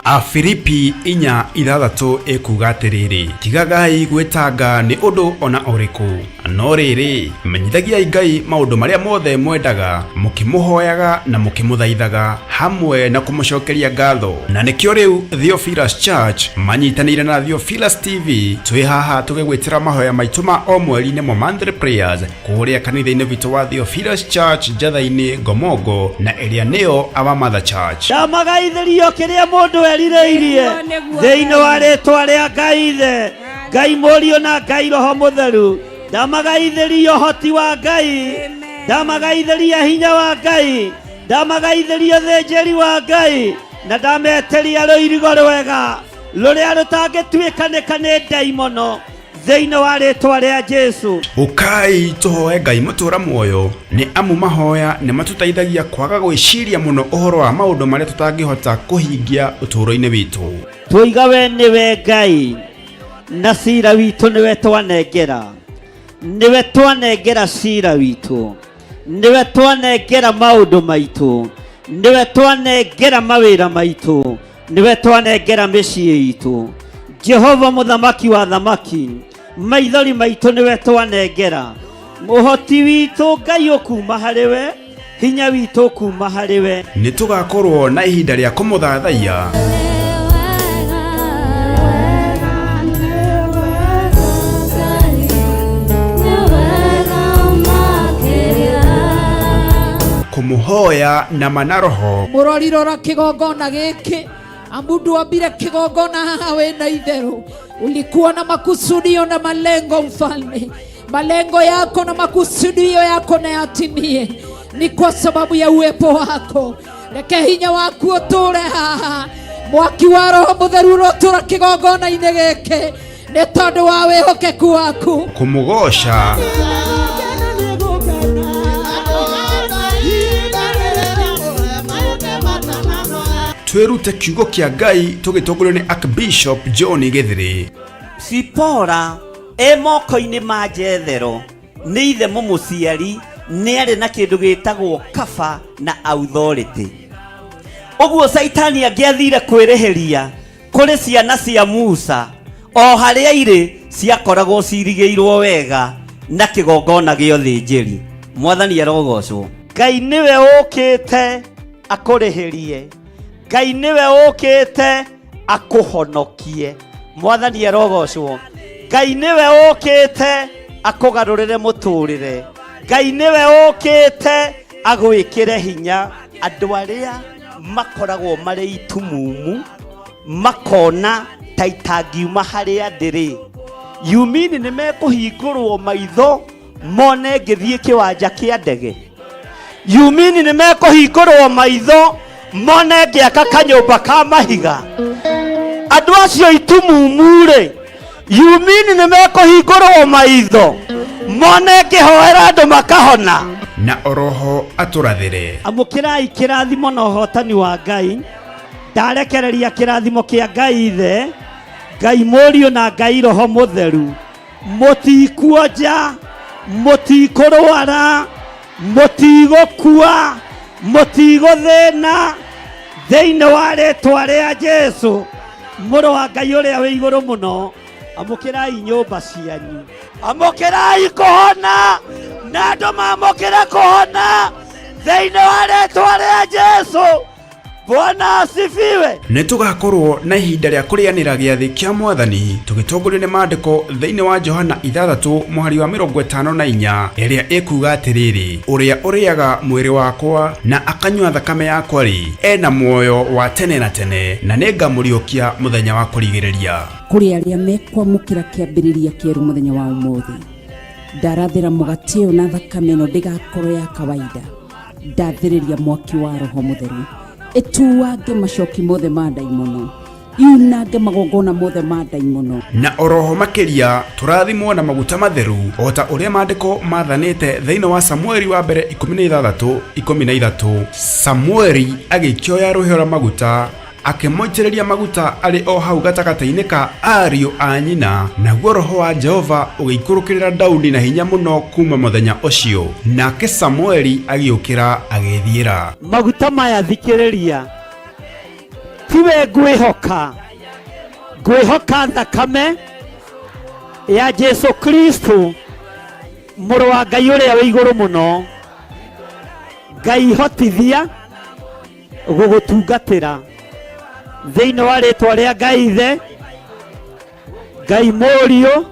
Afilipi 4:6 ĩkuuga atĩrĩrĩ, tigagai gwĩtanga nĩ ũndũ ona ũrĩkũ, no rĩrĩ, menyithagiai Ngai maũndũ marĩa mothe mwendaga, mũkĩmũhoyaga na mũkĩmũthaithaga, hamwe na kũmũcokeria ngatho. Na nĩkĩo rĩu Theophilus Church manyitanĩire na Theophilus TV twĩ haha tũgĩgwĩtĩra mahoya maitũ ma o mweri nĩmo monthly prayers kũrĩa kanitha-inĩ witũ wa Theophilus Church Njatha-inĩ Ngomongo na ĩrĩa nĩyo Our Mother Church. Ndamagaithĩrio kĩrĩa mũndũ erirĩirie Nĩguo, nĩguo, thĩinĩ wa Ngai. rĩtwa rĩa Ngai Ithe, Ngai Mũriũ na Ngai Roho Mũtheru. Ndamagaithĩria ũhoti wa Ngai, Amen. ndamagaithĩria hinya wa Ngai, ndamagaithĩria ũthĩnjĩri wa Ngai, na ndametĩria rũirigo rwega rũrĩa rũtangĩtuĩkanĩka nĩ ndaimono thĩinĩ wa rĩtwa rĩa Jesu. Ũkai tũhoe Ngai mũtũra muoyo, nĩ amu mahoya nĩ matũteithagia kwaga gwĩciria mũno ũhoro wa maũndũ marĩa tũtangĩhota kũhingia ũtũũro-inĩ witũ. Tuoiga we nĩwe Ngai na cira witũ nĩwe twanengera, nĩwe twanengera cira witũ, nĩwe twanengera maũndũ maitũ, nĩwe twanengera mawĩra maitũ, nĩwe twanengera mĩciĩ itũ. Jehova mũthamaki wa thamaki, maithori maitũ nĩwe twanengera, ũhoti witũ Ngai ũkuma harĩ we, hinya witũ ũkuma harĩ we. Nĩ tũgakorwo na ihinda rĩa kũmũthathaiya kũmũhoya na ma na roho. Mũrori rora kĩgongona gĩkĩ, amu ndwambire kĩgongona haha wĩna itherũ, ulikuwa na makusudio na malengo mfalme. Malengo yako na makusudio yako na yatimie, ni kwa sababu ya uwepo wako. Reke hinya waku ũtũre haha, mwaki wa Roho Mũtheru ũrotũra kĩgongona-inĩ gĩkĩ nĩ tondũ wa wĩhokeku waku. Kũmũgoca twĩrute kiugo kĩa Ngai tũgĩtongorio nĩ Archbishop John Gĩthĩrĩ. Sipora e moko-inĩ ma Jethero nĩ ithe mũmũciari, nĩ arĩ na kĩndũ gĩtagwo kaba na authority. Ũguo Caitani angĩathire kwĩrĩhĩria kũrĩ ciana cia Musa, o harĩa irĩ ciakoragwo cirigĩirwo wega na kĩgongona gĩa ũthĩnjĩri. Mwathani arogocwo. Ngai nĩwe ũkĩte akũrĩhĩrie, Ngai nĩwe ũkĩte akũhonokie. Mwathani arogocwo. Ngai nĩwe ũkĩte akũgarũrĩre mũtũrĩre. Ngai nĩwe ũkĩte agwĩkĩre hinya. Andũ arĩa makoragwo marĩ itumumu makona ta itangiuma harĩa ndĩrĩ, yumini nĩ mekũhingũrwo maitho mone ngĩthiĩ kĩwanja kĩa ndege. Yumini nĩ mekũhingũrwo maitho mone ngĩaka kanyũmba ka mahiga. Andũ acio itumumu-rĩ, yumini nĩ mekũhingũrwo maitho mone ngĩhoera andũ makahona. Na oroho atũrathĩre. Amũkĩrai kĩrathimo na ũhotani wa Ngai. Ndarekereria kĩrathimo kĩa Ngai Ithe, Ngai Mũriũ na Ngai Roho Mũtheru. Mũtikuonja, mũtikũrwara, mũtigũkua, mũtigũthĩna, thĩinĩ wa rĩtwa rĩa Jesu mũrũ wa Ngai ũrĩa wĩ igũrũ mũno. Amũkĩrai nyũmba cianyu, amũkĩrai kũhona, na andũ mamũkĩre kũhona thĩinĩ wa rĩtwa rĩa Jesu. Bwana asifiwe. Nĩ tũgakorwo na ihinda rĩa kũrĩanĩra gĩathĩ kĩa Mwathani tũgĩtongorio nĩ maandĩko thĩinĩ wa Johana 6 mũhari wa 54 ĩrĩa ĩkuga atĩrĩrĩ, ũrĩa ũrĩaga mwĩrĩ wakwa na akanyua thakame yakwa-rĩ, ena muoyo wa tene na tene, na nĩngamũriũkia mũthenya wa kũrigĩrĩria. Kũrĩ arĩa mekwamũkĩra kĩambĩrĩria kĩerũ mũthenya wa ũmũthĩ, ndarathĩra mũgate ũyũ na thakame ĩno ndĩgakorwo ya kawaida. Ndathĩrĩria mwaki wa Roho Mũtheru ĩtuange macoki mothe ma ndaimono, yunange magongona mothe ma ndaimono. Na oroho makĩria tũrathimwo na maguta matheru o ta ũrĩa maandĩko mathanĩte thĩinĩ wa Samueli wa mbere 16 13. Samueli agĩkĩoya rũhĩa rwa maguta akĩmũitĩrĩria maguta arĩ o hau gatagatĩ-inĩ ka ariũ a nyina, naguo roho wa Jehova ũgĩikũrũkĩrĩra Daudi na hinya mũno kuuma mũthenya ũcio. Nake Samueli agĩũkĩra agĩĩthiĩra. Maguta maya thikĩrĩria. Tiwe ngwĩhoka, ngwĩhoka thakame ya Jesu Kristo, mũrũ wa Ngai ũrĩa wĩ igũrũ mũno. Ngai hotithia gũgũtungatĩra thĩinĩ wa rĩtwa rĩa Ngai Ithe, Ngai Mũriũ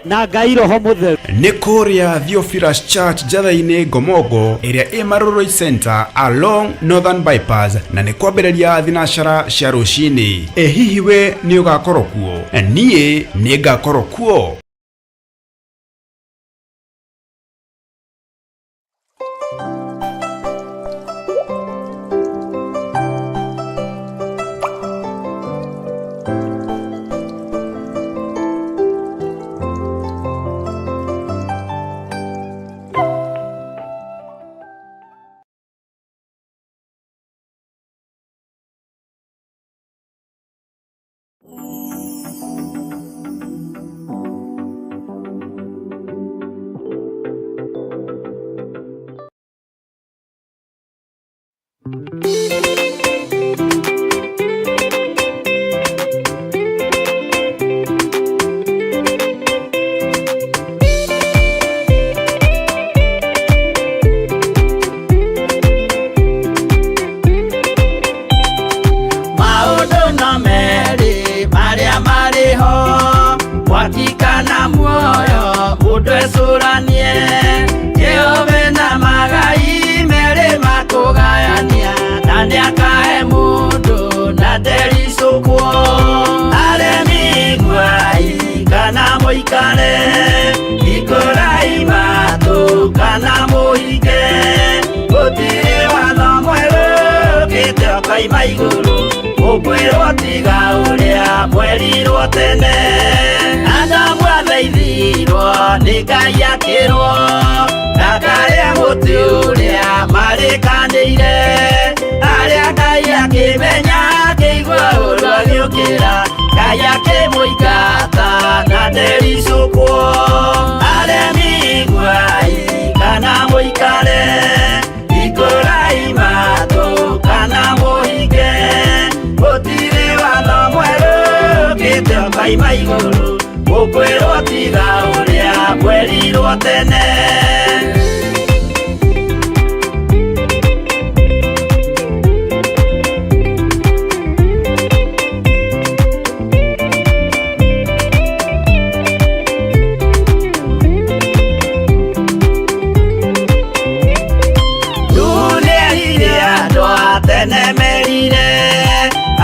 na Ngai Roho Mũtheru. Nĩ kũrĩa Theophilus Church Njatha-inĩ Ngomongo ĩrĩa ĩ Marurui Center along Northern Bypass, na nĩ kwambĩrĩria thinacara cia rũcinĩ. Ĩ hihi we nĩ ũgakorwo kuo? Niĩ nĩ ngakorwo kuo. Maũndũ no merĩ marĩa marĩ ho, mwaki kana muoyo, mũndũ ecũranie. Jehova na magai merĩ makũgayania, na nĩakahe mũndũ na ndericũkwo. Aremi iguai kana mũikare, hingũrai matũ kana mũhinge, gũtirĩ watho mwerũ ũkĩte ũkoima igũrũ, ũkwĩrwo tiga ũrĩa mwerirwo tene. Adamu athaithirwo nĩ Ngai akĩrwo ndakarĩe mũtĩ ũrĩa marĩkanĩire, arĩa Ngai akĩmenya akĩigua ũru agĩũkĩra, Ngai akĩmũingata na ndericũkwo. Aremi iguai kana mũikare, hingũrai matũ kana mũhinge, gũtirĩ watho mwerũ ũkĩte ũkoima igũrũ, ũkwĩrwo tiga ũrĩa mwerirwo tene. Nĩerire andũ a tene merire,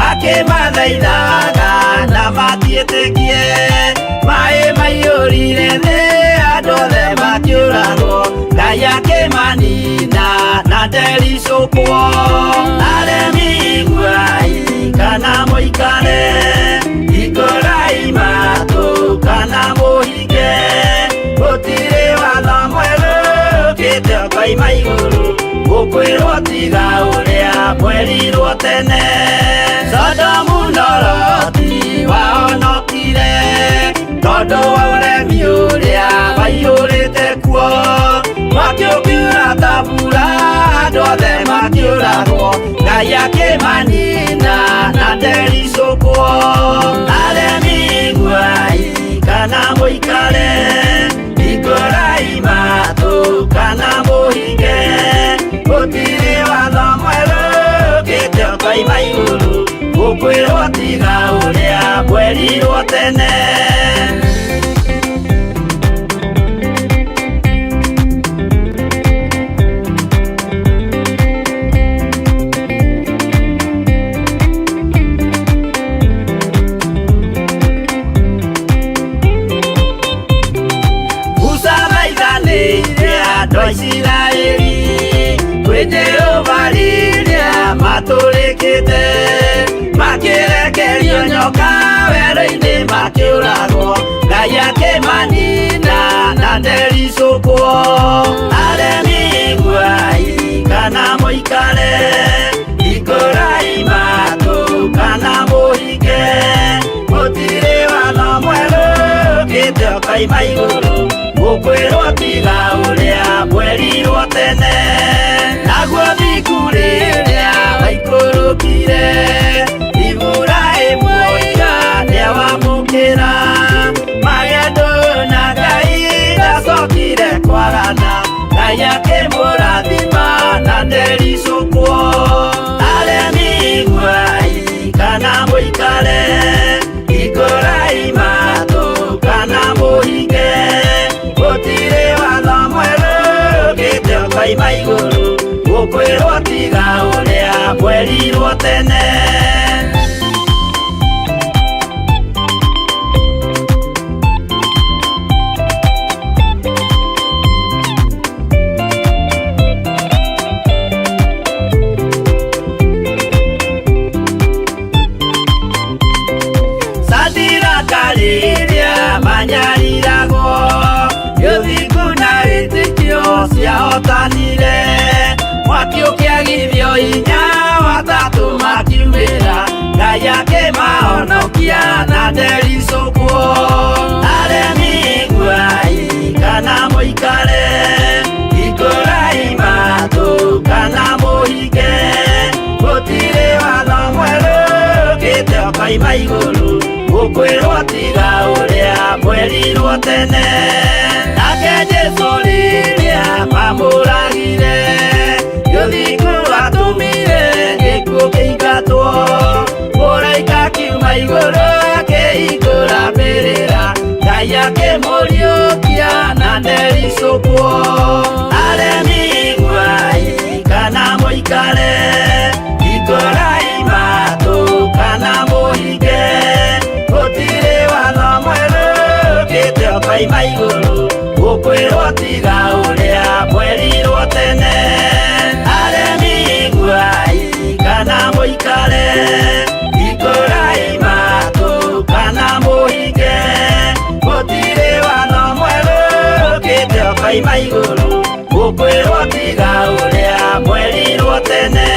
akĩmathaithaga na matiĩtĩkie, maĩ maiyũrire thĩ andũ othe makĩũragwo, Ngai akĩmanina na ndericũkwo. Aremi iguai kana mũikare, hingũrai matũ kana mũhinge, gũtirĩ watho mwerũ ũkĩte ũkoima igũrũ, ũkwĩrwo tiga ũrĩa mwerirwo tene. Sodomu na Loti wahonokire tondũ wa ũremi ũrĩa waiyũrĩte kuo, mwaki ũkiura ta mbura andũ othe makĩũragwo, Ngai akĩmanina na ndericũkwo. Aremi iguai kana mũikare, hingũrai matũ kana mũhinge, gũtirĩ watho mwerũ ũkĩte ũkoima igũrũ, ũkwĩrwo tiga ũrĩa mwerirwo tene. Musa thaithanĩire andũ a Isiraeli kwĩ Jehova rĩrĩa matũrĩkĩte, makĩrekerio nyoka werũ-inĩ makĩũragwo, Ngai akĩmanina na ndericũkwo. Aremi iguai kana mũikare, hingũrai matũ kana mũhinge, gũtirĩ watho mwerũ ũkĩte ũkoima igũrũ, ũkwĩrwo tiga ũrĩa mwerirwo tene. Naguo thingu rĩrĩa waikũrũkire Makĩmwamũkĩra magendo na Ngai ndacokire kwarana, Ngai akĩmũrathima na ndericũkwo. Aremi iguai kana mũikare, hingũrai matũ kana mũhinge, gũtirĩ watho mwerũ ũkĩte ũkoima igũrũ, gũkwĩrwo tiga ũrĩa mwerirwo tene. Sadiraka rĩrĩa manyariragwo, gĩthingu na wĩtĩkio ciahotanire, mwaki ũkĩagithio hinya watatũ makiumĩra, Ngai akĩmahonokia na ndericũkwo. Aremi iguai kana mũikare, hingũrai matũ kana mũhinge, gũtirĩ watho mwerũ ũkĩte ũkoima igũrũ, gũkwĩrwo tiga ũrĩa mwerirwo tene. Nake Jesũ rĩrĩa mamũragire, gĩthingu atũmire gĩkuũ kĩingatwo, mũraika akiuma igũrũ akĩhingũra mbĩrĩra, Ngai akĩmũriũkia na ndericũkwo. Aremi iguai kana mũikare, hingũrai matũ kana mũhinge, gũtirĩ watho mwerũ ũkĩte ũkoima igũrũ, gũkwĩrwo tiga ũrĩa mwerirwo tene. Aremi iguai kana mũikare, hingũrai matũ kana mũhinge, gũtirĩ watho mwerũ ũkĩte ũkoima igũrũ, gũkwĩrwo tiga ũrĩa mwerirwo tene.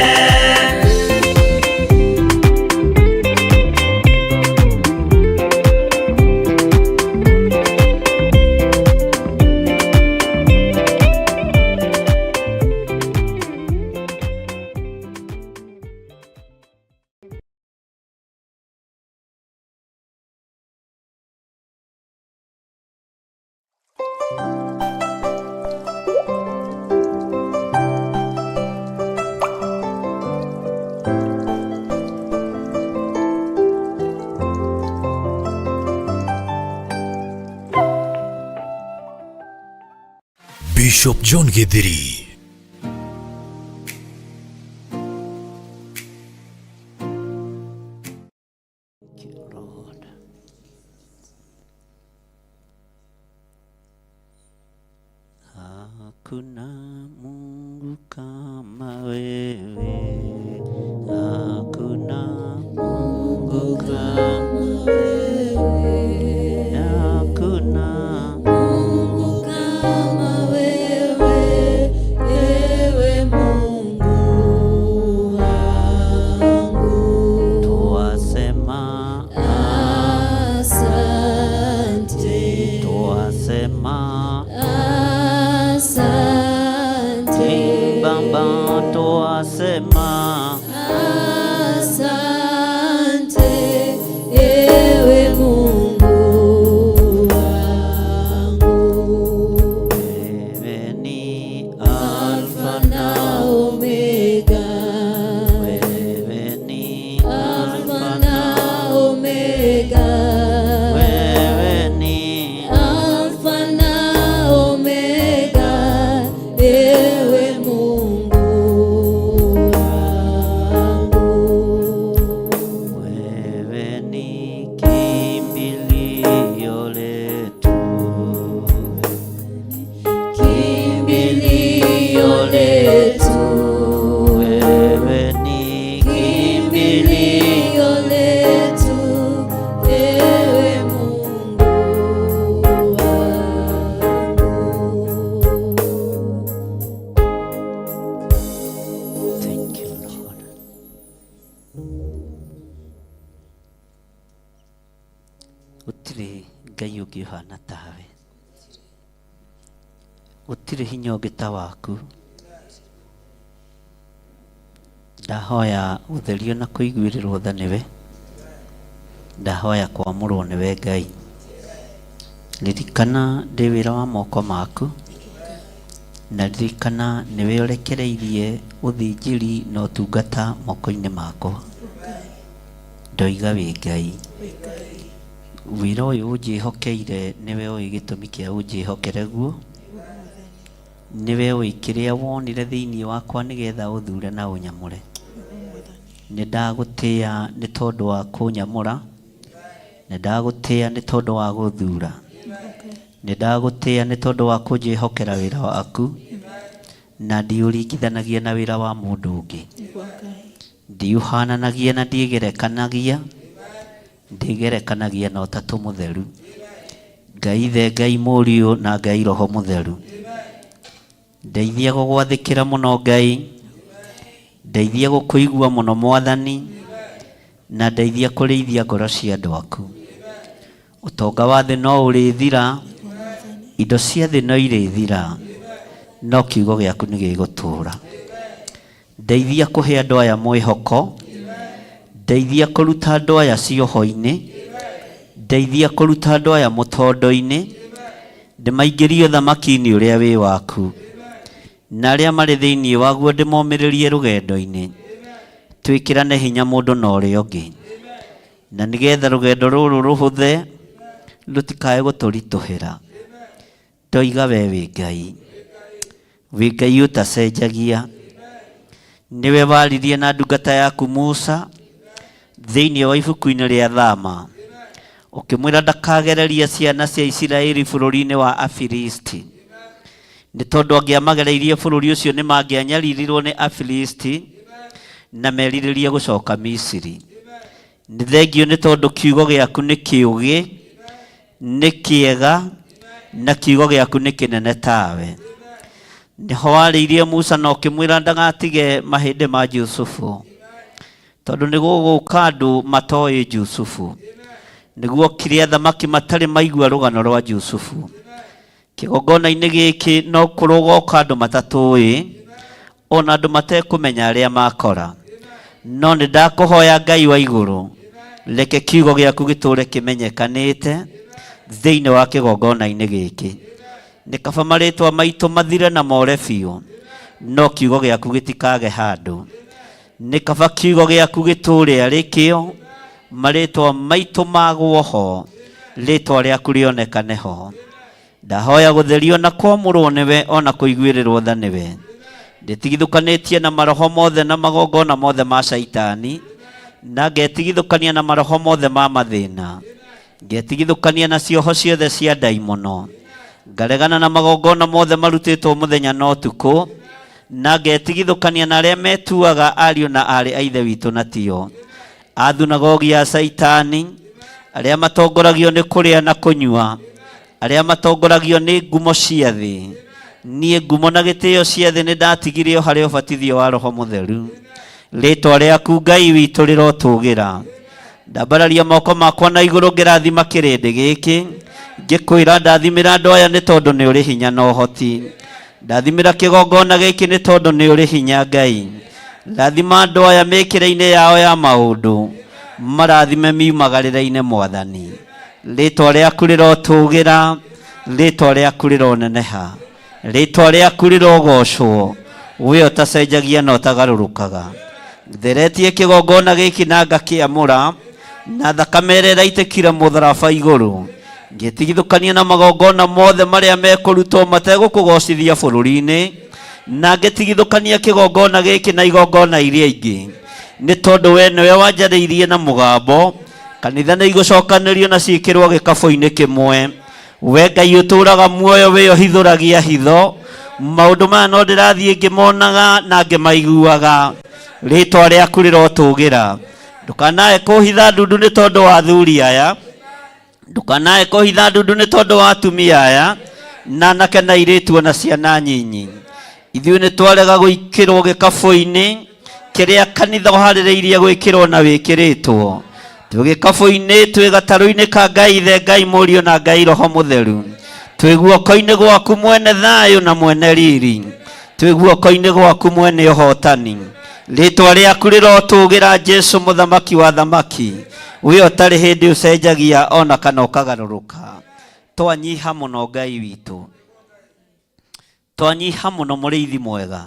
Bishop John Githiri. Thank you, Lord. Hakuna Mungu kama wewe, hakuna Mungu kama wewe, hakuna Mungu kama wewe, ewe Mungu wangu. Twasema Asante, twasema asante, Baba, twasema asante, ewe Mungu wangu. Wewe ni Alfa Alfa na Omega, wewe ni Alfa na Omega, wewe ni Alfa na Omega, ewe Mungu wangu. Wewe ni kimbilio letu, Kimbilio letu, wewe ni kimbilio letu, ewe Mungu wangu. Thank you, Lord. Gũtirĩ Ngai ũngĩ ũhana tawe, gũtirĩ hinya ũngĩ ta waku. Ndahoya ũtherio na kũiguĩrĩrwo tha nĩwe. Ndahoya kwamũrwo nĩwe Ngai. Ririkana ndĩ wĩra wa moko maku, na ririkana nĩwe ũrekereirie ũthĩnjĩri na ũtungata moko-inĩ makwa. Ndoiga wĩ Ngai. Wĩra ũyũ ũnjĩhokeire nĩwe ũĩ gĩtũmi kĩa ũnjĩhokere guo. Nĩwe ũĩ kĩrĩa wonire thĩinĩ wakwa nĩgetha ũthure na ũnyamũre. Nĩ ndagũtĩa nĩ tondũ wa kũnyamũra. Nĩ ndagũtĩa nĩ tondũ wa gũthura. Nĩ ndagũtĩa nĩ tondũ wa kũnjĩhokera wĩra waku. Na ndiũringithanagia na wĩra wa mũndũ ũngĩ. Ndiũhananagia na ndiĩgerekanagia. Ndĩgerekanagia na Ũtatũ Mũtheru, Ngai Ithe, Ngai Mũriũ, na Ngai Roho Mũtheru. Ndeithia gũgwathĩkĩra mũno Ngai, ndeithia gũkũigua mũno Mwathani, na ndeithia kũrĩithia ngoro cia andũ aku. Ũtonga wa thĩ no ũrĩthira, indo cia thĩ no irĩthira, no kiugo gĩaku nĩ gĩgũtũũra. Ndeithia kũhe andũ aya mwĩhoko. Ndeithia kũruta andũ aya cioho-inĩ. Ndeithia kũruta andũ aya mũtondo-inĩ. Ndĩmaingĩrie ũthamaki-inĩ ũrĩa wĩ waku. Na arĩa marĩ thĩinĩ waguo ndĩmomĩrĩrie rũgendo-inĩ. Twĩkĩrane hinya mũndũ na ũrĩa ũngĩ. Na nĩgetha rũgendo rũrũ rũhũthe, rũtikae gũtũritũhĩra. Ndoiga we wĩ Ngai, wĩ Ngai ũtacenjagia. Nĩwe waririe na ndungata yaku Musa thĩinĩ wa ibuku-inĩ rĩa Thama, ũkĩmwĩra ndakagereria ciana cia Isiraeli bũrũri-inĩ wa Afilisti, nĩ tondũ angĩamagereirie bũrũri ũcio nĩ mangĩanyaririrwo nĩ Afilisti na merirĩrie gũcoka Misiri. Nĩ thengiũ nĩ tondũ kiugo gĩaku nĩ kĩũgĩ, nĩ kĩega, na kiugo gĩaku nĩ kĩnene tawe. Nĩho warĩirie Musa na ũkĩmwĩra ndagatige mahĩndĩ ma Jusufu, tondũ nĩ gũgũka andũ matoĩ Jusufu. Nĩguo okire athamaki matarĩ maigua rũgano rwa Jusufu. Kĩgongona-inĩ gĩkĩ no kũrũgoka andũ matatũĩ, ona andũ matekũmenya arĩa makora. No nĩ ndakũhoya Ngai wa igũrũ, reke kiugo gĩaku gĩtũũre kĩmenyekanĩte thĩinĩ wa kĩgongona-inĩ gĩkĩ. Nĩ kaba marĩtwa maitũ mathire na more biũ, no kiugo gĩaku gĩtikage handũ. Nĩ kaba kiugo gĩaku gĩtũũre arĩ kĩo, marĩtwa maitũ magwo ho, rĩtwa rĩaku rĩonekane ho. Ndahoya gũtherio na kwamũrwo nĩwe o na kũiguĩrĩrwo tha nĩwe. Ndĩtigithũkanĩtie na maroho mothe na magongona mothe ma Shaitani, na ngetigithũkania na maroho mothe ma mathĩna. Ngetigithũkania na cioho ciothe cia ndaimono. Ngaregana na magongona mothe marutĩtwo mũthenya na ũtukũ, na ngetigithũkania na arĩa metuaga ariũ na aarĩ a Ithe witũ na tio. A thunagogi ya Caitani, arĩa matongoragio nĩ kũrĩa na kũnyua, arĩa matongoragio nĩ ngumo cia thĩ. Niĩ ngumo na gĩtĩo cia thĩ nĩ ndatigire o harĩ ũbatithio wa Roho Mũtheru. Rĩĩtwa rĩaku Ngai witũ rĩrotũgĩra. Ndambararia moko makwa na igũrũ ngĩrathima kĩrĩndĩ gĩkĩ, ngĩkwĩra ndathimĩra andũ aya nĩ tondũ nĩ ũrĩ hinya na ũhoti. Ndathimĩra kĩgongona gĩkĩ nĩ tondũ nĩ ũrĩ hinya Ngai. Rathima andũ aya mĩkĩre-inĩ yao ya maũndũ, marathime miumagarĩre-inĩ Mwathani. Rĩtwa rĩaku rĩrotũgĩra, rĩtwa rĩaku rĩroneneha, rĩtwa rĩaku rĩrogocwo, we ũtacenjagia na ũtagarũrũkaga. Theretie kĩgongona gĩkĩ na ngakĩamũra na thakame ĩrĩa ĩraitĩkire mũtharaba igũrũ, ngĩtigithũkania na magongona mothe marĩa mekũrutwo mategũkũgocithia bũrũri-inĩ, na ngĩtigithũkania kĩgongona gĩkĩ na igongona iria ingĩ, nĩ tondũ we nĩwe wanjarĩirie na mũgambo. Kanitha nĩ igũcokanĩrio na ciĩkĩrwo gĩkabũ-inĩ kĩmwe. We Ngai ũtũũraga muoyo wĩ ũhithũragia hitho. Maũndũ maya no ndĩrathiĩ ngĩmonaga na ngĩmaiguaga. Rĩtwa rĩaku rĩrotũgĩra. Ndũkanae kũhitha ndundu nĩ tondũ wa athuri aya. Ndũkanae kũhitha ndundu nĩ tondũ wa atumia aya na anake na airĩtu ona ciana nyinyi. Ithuĩ nĩ twarega gwĩkĩrwo gĩkabũ-inĩ kĩrĩa kanitha ũharĩrĩirie gwĩkĩrwo na wĩkĩrĩtwo. Twĩ gĩkabũ-inĩ, twĩ gatarũ-inĩ ka Ngai Ithe, Ngai Mũriũ na Ngai Roho Mũtheru. Twĩ guoko-inĩ gwaku mwene thayũ na mwene riri. Twĩ guoko-inĩ gwaku mwene ũhotani. Rĩtwa rĩaku rĩrotũgĩra Jesu mũthamaki wa thamaki. We ũtarĩ hĩndĩ ũcenjagia ona kana ũkagarũrũka. Twanyiha mũno Ngai witũ, twanyiha mũno mũrĩithi mwega,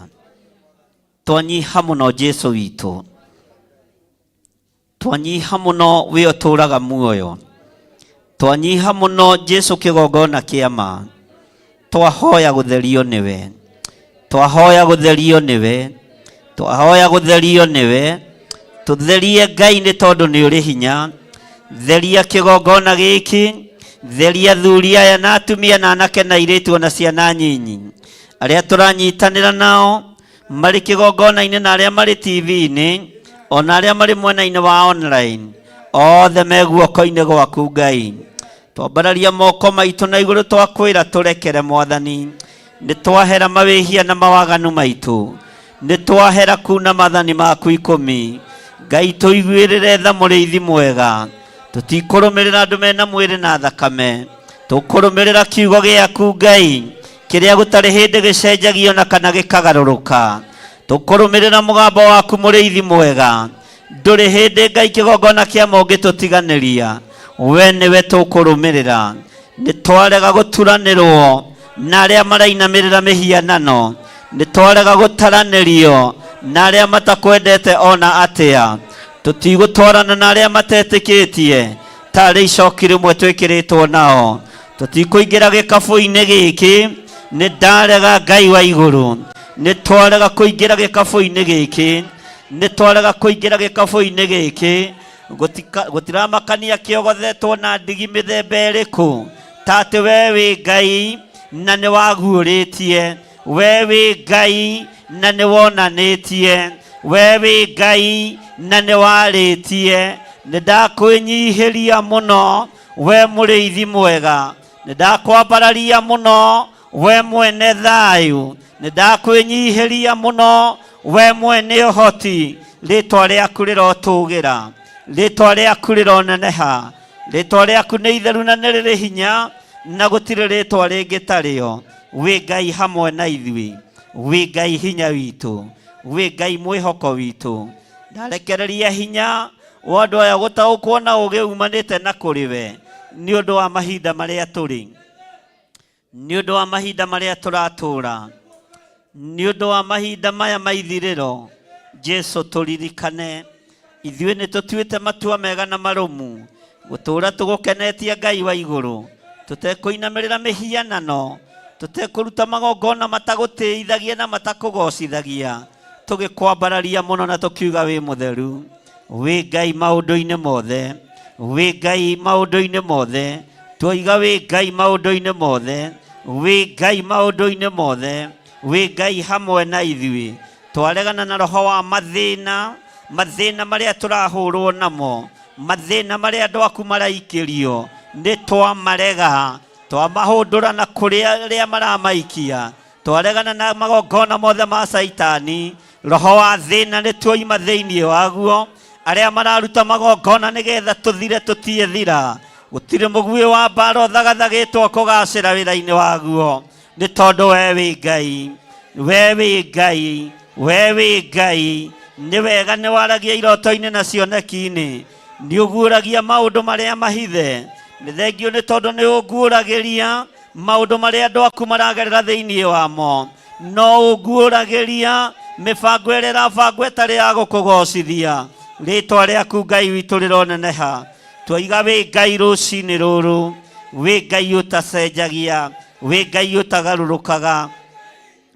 twanyiha mũno Jesu witũ, twanyiha mũno we ũtũraga muoyo, twanyiha mũno Jesu kĩgongona kĩa ma. Twahoya gũtherio nĩwe, twahoya gũtherio nĩwe, twahoya gũtherio nĩwe. Tũtherie Ngai nĩ tondũ nĩ ũrĩ hinya. Theria kĩgongona gĩkĩ, theria athuri aya na atumia na anake na airĩtu ona ciana nyinyi arĩa tũranyitanĩra nao marĩ kĩgongona-inĩ na arĩa marĩ TV-inĩ ona arĩa marĩ mwena-inĩ wa online, othe me guoko-inĩ gwaku Ngai. Twambararia moko maitũ na igũrũ twakwĩra tũrekere Mwathani, nĩ twahera mawĩhia na mawaganu maitũ, nĩ twahera kuna mathani maku 10. Ngai tũiguĩrĩre tha mũrĩithi mwega, tũtikũrũmĩrĩra andũ mena mwĩrĩ na thakame, tũkũrũmĩrĩra kiugo gĩaku Ngai kĩrĩa gũtarĩ hĩndĩ gĩcenjagio na kana gĩkagarũrũka. Tũkũrũmĩrĩra mũgambo waku mũrĩithi mwega, ndũrĩ hĩndĩ Ngai kĩgongona kĩa ma ũngĩtũtiganĩria, we nĩwe tũkũrũmĩrĩra. Nĩ twarega gũturanĩrwo na arĩa marainamĩrĩra mĩhianano, nĩ twarega gũtaranĩrio na arĩa matakwendete ona atĩa, tũtigũtwarana na arĩa matetĩkĩtie tarĩ icoki rĩmwe twĩkĩrĩtwo nao, tũtikũingĩra gĩkabũ-inĩ gĩkĩ. Nĩ ndarega Ngai wa igũrũ, nĩ twarega kũingĩra gĩkabũ-inĩ gĩkĩ, nĩ twarega kũingĩra gĩkabũ-inĩ gĩkĩ. Gũtiramakania kĩogothetwo na ndigi mĩthemba ĩrĩkũ, ta atĩ we wĩ Ngai na nĩ waguũrĩtie, we wĩ Ngai na nĩ wonanĩtie, we wĩ Ngai na nĩ warĩtie. Nĩ ndakwĩnyihĩria mũno we mũrĩithi mwega, nĩ ndakwambararia mũno we mwene thayũ, nĩ ndakwĩnyihĩria mũno we mwene ũhoti. Rĩtwa rĩaku rĩrotũgĩra, rĩtwa rĩaku rĩroneneha, rĩtwa rĩaku nĩ itheru na nĩ rĩrĩ hinya, na gũtirĩ rĩtwa rĩngĩ tarĩo. Wĩ Ngai hamwe na ithuĩ, wĩ Ngai hinya witũ, wĩ Ngai mwĩhoko witũ. Ndarekereria hinya wa andũ aya gũtaũkwo na ũũgĩ umanĩte na kũrĩ we, nĩ ũndũ wa mahinda marĩa tũrĩ, nĩ ũndũ wa mahinda marĩa tũratũũra, nĩ ũndũ wa mahinda maya ma ithirĩro. Jesu tũririkane ithuĩ nĩ tũtuĩte matua mega na marũmu gũtũũra tũgũkenetie Ngai wa igũrũ, tũtekũinamĩrĩra mĩhianano, tũtekũruta magongona matagũtĩithagia na matakũgocithagia, tũgĩkwambararia mũno na tũkiuga wĩ mũtheru, wĩ Ngai maũndũ-inĩ mothe, wĩ Ngai maũndũ-inĩ mothe. Twoiga wĩ Ngai maũndũ-inĩ mothe, wĩ Ngai maũndũ-inĩ mothe, wĩ Ngai hamwe na ithuĩ. Twaregana na roho wa mathĩna, mathĩna marĩa tũrahũrwo namo, mathĩna marĩa andũ aku maraikĩrio, nĩ twamarega, twamahũndũra na kũrĩa arĩa maramaikia. Twaregana na magongona mothe ma Caitani, roho wa thĩna nĩ tuoima thĩinĩ waguo. Arĩa mararuta magongona nĩgetha tũthire tũtiethira, gũtirĩ mũguĩ wa mbara ũthagathagĩtwo kũgacĩra wĩra-inĩ waguo, nĩ tondũ we wĩ Ngai, we wĩ Ngai, we wĩ Ngai. Nĩ wega nĩ waragia iroto-inĩ na cioneki-inĩ, nĩ ũguũragia maũndũ marĩa mahithe. Nĩ thengio nĩ tondũ nĩ ũnguũragĩria maũndũ marĩa andũ aku maragerera thĩinĩ wamo, no ũnguũragĩria mĩbango ĩrĩa ĩrabangwo ĩtarĩ ya gũkũgocithia. Rĩtwa rĩaku Ngai witũ rĩroneneha. Twaiga wĩ Ngai rũcinĩ rũrũ, wĩ Ngai ũtacenjagia, wĩ Ngai ũtagarũrũkaga,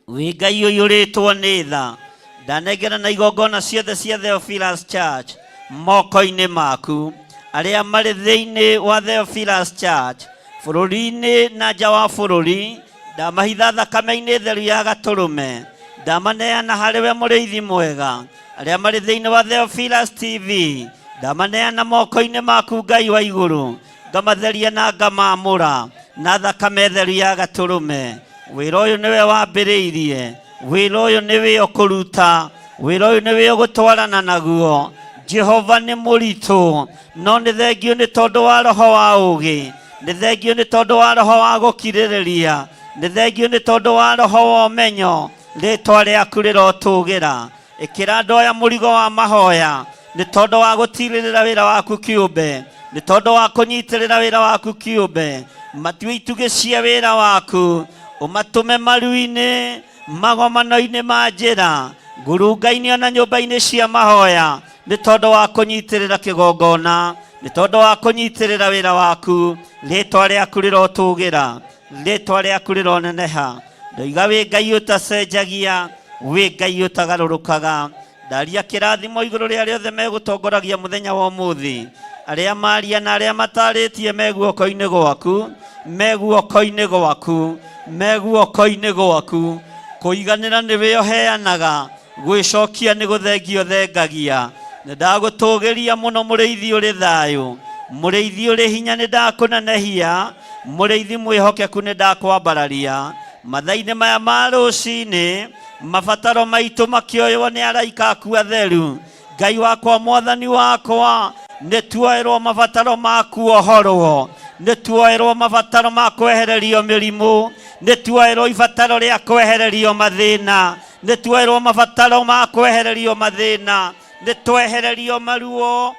wĩ Ngai ũiyũrĩtwo nĩ tha. Ndanengera na igongona ciothe cia Theophilus Church moko-inĩ maku, arĩa marĩ thĩinĩ wa Theophilus Church bũrũri-inĩ na nja wa bũrũri, ndamahitha thakame-inĩ theru ya gatũrũme, ndamaneana harĩ we mũrĩithi mwega. Arĩa marĩ thĩinĩ wa Theophilus TV, ndamaneana moko-inĩ maku Ngai wa igũrũ, ngamatheria na ngamamũra na thakame theru ya gatũrũme. Wĩra ũyũ nĩwe wambĩrĩirie, wĩra ũyũ nĩwe ũkũruta, wĩra ũyũ nĩwe ũgũtwarana naguo. Jehova nĩ mũritũ, no nĩ thengio nĩ tondũ wa roho wa ũũgĩ, nĩ thengio nĩ tondũ wa roho wa gũkirĩrĩria, nĩ thengio nĩ tondũ wa roho wa ũmenyo. Rĩtwa rĩaku rĩrotũgĩra. Ĩkĩra andũ aya mũrigo wa mahoya, Nĩ tondũ wa gũtirĩrĩra wĩra waku kĩũmbe, nĩ tondũ wa kũnyitĩrĩra wĩra waku kĩũmbe. Matue itugĩ cia wĩra waku, ũmatũme maru-inĩ, magomano-inĩ ma njĩra, ngurunga-inĩ ona nyũmba-inĩ cia mahoya, nĩ tondũ wa kũnyitĩrĩra kĩgongona, nĩ tondũ wa kũnyitĩrĩra wĩra waku. Rĩtwa rĩaku rĩrotũgĩra, rĩtwa rĩaku rĩroneneha. Ndoiga wĩ Ngai ũtacenjagia, wĩ Ngai ũtagarũrũkaga. Ndaria kĩrathimo igũrũ rĩa arĩa othe megũtongoragia mũthenya wa ũmũthĩ, arĩa maria na arĩa matarĩtie me guoko-inĩ gwaku, me guoko-inĩ gwaku, me guoko-inĩ gwaku. Kũiganĩra nĩwe ũheanaga, gwĩcokia nĩ gũthengio thengagia. Nĩ ndagũtũgĩria mũno mũrĩithi ũrĩ thayũ, mũrĩithi ũrĩ hinya nĩ ndakũnenehia, mũrĩithi mwĩhokeku nĩ ndakwambararia. Mathaa-inĩ maya ma rũcinĩ, mabataro maitũ makĩoywo nĩ araika aku atheru. Ngai wakwa, mwathani wakwa, nĩ tuoerwo mabataro ma kuohorwo, nĩ tuoerwo mabataro ma kwehererio mĩrimũ, nĩ tuoerwo ibataro rĩa kwehererio mathĩna, nĩ tuoerwo mabataro ma kwehererio mathĩna, nĩ twehererio maruo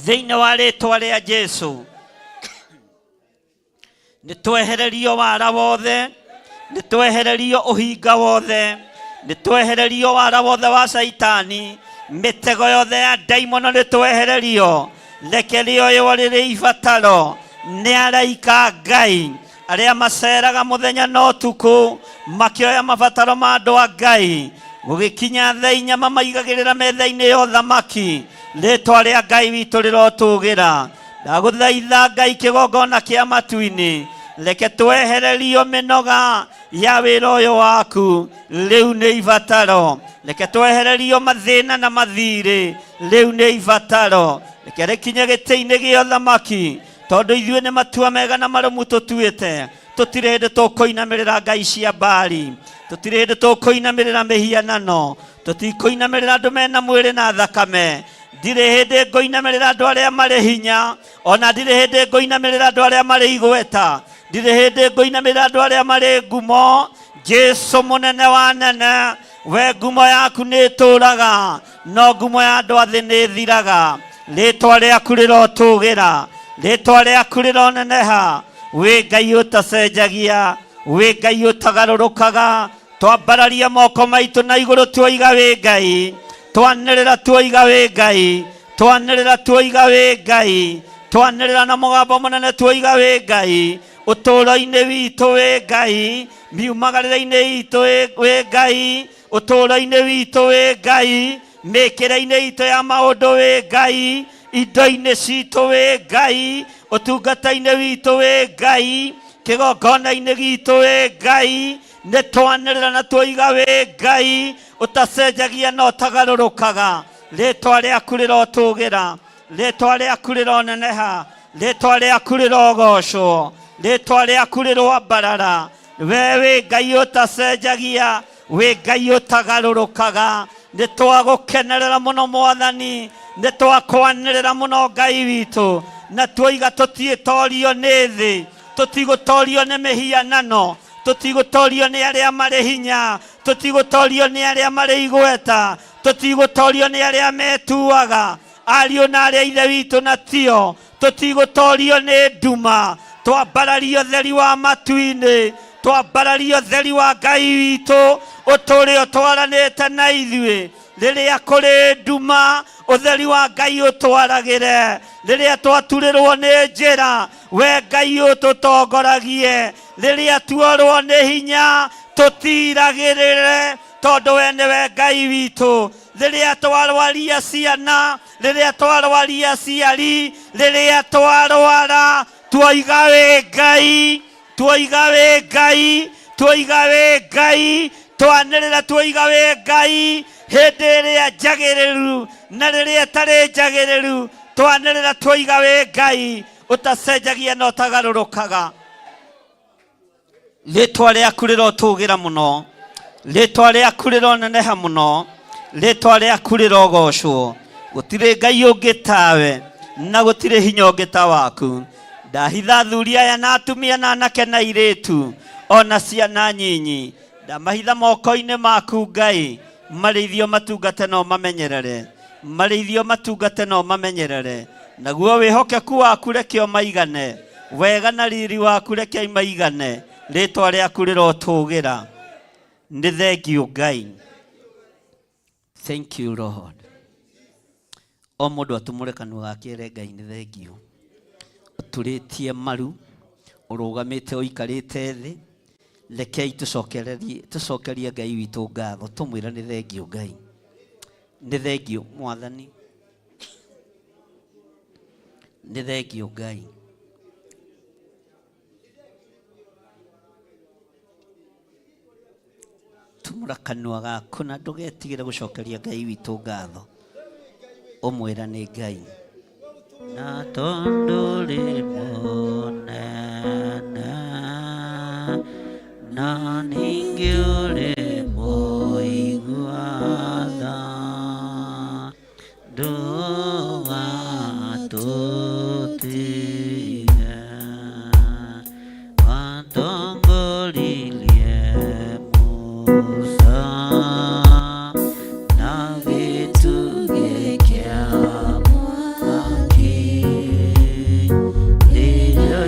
thĩinĩ wa rĩtwa rĩa Jesu. Nĩ twehererio wara wothe, nĩ twehererio ũhinga wothe, nĩ twehererio wara wothe wa Caitani, mĩtego yothe ya ndaimono nĩ twehererio. Reke rĩoywo rĩrĩ ibataro nĩ araika Ngai arĩa maceraga mũthenya na ũtukũ makĩoya mabataro ma andũ a Ngai. Gũgĩkinya thaa inya mamaigagĩrĩra metha-inĩ ya ũthamaki. Rĩtwa rĩa Ngai witũ rĩrotũgĩra. Ndagũthaitha Ngai kĩgongona kĩa matu-inĩ, reke twehererio mĩnoga ya wĩra ũyũ waku, rĩu nĩ ibataro. Reke twehererio mathĩna na mathirĩ, rĩu nĩ ibataro. Reke rĩkinye gĩtĩ-inĩ gĩa ũthamaki, tondũ ithuĩ nĩ matua mega na marũmu tũtuĩte. Tũtirĩ hĩndĩ tũkũinamĩrĩra ngai cia Baali, tũtirĩ hĩndĩ tũkũinamĩrĩra mĩhianano, tũtikũinamĩrĩra andũ mena mwĩrĩ na thakame. Ndirĩ hĩndĩ ngũinamĩrĩra andũ arĩa marĩ hinya, ona ndirĩ hĩndĩ ngũinamĩrĩra andũ arĩa marĩ igweta, ndirĩ hĩndĩ ngũinamĩrĩra andũ arĩa marĩ ngumo. Jesu mũnene wa nene, we ngumo yaku nĩ ĩtũraga, no ngumo ya andũ a thĩ nĩ ĩthiraga. Rĩtwa rĩaku rĩrotũgĩra, rĩtwa rĩaku rĩroneneha. Wĩ Ngai ũtacenjagia, wĩ Ngai ũtagarũrũkaga. Twambararia moko maitũ na igũrũ tuoiga wĩ Ngai, twanĩrĩra tuoiga wĩ Ngai, twanĩrĩra tuoiga wĩ Ngai, twanĩrĩra na mũgambo mũnene tuoiga wĩ Ngai. Ũtũũro-inĩ witũ wĩ Ngai, miumagarĩre-inĩ itũ wĩ Ngai, ũtũũro-inĩ witũ wĩ Ngai, mĩkĩre-inĩ itũ ya maũndũ wĩ Ngai, indo-inĩ citũ wĩ Ngai, ũtungata-inĩ witũ wĩ Ngai, kĩgongona-inĩ gitũ wĩ Ngai. Nĩ twanĩrĩra na tuoiga wĩ Ngai ũtacenjagia na ũtagarũrũkaga. Rĩtwa rĩaku rĩrotũgĩra, rĩtwa rĩaku rĩroneneha, rĩtwa rĩaku rĩrogocwo, rĩtwa rĩaku rĩroambarara. We wĩ Ngai ũtacenjagia, wĩ Ngai ũtagarũrũkaga. Nĩ twagũkenerera mũno Mwathani, nĩ twakwanĩrĩra mũno Ngai witũ, na tuoiga tũtiĩtorio nĩ thĩ, tũtigũtorio nĩ mĩhianano, tũtigũtorio nĩ arĩa marĩ hinya, tũtigũtorio nĩ arĩa marĩ igweta, tũtigũtorio nĩ arĩa metuaga ariũ na arĩa ithe witũ na tio, tũtigũtorio nĩ nduma. Twambarario theri wa matu-inĩ, twambarario theri wa Ngai witũ ũtũũre ũtwaranĩte na ithuĩ. Rĩrĩa kũrĩ nduma, ũtheri wa Ngai ũtwaragĩre. Rĩrĩa twaturĩrwo nĩ njĩra, we Ngai ũtũtongoragie. Rĩrĩa tuorwo nĩ hinya, tũtiragĩrĩre, tondũ we nĩwe Ngai witũ. Rĩrĩa twarwaria ciana, rĩrĩa twarwaria aciari, rĩrĩa twarwara, tuoiga wĩ Ngai, tuoiga wĩ Ngai, tuoiga wĩ Ngai, twanĩrĩra tuoiga wĩ Ngai. Hĩndĩ ĩrĩa njagĩrĩru na rĩrĩa ĩtarĩ njagĩrĩru, twanĩrĩra tuoiga wĩ Ngai ũtacenjagia na ũtagarũrũkaga. Rĩtwa rĩaku rĩrotũgĩra mũno, rĩtwa rĩaku rĩroneneha mũno, rĩtwa rĩaku rĩrogocwo. Gũtirĩ Ngai ũngĩ tawe, na gũtirĩ hinya ũngĩ ta waku. Ndahitha athuri aya na atumia na anake na airĩtu ona ciana nyinyi, ndamahitha moko-inĩ maku Ngai, marĩithio matungate na ũmamenyerere. Marĩithio matungate no mamenyerere. Naguo wĩhokeku waku reke ũmaigane. Wega na riri waku reke imaigane. Rĩtwa rĩaku rĩrotũgĩra. Nĩ thengiũ Ngai. Thank you Lord. O mũndũ atumũre kanua gake ere Ngai nĩ thengiũ. Ũturĩtie maru, ũrũgamĩte ũikarĩte thĩ, rekei tũcokererie tũcokerie Ngai witũ ngatho, tũmwĩre nĩ thengiũ Ngai. Nĩ thengiũ Mwathani. Nĩ thengiũ Ngai. Tumũra kanua gaku na ndũgetigĩre gũcokeria Ngai witũ ngatho. Ũmwĩra nĩ Ngai. Na tondũ rĩ mũnene, na ningĩ ũrĩ mũigua tha, ndũgatũtige. Watongoririe Musa na gĩtugĩ kĩa mwaki. Rĩrĩa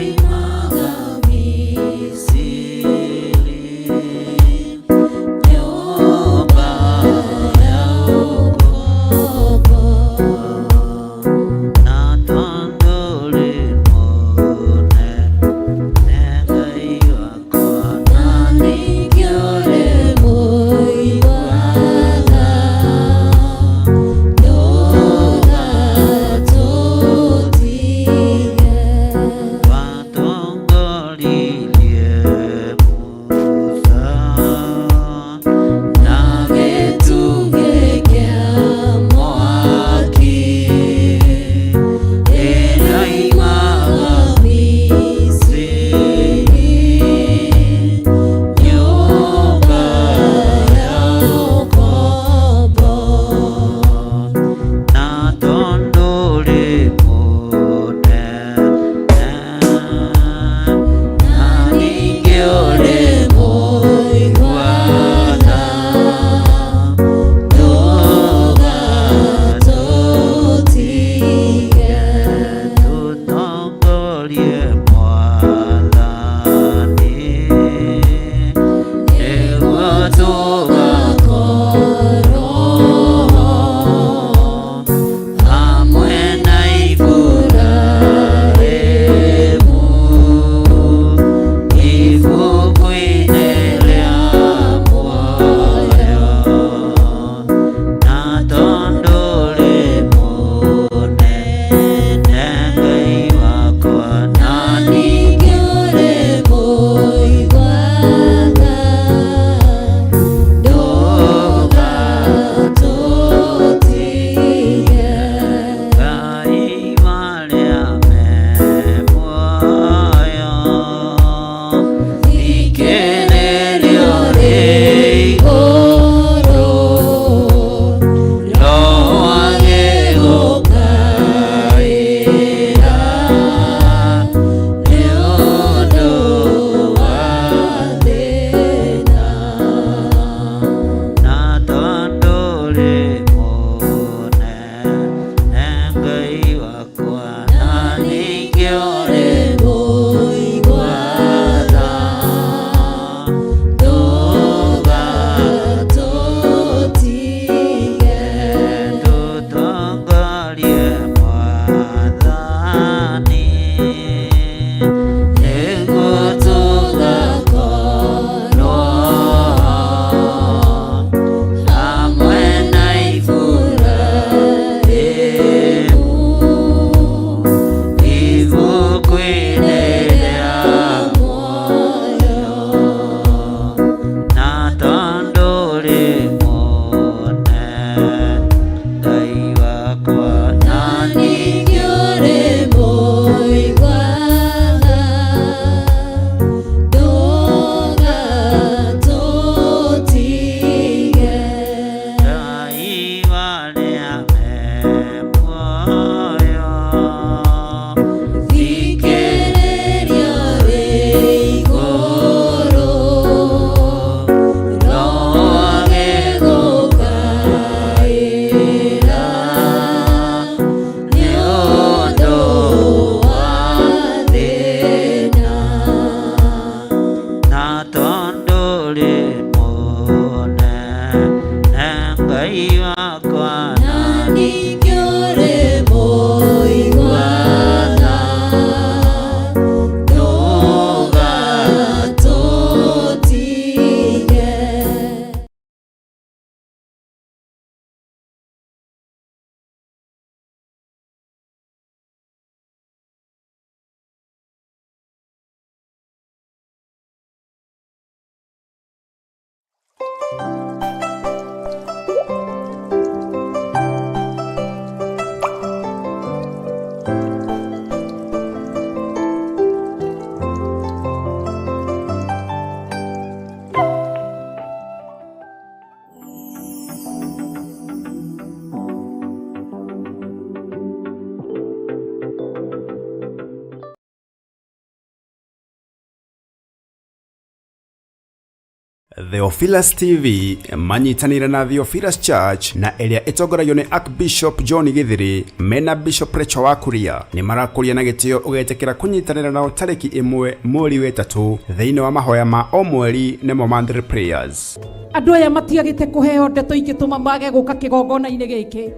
Theophilus TV manyitanĩire na Theophilus Church na ĩrĩa ĩtongoragio nĩ Archbishop John Githiri mena Bishop Rachel wa Kuria nĩ marakũria na gĩtĩo ũgetĩkĩra kũnyitanĩra nao tarĩki 1 mweri wa 3 thĩinĩ wa mahoya ma o mweri nĩmo monthly prayers. Andũ aya matiagĩte kũheo ndeto ingĩtũma mage gũka kĩgongona-inĩ gĩkĩ,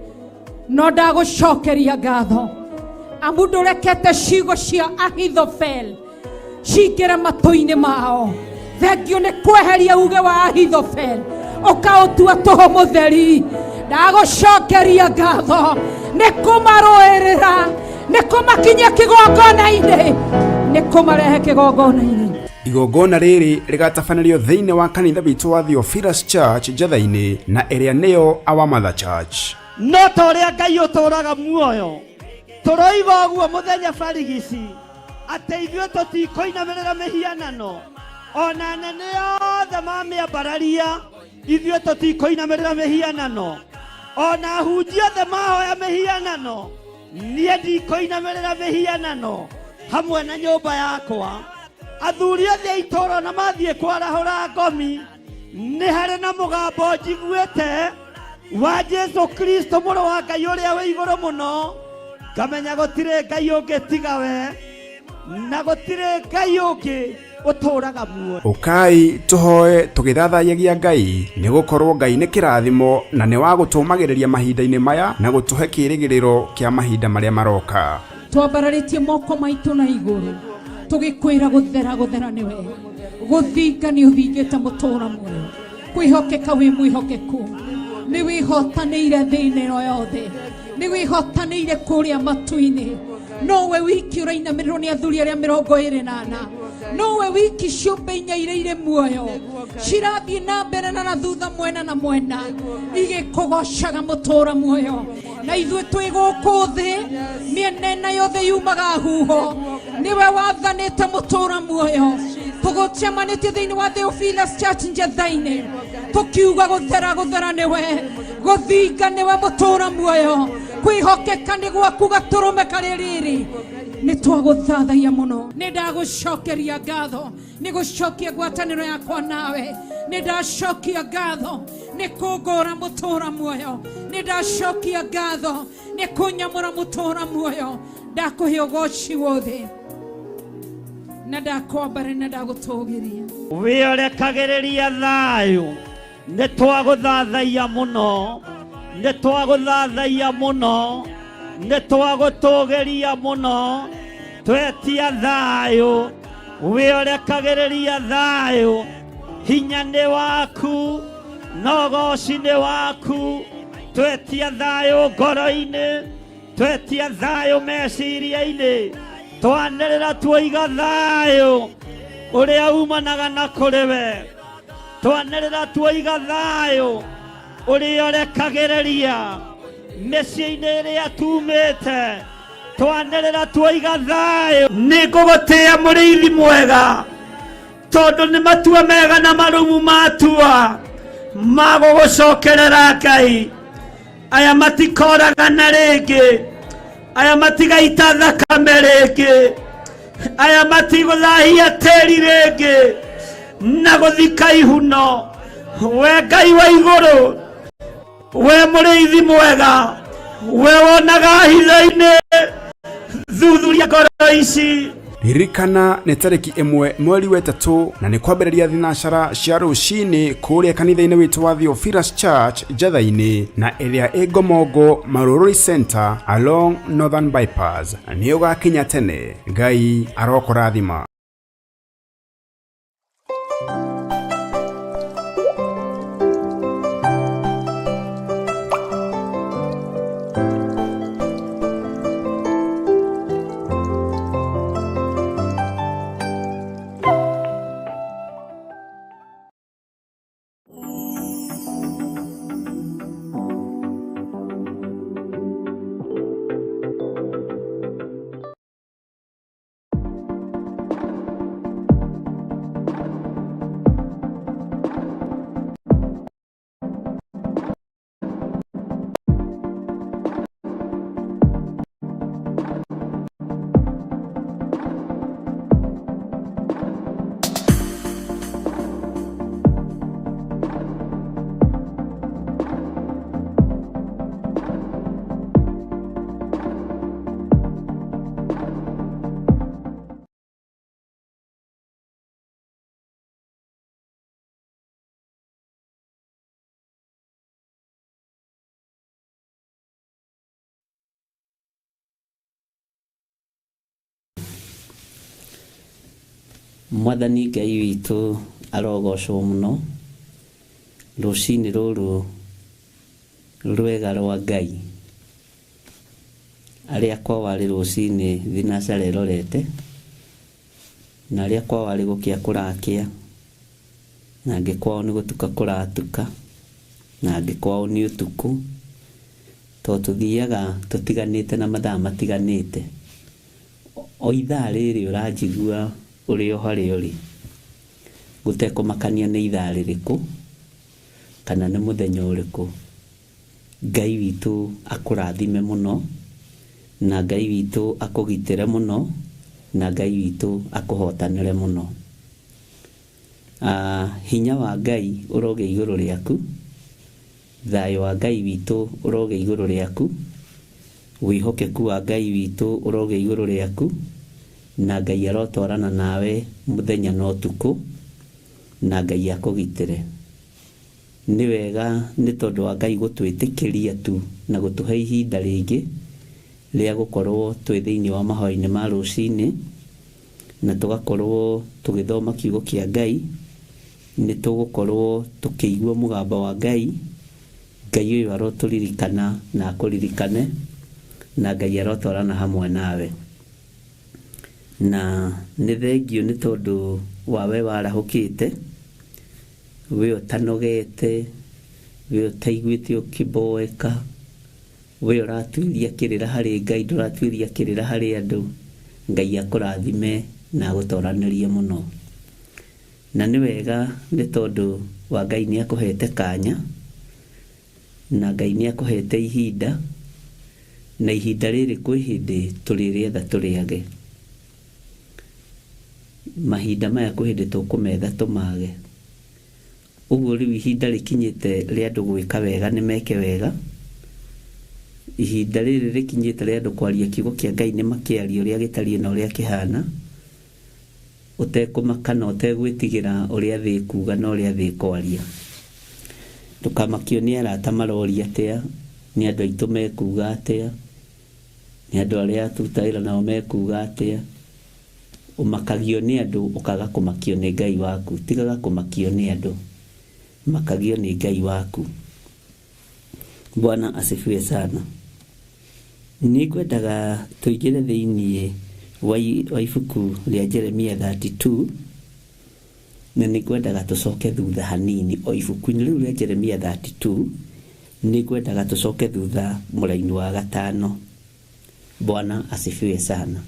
no ndagũcokeria ngatho amu ndũrekete ciugo cia Ahithofel cingĩre matũ-inĩ mao. Thengio nĩ kweheria uge wa Ahithofel ũkaũtua tũhũ mũtheri. Ndagũcokeria ngatho nĩ kũmarũĩrĩra, nĩ kũmakinyia kĩgongona-inĩ, nĩ kũmarehe kĩgongona-inĩ. Igongona rĩrĩ rĩgatabanĩrio thĩinĩ wa kanitha witũ wa Theophilus Church Njetha-inĩ na ĩrĩa nĩyo Our Mother Church. No ta ũrĩa Ngai ũtũũraga muoyo, tũroiga ũguo mũthenya barigici atĩ ithuĩ tũtikũinamĩrĩra mĩhianano, ona anene othe mamĩambararia ithuĩ tũtikũinamĩrĩra mĩhianano, ona ahunjia othe mahoya mĩhianano niĩ ndikũinamĩrĩra mĩhianano hamwe na nyũmba yakwa. Athuri othe a itũũra na mathiĩ kwarahũra ngomi, nĩ harĩ na mũgambo njiguĩte wa Jesu Kristo mũrũ wa Ngai ũrĩa wĩ igũrũ mũno, ngamenya gũtirĩ Ngai ũngĩ tiga we, na gũtirĩ Ngai ũngĩ ũtũũraga muoyo. Ũkai tũhoe tũgĩthathaiyagia Ngai, nĩ gũkorwo Ngai nĩ kĩrathimo na nĩ wa gũtũũmagĩrĩria mahinda-inĩ maya na gũtũhe kĩĩrĩgĩrĩro kĩa mahinda marĩa maroka. Twambararĩtie moko maitũ na igũrũ tũgĩkwĩra gũthera gũthera nĩwe, gũthinga nĩ ũthingĩte mũtũũra muoyo, kwĩhokeka wĩ mwĩhokeku, nĩ wĩhotanĩire thĩinĩ ĩno yothe, nĩ wĩhotanĩire kũrĩa matu-inĩ. Nowe wiki ũrainamĩrĩrwo nĩ athuri arĩa 24, nowe wiki ciũmbe inya iria irĩ muoyo cirathiĩ na mbere na thutha mwena na mwena igĩkũgocaga mũtũũra muoyo. Na ithuĩ twĩ gũkũ thĩ mĩena ĩna yothe yumaga huho, nĩwe wathanĩte mũtũũra muoyo. Tũgũcemanĩtie thĩinĩ wa Theophilus Church Njetha-inĩ tũkiuga gũthera gũthera nĩwe, gũthinga nĩwe mũtũũra muoyo, kwĩhokeka nĩ gwaku gatũrũme karĩ rĩrĩ. Nĩ twagũthathaia mũno, nĩ ndagũcokeria ngatho nĩ gũcokia ngwatanĩro yakwa nawe, nĩ ndacokia ngatho nĩ kũngũra mũtũũra muoyo, nĩ ndacokia ngatho nĩ kũnyamũra mũtũũra muoyo. Ndakũhe ũgoci wothe na ndakwambara na ndagũtũgĩria. Wĩorekagĩrĩria thayũ, nĩ twagũthathaia mũno, nĩ twagũthathaia mũno, nĩ twagũtũgĩria mũno, twetia thayũ, wĩorekagĩrĩria thayũ, hinya nĩ waku na ũgoci nĩ waku, twetia thayũ ngoro-inĩ, twetia thayũ meciria-inĩ, twanĩrĩra tuoiga thayũ ũrĩa umanaga na kũrĩ we, twanĩrĩra tuoiga thayũ ũrĩa ũrekagĩrĩria mĩciĩ-inĩ ĩrĩa tumĩte, twanĩrĩra tuoiga thayũ. Nĩ ngũgũtĩĩa mũrĩithi mwega, tondũ nĩ matua mega na marumu matua ma gũgũcokerera Ngai. Aya matikoragana rĩngĩ, aya matigaita thakame rĩngĩ, aya matigũthahia tĩri rĩngĩ na gũthika ihuno. We Ngai wa igũrũ, we mũrĩithi mwega, we wonaga hitho-inĩ, thuthuria ngoro ici. Ririkana nĩ tarĩki 1 mweri wa 3 na nĩ kwambĩrĩria thinacara cia rũcinĩ kũrĩa kanitha-inĩ witũ wa Theophilus Church Njetha-inĩ na ĩrĩa ĩ Ngomongo Marurui Center along Northern Bypass. Nĩ ũgakinya tene. Ngai arokũrathima. Mwathani Ngai witũ arogocwo mũno rũcinĩ rũrũ rwega rwa Ngai. Arĩa kwao arĩ rũcinĩ thinacara ĩrorete, na arĩa kwao arĩ gũkĩa kũrakĩa, na angĩ kwao nĩ gũtuka kũratuka, na angĩ kwao nĩ ũtukũ, tondũ tũthiaga tũtiganĩte na mathaa matiganĩte. O ithaa rĩrĩ ũranjigua ũrĩ o harĩa ũrĩ, gũtekũmakania nĩ ithaa rĩrĩkũ kana nĩ mũthenya ũrĩkũ. Ngai witũ akũrathime mũno, na Ngai witũ akũgitĩre mũno, na Ngai witũ akũhotanĩre mũno. Hinya wa Ngai ũrogĩa igũrũ rĩaku, thayũ wa Ngai witũ ũrogĩa igũrũ rĩaku, wĩhokeku wa Ngai witũ ũrogĩa igũrũ rĩaku, na Ngai arotwarana nawe mũthenya na ũtukũ, na Ngai akũgitĩre. Nĩ wega nĩ tondũ wa Ngai gũtwĩtĩkĩria tu na gũtũhe ihinda rĩngĩ rĩa gũkorwo twĩ thĩinĩ wa mahoya-inĩ ma rũcinĩ, na tũgakorwo tũgĩthoma kiugo kĩa Ngai. Nĩ tũgũkorwo tũkĩigua mũgambo wa Ngai. Ngai ũyũ arotũririkana na akũririkane, na Ngai arotwarana hamwe nawe. Na nĩ thengio nĩ tondũ wa we warahũkĩte, we ũtanogete, we ũtaiguĩte ũkĩboeka, we ũratuĩria kĩrĩra harĩ Ngai, ndũratuĩria kĩrĩra harĩ andũ. Ngai akũrathime na agũtoranĩrie mũno. Na nĩ wega nĩ tondũ wa Ngai nĩ akũhete kanya, na Ngai nĩ akũhete ihinda, na ihinda rĩrĩ kwĩ hĩndĩ tũrĩrĩetha tũrĩage. Mahinda maya kwĩ hĩndĩ tũkũmetha tũmage. Ũguo rĩu ihinda rĩkinyĩte rĩa andũ gwĩka wega nĩ meke wega. Ihinda rĩrĩ rĩkinyĩte rĩa andũ kwaria kiugo kĩa Ngai nĩ makĩaria ũrĩa gĩtariĩ na ũrĩa kĩhana, ũtekũmaka na ũtegwĩtigĩra ũrĩa thĩ ĩkuga na ũrĩa thĩ ĩkwaria. Ndũkamakio nĩ arata maroria atĩa, nĩ andũ aitũ mekuga atĩa, nĩ andũ arĩa tũrutaga wĩra nao mekuga atĩa. Ũmakagio nĩ andũ ũkaga kũmakio nĩ Ngai waku. Tigaga kũmakio nĩ andũ, makagio nĩ Ngai waku. Bwana asifiwe sana. Nĩ ngwendaga tũingĩre thĩinĩ wa ibuku rĩa Jeremia 32, na nĩ ngwendaga tũcoke thutha hanini. O ibuku-inĩ rĩu rĩa Jeremia 32 nĩ ngwendaga tũcoke thutha mũraini wa 5. Bwana asifiwe sana.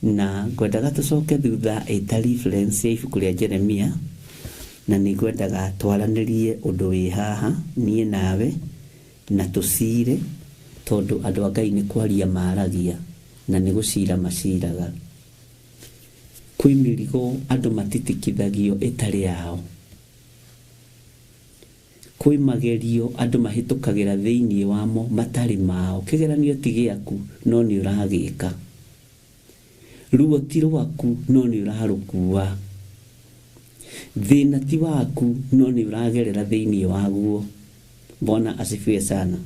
Na ngwendaga tũcoke thutha ĩta reference ya ibuku rĩa Jeremia, na nĩ ngwendaga twaranĩrie ũndũ wĩ haha niĩ nawe na tũcire, tondũ andũ a Ngai nĩ kwaria maragia na nĩ gũcira maciraga. Kwĩ mĩrigo andũ matitikithagio ĩtarĩ yao, kwĩ magerio andũ mahĩtũkagĩra thĩinĩ wamo matarĩ mao. Kĩgeranio ti gĩaku no nĩ ũragĩka, ruo ti rwaku no nĩ ũrarũkua, thĩna ti waku no nĩ ũragerera thĩinĩ waguo. Bwana asifiwe sana.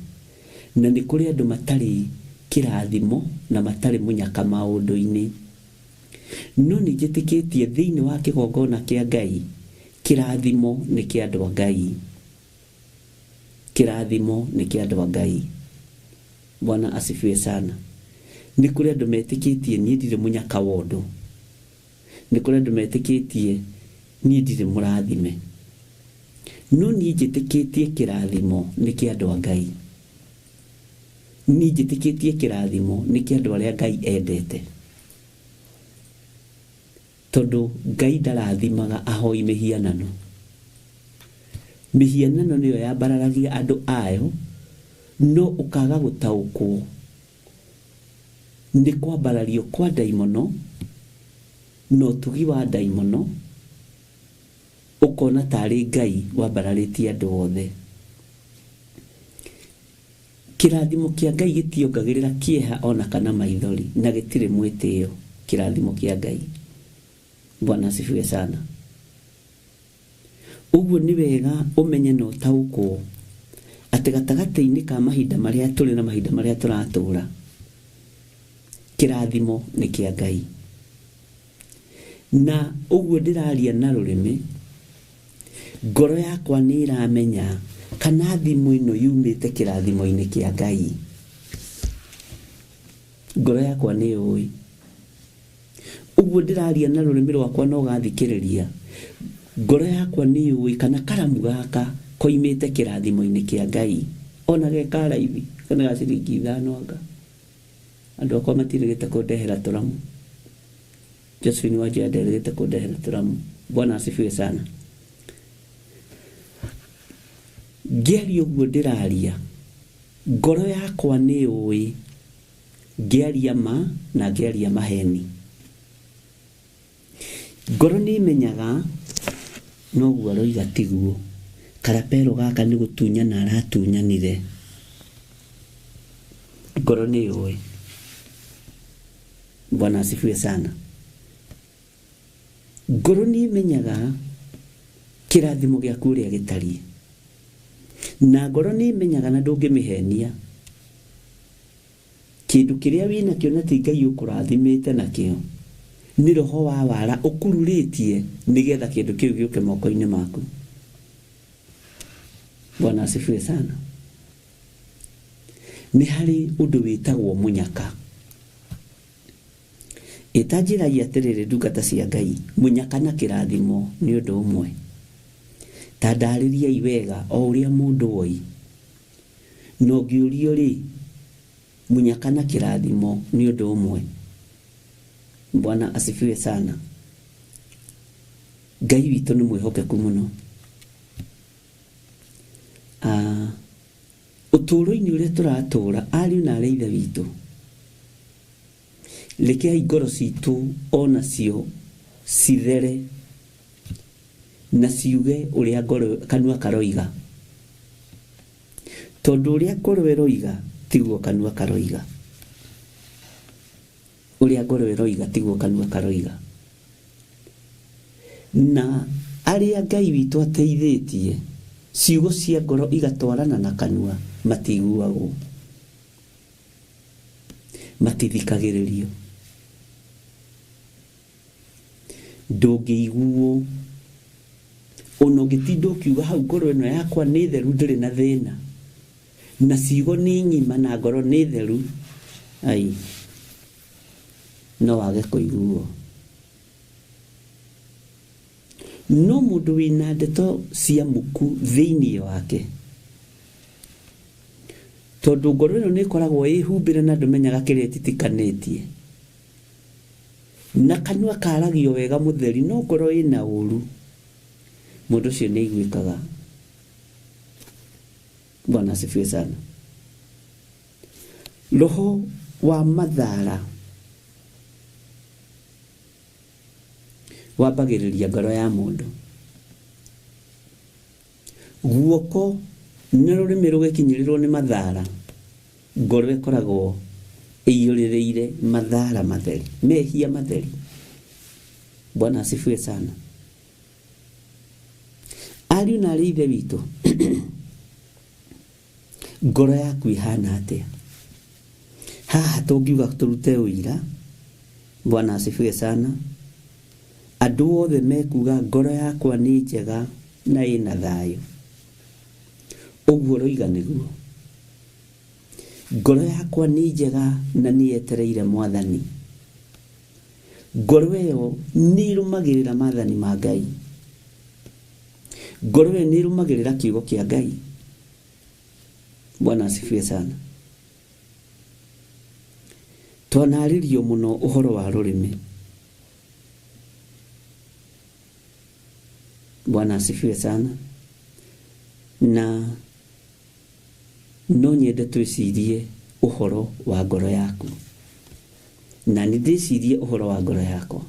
Na nĩ kũrĩ andũ matarĩ kĩrathimo na matarĩ mũnyaka maũndũ-inĩ, no nĩ njĩtĩkĩtie thĩinĩ wa kĩgongona kĩa Ngai kĩrathimo nĩ kĩa andũ a Ngai. Kĩrathimo nĩ kĩa andũ a Ngai. Bwana asifiwe sana. Nĩ kũrĩ andũ metĩkĩtie niĩ ndirĩ mũnyaka wa ũndũ, nĩ kũrĩ andũ metĩkĩtie niĩ ndirĩ mũrathime, no niĩ njĩtĩkĩtie kĩrathimo nĩ kĩa andũ a Ngai. Niĩ njĩtĩkĩtie kĩrathimo nĩ kĩa andũ arĩa Ngai endete, tondũ Ngai ndarathimaga ahoi mĩhianano. Mĩhianano nĩyo yambararagia andũ ayo, no ũkaga gũtaũkwo nĩ kwambarario kwa ndaimono na ũtugi wa ndaimono, ũkona tarĩ Ngai wambararĩtie andũ othe. Kĩrathimo kĩa Ngai gĩtiongagĩrĩra kĩeha ona kana maithori, na gĩtirĩ mwĩtĩo. Kĩrathimo kĩa Ngai. Bwana asifiwe sana. Ũguo nĩ wega ũmenye na ũtaũkwo atĩ gatagatĩ-inĩ ka mahinda marĩa tũrĩ na mahinda marĩa tũratũra, kĩrathimo nĩ kĩa Ngai. Na ũguo ndĩraria na rũrĩmĩ, ngoro yakwa nĩ ĩramenya kana thimũ ĩno yumĩte kĩrathimo-inĩ kĩa Ngai. Ngoro yakwa nĩ yũĩ. Ũguo ndĩraria na rũrĩmĩ rwakwa na ũgathikĩrĩria, ngoro yakwa nĩ yũĩ kana karamu gaka koimĩte kĩrathimo-inĩ kĩa Ngai. Ona ge ka raithi kana ga ciringi 5 anga. Andũ akwa matirĩgĩte kũndehera tũramu. Josephine Wanjoya nderĩgĩte kũndehera tũramu. Bwana asifiwe sana. Ngĩaria ũguo ndĩraria, ngoro yakwa nĩ yũĩ ngĩaria ma na ngĩaria maheni. Ngoro nĩ ĩmenyaga noguo aroiga tiguo. Karapero gaka nĩ gũtunyana aratunyanire. Ngoro nĩ yũĩ. Bwana asifiwe sana. Ngoro nĩ ĩmenyaga kĩrathimo gĩaku ũrĩa gĩtariĩ. Na ngoro nĩ ĩmenyaga na ndũngĩmĩhenia. Kĩndũ kĩrĩa wĩnakĩo na ti Ngai ũkũrathimĩte nakĩo, nĩ roho wa wara ũkururĩtie nĩgetha kĩndũ kĩu gĩũke moko-inĩ maku. Bwana asifiwe sana. Nĩ harĩ ũndũ wĩtagwo mũnyaka. Ĩtanjĩragia atĩrĩrĩ ndungata cia Ngai, mũnyaka na kĩrathimo nĩ ũndũ ũmwe. Ta ndarĩriai wega o ũrĩa mũndũ oi. Na ũngĩũrio rĩ, mũnyaka na kĩrathimo nĩ ũndũ ũmwe. Bwana asifiwe sana. Ngai witũ nĩ mwĩhokeku mũno. Ũtũũro-inĩ ũrĩa tũratũũra, ariũ na arĩ ithe witũ, rekei ngoro citũ onacio cithere na ciuge ũrĩa ngoro kanua karoiga. Tondũ ũrĩa ngoro ĩroiga tiguo kanua karoiga. Ũrĩa ngoro ĩroiga tiguo kanua karoiga. Na arĩa Ngai witũ ateithĩtie, ciugo cia ngoro igatwarana na kanua, matiguagwo, matithikagĩrĩrio. Ndũngĩiguo ona ũngĩtinda ũkiuga hau ngoro ĩno yakwa nĩ theru ndĩrĩ na thĩna, na ciugo nĩ ng'ima na ngoro nĩ theru, ai, no wage kũiguo. No mũndũ wĩna ndeto cia muku thĩinĩ wake, tondũ ngoro ĩno nĩ ĩkoragwo ĩhumbĩre na ndũmenyaga kĩrĩa ĩtitikanĩtie, na kanua karagio wega mũtheri no ngoro ĩna ũru, mũndũ ũcio nĩ aiguĩkaga. Bwana asifiwe sana. Roho wa mathara wambagĩrĩria ngoro ya mũndũ. Guoko na rũrĩmĩ rũgĩkinyĩrĩrwo nĩ mathara, ngoro ĩkoragwo ĩiyũrĩrĩire mathara matheri, mehia matheri. Bwana asifiwe sana. Ariũ na arĩ ithe witũ, ngoro yaku ihana atĩa? Haha tũngiuga tũrute ũira. Bwana asifiwe sana. Andũ othe mekuga ngoro yakwa nĩ njega na ĩna thayũ. Ũguo ũroiga nĩguo. Ngoro yakwa nĩ njega na nĩ yetereire Mwathani. Ngoro ĩyo nĩ ĩrũmagĩrĩra maathani ma Ngai. Ngoro ĩyo nĩ ĩrũmagĩrĩra kiugo kĩa Ngai. Bwana asifiwe sana. Twanarĩrio mũno ũhoro wa rũrĩmĩ. Bwana asifiwe sana. Na no nyende twĩcirie ũhoro wa ngoro yaku. Na nĩ ndĩcirie ũhoro wa ngoro yakwa.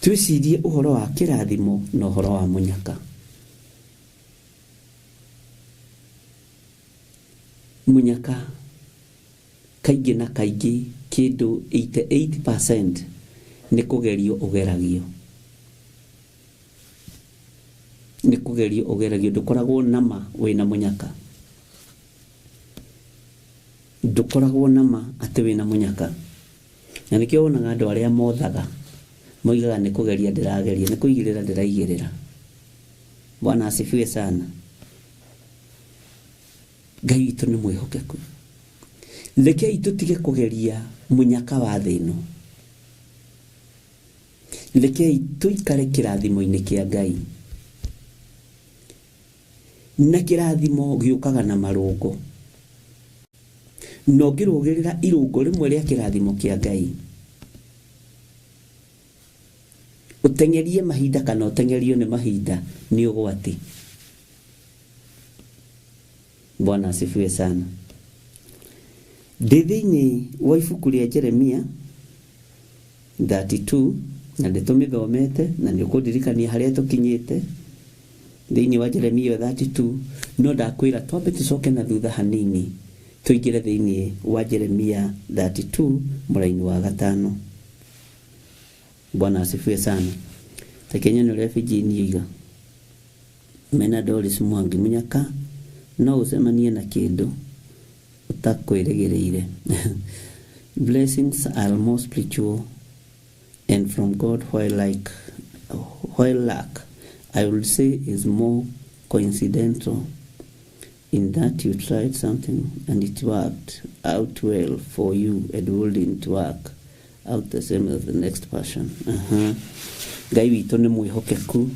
Twĩcirie ũhoro wa kĩrathimo na ũhoro wa mũnyaka. Mũnyaka kaingĩ na kaingĩ kĩndũ 88% nĩ kũgerio ũgeragio. Nĩ kũgerio ũgeragio, ndũkoragwo na ma wĩna mũnyaka. Ndũkoragwo na ma atĩ wĩna mũnyaka. Na nĩkĩo wonaga andũ arĩa mothaga moigaga nĩ kũgeria ndĩrageria, nĩ kũigĩrĩra ndĩraigĩrĩra. Bwana asifiwe sana. Ngai witũ nĩ mwĩhokeku. Rekei tũtige kũgeria mũnyaka wa thĩ ĩno. Rekei tũikare kĩrathimo-inĩ kĩa Ngai. Na kĩrathimo gĩũkaga na marũngo. Na ũngĩrũgĩrĩra irũngo rĩmwe rĩa kĩrathimo kĩa Ngai, ũteng'erie mahinda kana ũteng'erio nĩ mahinda nĩ ũgwati. Bwana asifiwe sana. Ndĩ thĩinĩ wa ibuku rĩa Jeremia 32 na ndĩtũmĩthomete na nĩ ũkũndirikania harĩa tũkinyĩte thĩinĩ wa Jeremia 32, no ndakwĩra twambe tũcoke na thutha hanini tũingĩre thĩinĩ wa Jeremia 32 mũraini wa 5. Bwana asifiwe sana. Tekenya nĩ ũrĩa Virginia oiga. Mena Doris Mwangi Munyaka no ũcemanie na kĩndũ ũtakwĩrĩgĩrĩire. Blessings are more spiritual and from God, while luck, I would say, is more coincidental in that you tried something and it worked out well for you and wouldn't work out the same as the next person. Ngai witũ nĩ mwĩhokeku,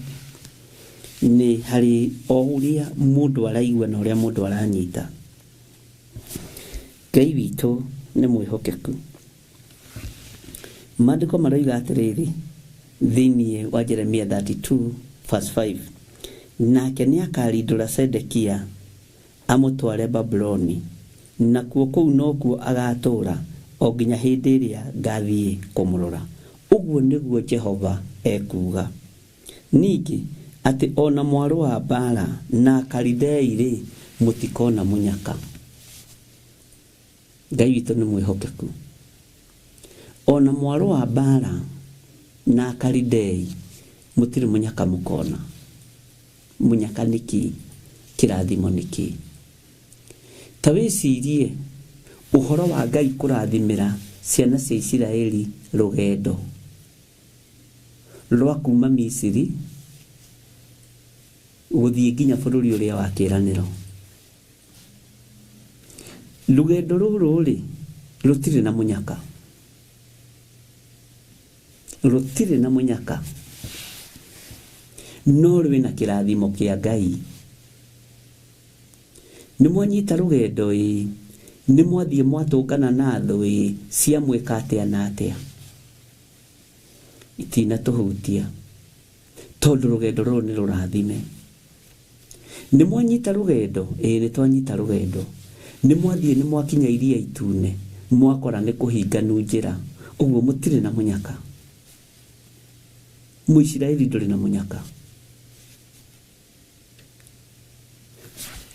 nĩ harĩ o ũrĩa mũndũ araigua na ũrĩa mũndũ aranyita. Ngai witũ nĩ mwĩhokeku. Maandĩko maroiga atĩrĩrĩ thĩinĩ wa Jeremia 32 verse 5, nake nĩakarindũra Sedekia amũtware Babuloni, nakuo kũu nokuo agatũũra o nginya hĩndĩ ĩrĩa ngathiĩ kũmũrora. Ũguo nĩguo Jehova ekuuga. Ningĩ atĩ ona mwarũ wa mbara na Akalidei rĩ, mũtikona mũnyaka. Ngai witũ nĩ mwĩhokeku. Ona mwarũ wa mbara na Akalidei mũtirĩ mũnyaka mũkona. Mũnyaka nĩ kĩ? Kĩrathimo nĩ kĩ? Ta wĩcirie ũhoro wa Ngai kũrathimĩra ciana cia Isiraeli rũgendo rwa kuma Misiri gũthiĩ nginya bũrũri ũrĩa wa kĩĩranĩro. Rũgendo rũrũ rĩ, rũtirĩ na mũnyaka. Rũtirĩ na mũnyaka, no rwĩna kĩrathimo kĩa Ngai. Nĩ mwanyita rũgendo ĩ, nĩ mwathiĩ mwatũngana na thũ ĩ, ciamwĩka atĩa na atĩa, itinatũhutia tondũ rũgendo rũrũ nĩ rũrathime. Nĩ mwanyita rũgendo ĩ, nĩ twanyita rũgendo. Nĩ mwathiĩ nĩ mwakinya iria itune, mwakora nĩ kũhinganu njĩra, ũguo mũtirĩ na mũnyaka. Mũisiraeli ndũrĩ na mũnyaka.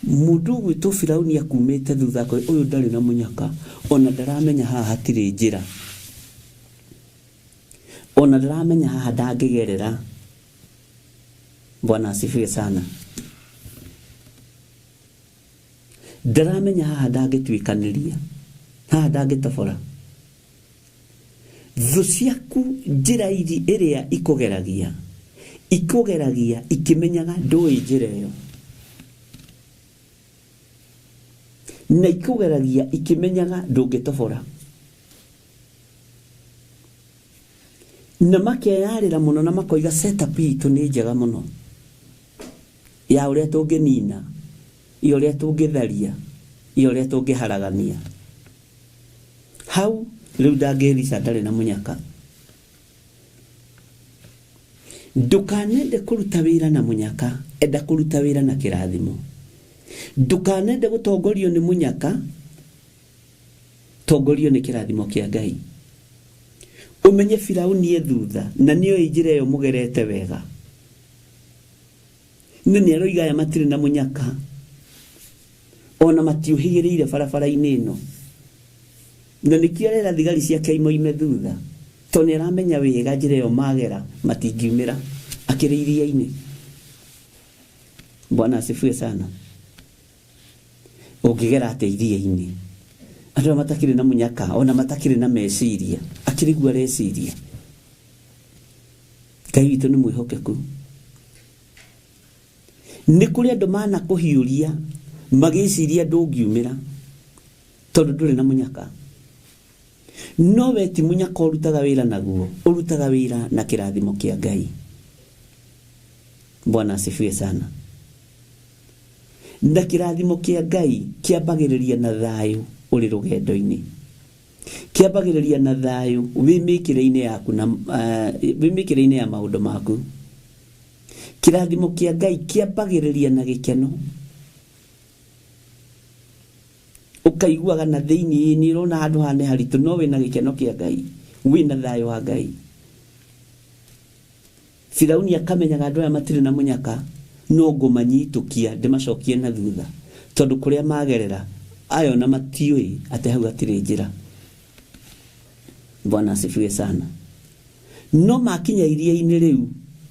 Mũndũ ũgwĩtwo Firauni akumĩte thutha akoiga ũyũ ndarĩ na mũnyaka, ona ndaramenya haha hatirĩ njĩra, ona ndaramenya haha ndangĩgerera. Bwana asifiwe sana. Ndaramenya haha ndangĩtuĩkanĩria, haha ndangĩtobora. Thũ ciaku njĩra ĩrĩa ikũgeragia, ikũgeragia ikĩmenyaga ndũĩ njĩra ĩyo, na ikũgeragia ikĩmenyaga ndũngĩtobora, na makeyarĩra mũno na makoiga setup itũ nĩ njega mũno ya ũrĩa tũngĩnina, ya ũrĩa tũngĩtharia, ya ũrĩa tũngĩharagania. Hau rĩu ndangĩrica ndarĩ na mũnyaka. Ndũkanende kũruta wĩra na mũnyaka, enda kũruta wĩra na kĩrathimo. Ndũkanende gũtongorio nĩ mũnyaka, tongorio nĩ kĩrathimo kĩa Ngai. Ũmenye Firauni e thutha na nĩoĩ njĩra ĩyo mũgerete wega. Nĩ nĩaroiga aya matirĩ na mũnyaka, ona matiũhĩgĩrĩire barabara-inĩ ĩno, na nĩkĩo arera thigari ciake imoime thutha, tondũ nĩaramenya wega njĩra ĩyo magera matingiumĩra akĩrĩ iria-inĩ. Bwana asifiwe sana. Ũngĩgera atĩa iria-inĩ Andũ aya matakĩrĩ na mũnyaka ona matakĩrĩ na meciria, akĩrĩ guo areciria. Ngai witũ nĩ mwĩhokeku. Nĩ kũrĩ andũ manakũhiũria magĩciria ndũngiumĩra tondũ ndũrĩ na mũnyaka. No we ti mũnyaka ũrutaga wĩra naguo, ũrutaga wĩra na kĩrathimo kĩa Ngai. Bwana asifiwe sana. Na kĩrathimo kĩa Ngai kĩambagĩrĩria na thayũ ũrĩ rũgendo-inĩ, kĩambagĩrĩria na thayũ wĩ mĩkĩre-inĩ yaku na wĩ mĩkĩre-inĩ ya maũndũ maku. Kĩrathimo kĩa Ngai kĩambagĩrĩria na gĩkeno, ũkaiguaga na thĩinĩ nĩ ũrona handũ haha nĩ haritũ, no wĩna gĩkeno kĩa Ngai, wĩna thayũ wa Ngai. Firauni akamenyaga andũ aya matirĩ na mũnyaka, no ngũmanyitũkia ndĩmacokie na thutha, tondũ kũrĩa magerera aya ona matiũĩ atĩ hau hatirĩ njĩra. Bwana asifiwe sana. No makinya iria-inĩ rĩu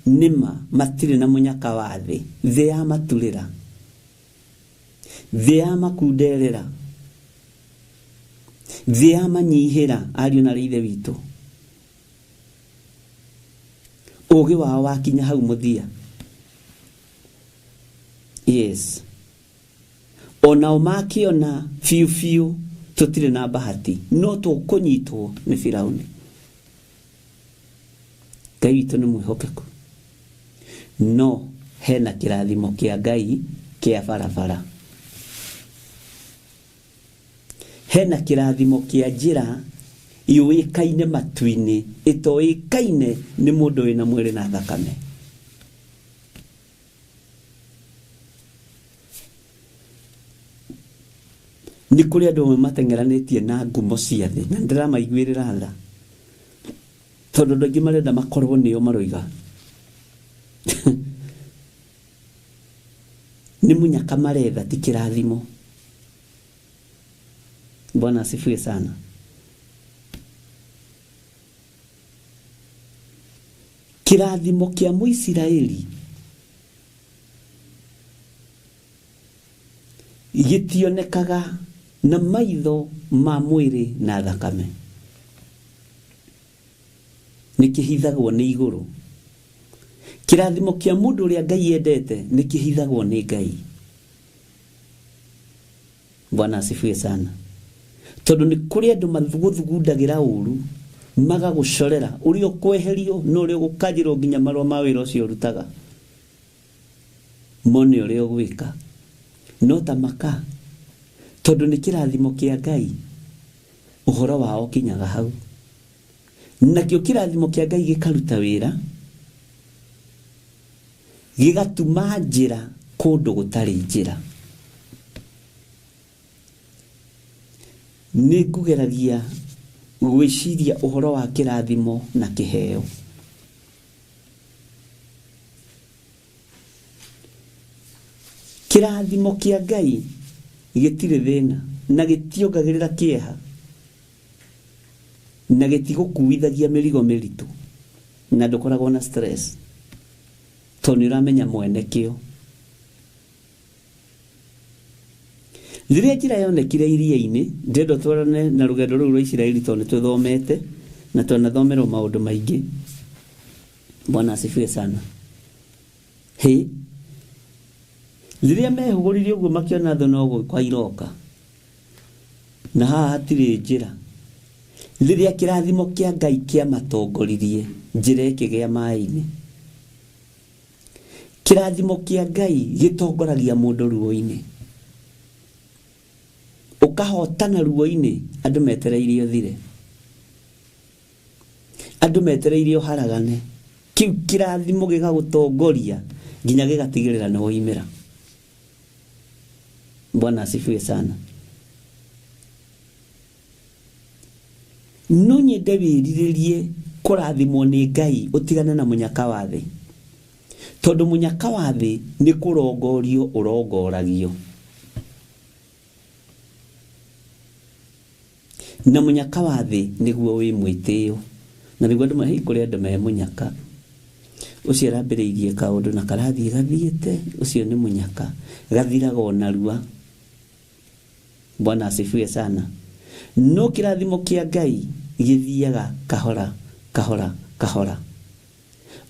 nĩma matirĩ na mũnyaka wa thĩ, thĩ ya maturĩra, thĩ ya makunderera, thĩ ya manyihĩra ariũ na ithe witũ. Ũgĩ wao wakinya hau mũthia. Yes, onao makĩona biũ biũ tũtirĩ na bahati, no tũkũnyitwo nĩ Firauni. Ngai witũ nĩ mwĩhokeku, no hena kĩrathimo kĩa Ngai kĩa barabara, hena kĩrathimo kĩa njĩra yũĩkaine matu-inĩ ĩtoĩkaine nĩ mũndũ wĩna mwĩrĩ na thakame. Nĩ kũrĩ andũ amwe mateng'eranĩtie na ngumo cia thĩ, na ndĩramaiguĩrĩra tha, tondũ andũ aingĩ marenda makorwo nĩo maroiga. Nĩ mũnyaka maretha, ti kĩrathimo. Bwana asifiwe sana. Kĩrathimo kĩa Mũisiraeli gĩtionekaga na maitho ma mwĩrĩ na thakame, nĩ kĩhithagwo nĩ igũrũ. Kĩrathimo kĩa mũndũ ũrĩa Ngai endete nĩ kĩhithagwo nĩ Ngai. Bwana asifiwe sana. Tondũ nĩ kũrĩ andũ magũthugundagĩra ũru, magagũcorera ũrĩa ũkweherio na ũrĩa ũgũkanjĩrwo nginya marũa ma wĩra ũcio ũrutaga, mone ũrĩa ũgwĩka. No ta maka, tondũ nĩ kĩrathimo kĩa Ngai, ũhoro wao ũkinyaga hau. Nakĩo kĩrathimo kĩa Ngai gĩkaruta wĩra, gĩgatuma njĩra kũndũ gũtarĩ njĩra. Nĩ ngũgeragia gwĩciria ũhoro wa kĩrathimo na kĩheo. Kĩrathimo kĩa Ngai gĩtirĩ thĩna na gĩtiongagĩrĩra kĩeha na gĩtigũkuithagia mĩrigo mĩritũ, na ndũkoragwo na stress tondũ nĩ ũramenya mwene kĩo. Rĩrĩa njĩra yonekire iria-inĩ, ndĩrenda twarane na rũgendo rũu rwa Isiraeli tondũ nĩ tũthomete na twanathomerwo maũndũ maingĩ. Bwana asifiwe sana. Hĩ, rĩrĩa mehũgũrire ũguo makĩona thũ no gũka iroka, na haha hatirĩ njĩra. Rĩrĩa kĩrathimo kĩa Ngai kĩamatongoririe, njĩra ĩkĩgĩa maĩ-inĩ. Kĩrathimo kĩa Ngai gĩtongoragia mũndũ ruo-inĩ, ũkahotana ruo-inĩ, andũ metereire ũthire, andũ metereire ũharagane. Kĩu kĩrathimo gĩgagũtongoria nginya gĩgatigĩrĩra nĩ woimĩra. Bwana asifiwe sana. No nyende wĩrirĩrie kũrathimwo nĩ Ngai ũtigane na mũnyaka wa thĩ, tondũ mũnyaka wa thĩ nĩ kũrongorio ũrongoragio, na mũnyaka wa thĩ nĩguo wĩ mwĩtĩo, na nĩguo andũ mahi kũrĩ andũ me mũnyaka. Ũcio arambĩrĩirie kaũndũ na karathiĩ gathiĩte, ũcio nĩ mũnyaka, gathiraga o narua. Bwana asifiwe sana. No kĩrathimo kĩa Ngai gĩthiaga kahora kahora kahora.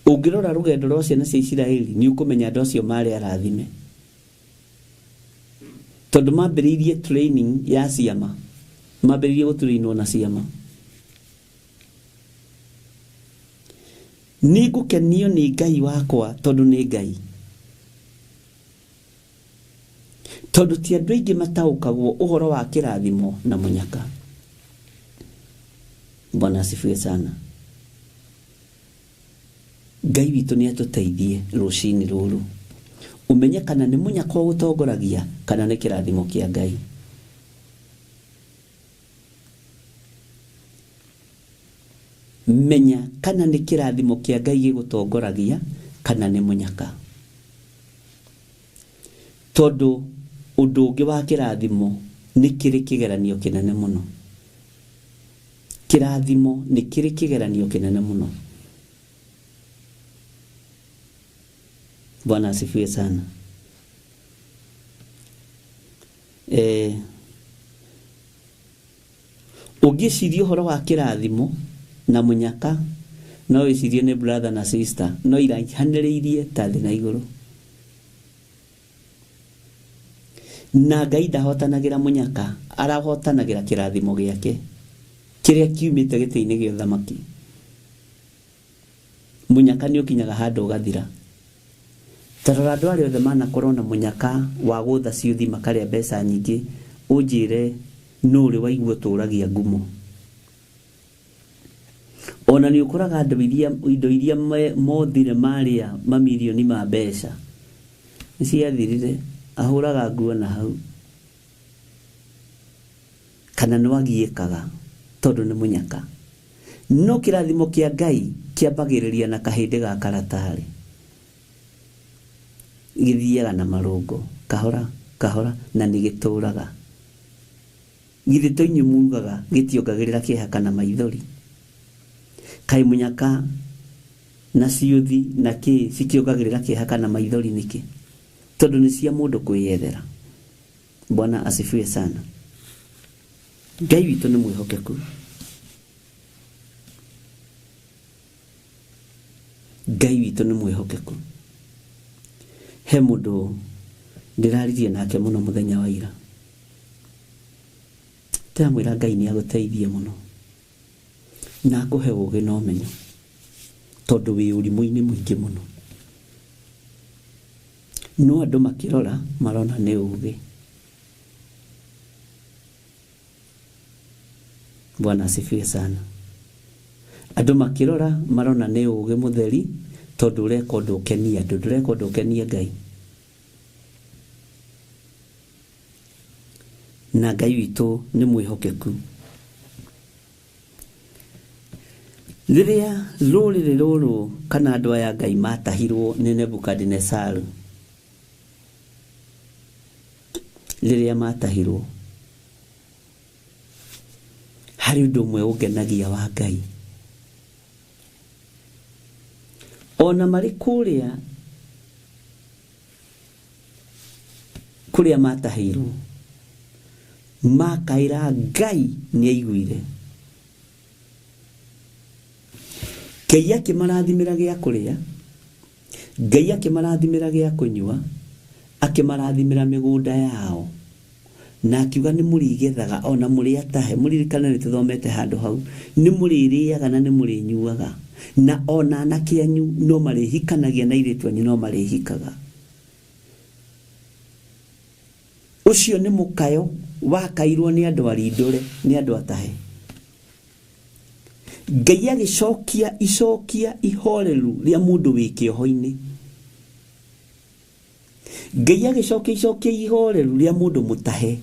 Ũngĩrora rũgendo rwa ciana cia Isiraeli nĩ ũkũmenya andũ acio marĩ arathime, tondũ mambĩrĩirie training ya ciama, mambĩrĩirie gũtũrĩinwo na ciama. Nĩ ngũkenio nĩ Ngai wakwa tondũ nĩ Ngai, tondũ ti andũ aingĩ mataũkagwo ũhoro wa kĩrathimo na mũnyaka. Bwana asifiwe sana. Ngai witũ nĩ atũteithie rũcinĩ rũrũ ũmenye kana nĩ mũnyaka ũgũtongoragia kana nĩ kĩrathimo kĩa Ngai. Menya kana nĩ kĩrathimo kĩa Ngai gĩgũtongoragia kana nĩ mũnyaka, tondũ ũndũ ũngĩ wa kĩrathimo nĩ kĩrĩ kĩgeranio kĩnene mũno. Kĩrathimo nĩ kĩrĩ kĩgeranio kĩnene mũno. Bwana asifiwe sana. Ũngĩciria ũhoro wa kĩrathimo na mũnyaka no wĩcirie nĩ brother na sister, no iraihanĩrĩirie ta thĩ na igũrũ. Na Ngai ndahotanagĩra mũnyaka, arahotanagĩra kĩrathimo gĩake kĩrĩa kiumĩte gĩtĩ-inĩ gĩa ũthamaki. Mũnyaka nĩ ũkinyaga handũ ũgathira. Ta rora andũ arĩa othe manakorwo na mũnyaka wa gũtha ciũthi makarĩa mbeca nyingĩ, ũnjĩre nũ ũrĩ waigua ũtũragia ngumo. Ona nĩ ũkoraga andũ iria indo iria mothire marĩa mamirioni ma mbeca nĩ ciathirire, ahũraga nguo na hau kana nĩ wagiĩkaga tondũ nĩ mũnyaka. No kĩrathimo kĩa Ngai kĩambagĩrĩria na kahĩndĩ ga karatarĩ, gĩthiaga na marũngo kahora kahora na nĩ gĩtũraga. Githĩ to inyuĩ mugaga gĩtiongagĩrĩra kĩeha kana maithori? Kaĩ mũnyaka na ciũthi na kĩ cikĩongagĩrĩra kĩeha kana maithori nĩkĩ? Tondũ nĩ cia mũndũ kwĩyethera. Bwana asifiwe sana. Ngai witũ nĩ mwĩhokeku. Ngai witũ nĩ mwĩhokeku. He mũndũ ndĩraririe nake mũno mũthenya wa ira, ndĩramwĩra Ngai nĩ agũteithie mũno na akũhe ũgĩ na ũmenyo, tondũ wĩ ũrimũ-inĩ mũingĩ mũno. No andũ makĩrora marona nĩ ũgĩ. Bwana asifiwe sana. Andũ makĩrora marona nĩ ũgĩ mũtheri, tondũ ũreka ũndũ ũkenie andũ, ndũreka ũndũ ũkenie Ngai. Na Ngai witũ nĩ mwĩhokeku. Rĩrĩa rũrĩrĩ rũrũ kana andũ aya Ngai matahirwo nĩ Nebukadinesaru, rĩrĩa matahirwo, harĩ ũndũ ũmwe ũngenagia wa Ngai. Ona marĩ kũrĩa kũrĩa matahĩirwo, makaĩra Ngai nĩ aiguire. Ngai akĩmarathimĩra gĩa kũrĩa, Ngai akĩmarathimĩra gĩa kũnyua, akĩmarathimĩra mĩgũnda yao, na akiuga nĩ mũrĩgethaga ona mũrĩ atahe. Mũririkane nĩ tũthomete handũ hau, nĩ mũrĩrĩaga na nĩ mũrĩnyuaga, na ona anake anyu no marĩhikanagia na airĩtu anyu no marĩhikaga. Ũcio nĩ mũkayo wakairwo nĩ andũ arindũre, nĩ andũ atahe. Ngai agĩcokia icokia ihoreru rĩa mũndũ wĩ kĩoho-inĩ. Ngai agĩcokia icokia ihoreru rĩa mũndũ mũtahe.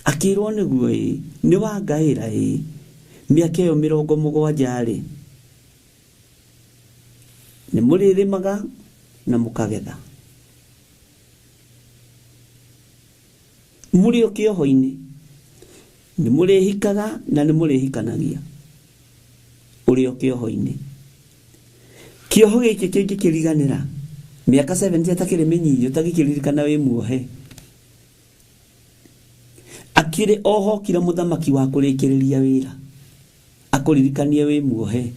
Akĩrwo nĩguo ĩ, nĩ wangaĩra ĩ, mĩaka ĩyo 70 rĩ, nĩ mũrĩrĩmaga na mũkagetha. Mũrĩ o kĩoho-inĩ, nĩ mũrĩhikaga na nĩ mũrĩhikanagia. Ũrĩ o kĩoho-inĩ. Kĩoho gĩkĩ kĩngĩkĩriganĩra, mĩaka 70 atakĩrĩ mĩnyinyi, ũtangĩkĩririkana wĩ muohe. Akĩrĩ ohokire mũthamaki wa kũrĩkĩrĩria wĩra akũririkanie wĩ muohe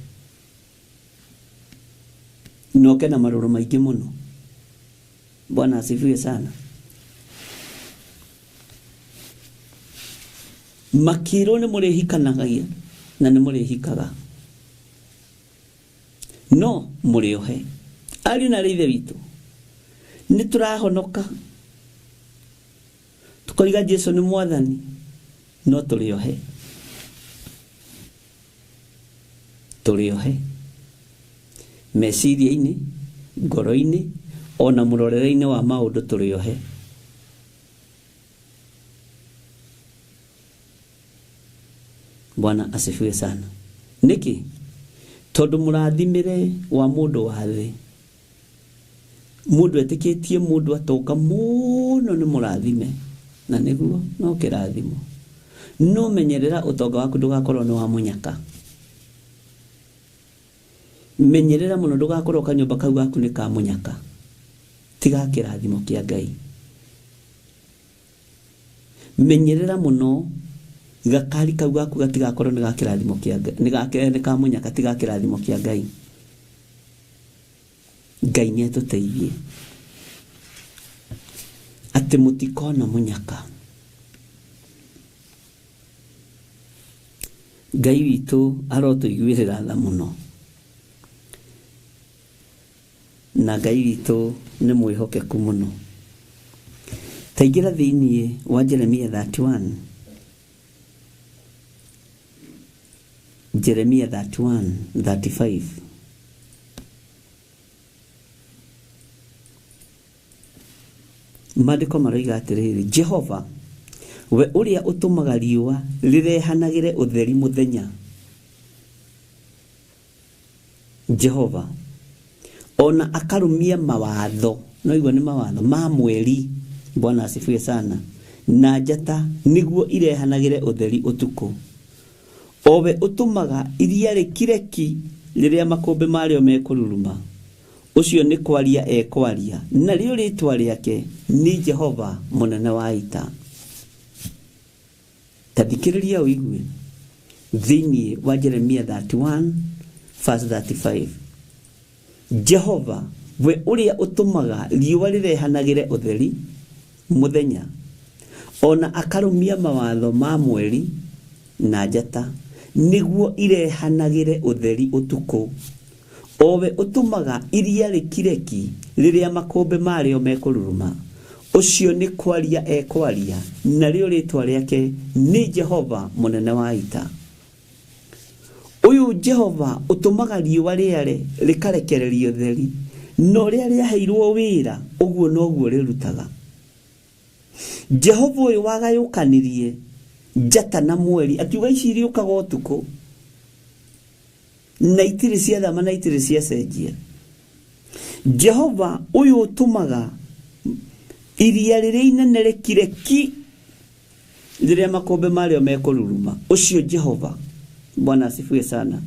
noke na marũrũ maingĩ mũno. Bwana asifiwe sana. Makĩrwo nĩ mũrĩhikanagagia na nĩ mũrĩhikaga no mũrĩohe. Ariũ na ithe witũ nĩ tũrahonoka tukoiga Jesu nĩ mwathani no tũrĩohe, tũrĩohe meciria-inĩ, ngoro-inĩ ona mũrorere-inĩ wa maũndũ tũrĩohe. Bwana asifiwe sana. Nĩkĩ? Tondũ mũrathimĩre wa mũndũ wa thĩ, mũndũ etĩkĩtie mũndũ atonga mũno nĩ mũrathime, na nĩguo no kĩrathimo. No menyerera ũtonga waku ndũgakorwo nĩ wa mũnyaka. Menyerera mũno ndũgakorwo kanyũmba kau gaku nĩ ka mũnyaka, tiga kĩrathimo kĩa Ngai. Menyerera mũno gakari kau gaku gatigakorwo nĩ ga kĩrathimo kĩa Ngai, nĩ ka mũnyaka, tiga kĩrathimo kĩa Ngai. Ngai nĩ atũteithie atĩ mũtikona mũnyaka. Ngai witũ arotũiguĩrĩra tha mũno, na Ngai witũ nĩ mwĩhokeku mũno. Taingĩra thĩinĩ wa Jeremia 31, Jeremia 31:35. Maandĩko maroiga atĩrĩrĩ, Jehova we ũrĩa ũtũmaga riũa rĩrehanagĩre ũtheri mũthenya, Jehova ona akarũmia mawatho, no igua nĩ mawatho ma mweri. Bwana asifiwe sana. Na njata nĩguo irehanagĩre ũtheri ũtukũ, owe ũtũmaga iria rĩkire ki rĩrĩa makũmbĩ marĩo mekũruruma, ũcio nĩ kwaria ekwaria, narĩo rĩtwa rĩake nĩ Jehova mũnene wa ita. Ta thikĩrĩria ũigue thĩinĩ wa Jeremia 31 verse 35. Jehova we ũrĩa ũtũmaga riũa rĩrehanagĩre ũtheri mũthenya, ona akarũmia mawatho ma mweri na njata nĩguo irehanagĩre ũtheri ũtukũ, owe ũtũmaga iria rĩkire ki rĩrĩa makũmbĩ marĩo mekũruruma, ũcio nĩ kwaria ekwaria, narĩo rĩtwa rĩake nĩ Jehova mũnene wa ita. Ũyũ Jehova ũtũmaga riũa rĩare rĩkarekereria ũtheri, na ũrĩa rĩaheirwo wĩra ũguo noguo rĩrutaga. Jehova ũyũ wagayũkanirie njata na mweri akiuga ici iriũkaga ũtukũ na itirĩ ciathama na itirĩ ciacenjia. Jehova ũyũ ũtũmaga iria rĩrĩa inene rĩkire ki rĩrĩa makũmbĩ marĩo mekũruruma, ũcio Jehova. Bwana asifiwe sana.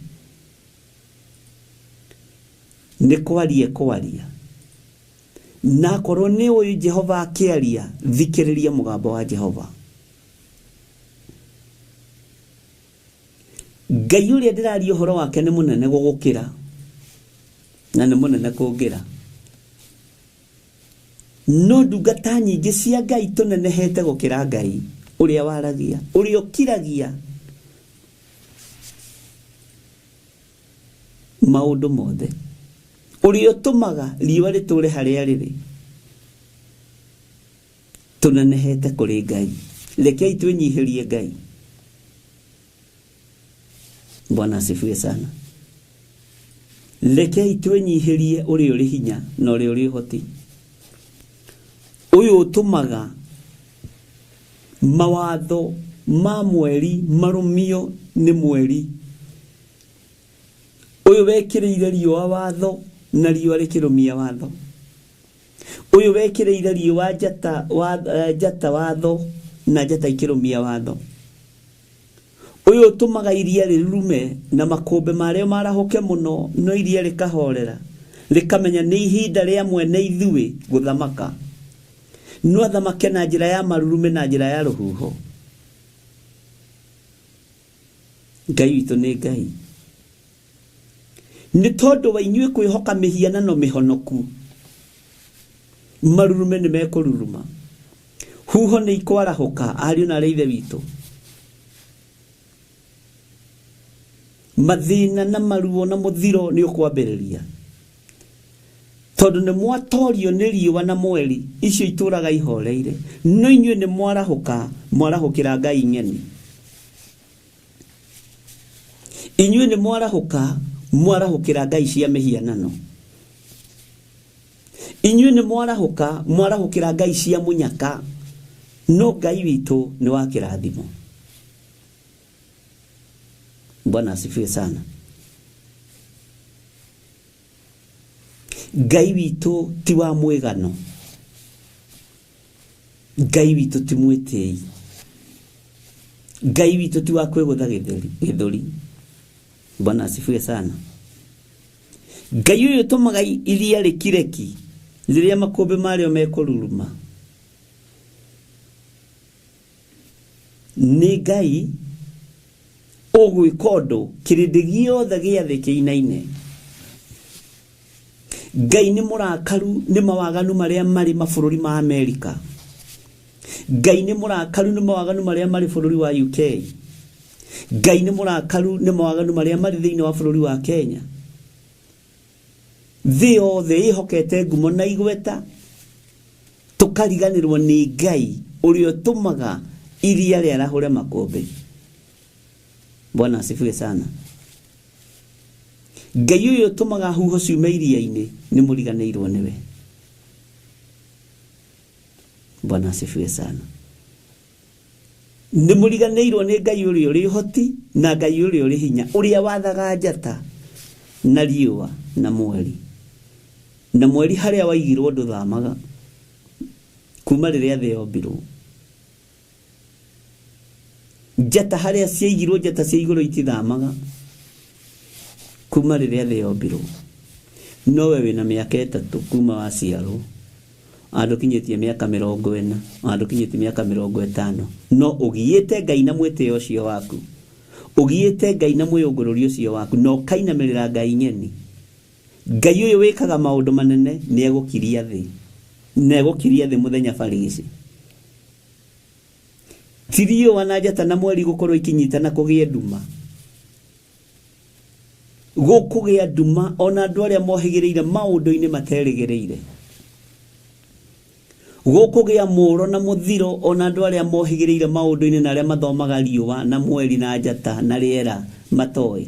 Nĩ kwaria kwaria, na akorwo nĩ ũyũ Jehova akĩaria, thikĩrĩria mũgambo wa Jehova. Ngai ũrĩa ndĩraria ũhoro wake nĩ mũnene gũgũkĩra na nĩ mũnene kũngĩra. No ndungata nyingĩ cia Ngai tũnenehete gũkĩra Ngai ũrĩa waragia, ũrĩa ũkiragia maũndũ mothe, ũrĩa ũtũmaga riũa rĩtũre harĩa rĩrĩ. Tũnenehete kũrĩ Ngai. Rekei twĩnyihĩrie Ngai. Bwana asifiwe sana. Rekei twĩnyihĩrie ũrĩa ũrĩ hinya na ũrĩa ũrĩ ũhoti, ũyũ ũtũmaga mawatho ma mweri marũmio nĩ mweri, ũyũ wekĩrĩire riũa watho na riũa rĩkĩrũmia watho, ũyũ wekĩrĩire riũa njata watho na njata ikĩrũmia watho, ũyũ ũtũmaga iria rĩrurume na makũmbĩ marĩo marahũke mũno, no iria rĩkahorera rĩkamenya nĩ ihinda rĩa mwene ithuĩ gũthamaka, no athamake na njĩra ya marurume na njĩra ya rũhuho. Ngai witũ nĩ Ngai. Nĩ tondũ wa inyuĩ kwĩhoka mĩhianano mĩhonoku, marurume nĩ mekũruruma, huho nĩ ikwarahũka, ariũ na arĩa ithe witũ. Mathĩna na maruo na mũthiro nĩ ũkwambĩrĩria, tondũ nĩ mwatorio nĩ riũa na mweri, icio itũraga ihoreire, no inyuĩ nĩ mwarahũka, mwarahũkĩra ngai ng'eni. Inyuĩ nĩ mwarahũka, mwarahũkĩra ngai cia mĩhianano. Inyuĩ nĩ mwarahũka, mwarahũkĩra ngai cia mũnyaka, no Ngai witũ nĩ wa kĩrathimo. Bwana asifiwe sana. Ngai witũ ti wa mwĩgano, Ngai witũ ti mwĩtĩi, Ngai witũ ti wa kwĩgũtha gĩthũri. Bwana asifiwe sana. Ngai ũyũ ũtũmaga iria rĩkireki rĩrĩa makũmbĩ marĩo mekũruruma, nĩ Ngai ũgwĩka ũndũ kĩrĩndĩ gĩothe gĩa thĩ kĩinaine. Ngai nĩ mũrakaru nĩ mawaganu marĩa marĩ mabũrũri ma Amerika. Ngai nĩ mũrakaru nĩ mawaganu marĩa marĩ bũrũri wa UK. Ngai nĩ mũrakaru nĩ mawaganu marĩa marĩ thĩinĩ wa bũrũri wa Kenya. Thĩ yothe ĩhokete ngumo na igweta, tũkariganĩrwo nĩ Ngai ũrĩa ũtũmaga iria rĩarahũre makũmbĩ. Bwana asifiwe sana. Ngai ũyũ ũtũmaga huho ciume iria-inĩ nĩ mũriganĩirwo nĩwe. Bwana asifiwe sana. Nĩ mũriganĩirwo nĩ Ngai ũrĩa ũrĩ ũhoti na Ngai ũrĩa ũrĩ hinya, ũrĩa wathaga njata na riũa na mweri. Na mweri harĩa waigirwo ndũthamaga kuma rĩrĩa thĩ yombirwo. Njata harĩa ciaigirwo, njata cia igũrũ itithamaga kuma rĩrĩa thĩ yombirwo. Nowe wĩna mĩaka 3 kuma waciarwo, andũkinyĩtie mĩaka 40, andũkinyĩtie mĩaka 50, no ũgiĩte Ngai na mwĩtĩo ũcio waku, ũgiĩte Ngai na mwĩyũngũrũri ũcio waku, na ũkainamĩrĩra Ngai ng'eni. Ngai ũyũ wĩkaga maũndũ manene nĩ egũkiria thĩ, na egũkiria thĩ mũthenya barigici. Ti riũa na njata na mweri gũkorwo ikinyitana kũgĩe nduma, gũkũgĩa nduma ona andũ arĩa mohĩgĩrĩire maũndũ-inĩ materĩgĩrĩire. Gũkũgĩa mũro na mũthiro ona andũ arĩa mohĩgĩrĩire maũndũ-inĩ na arĩa mathomaga riũa na mweri na njata na rĩera matoĩ.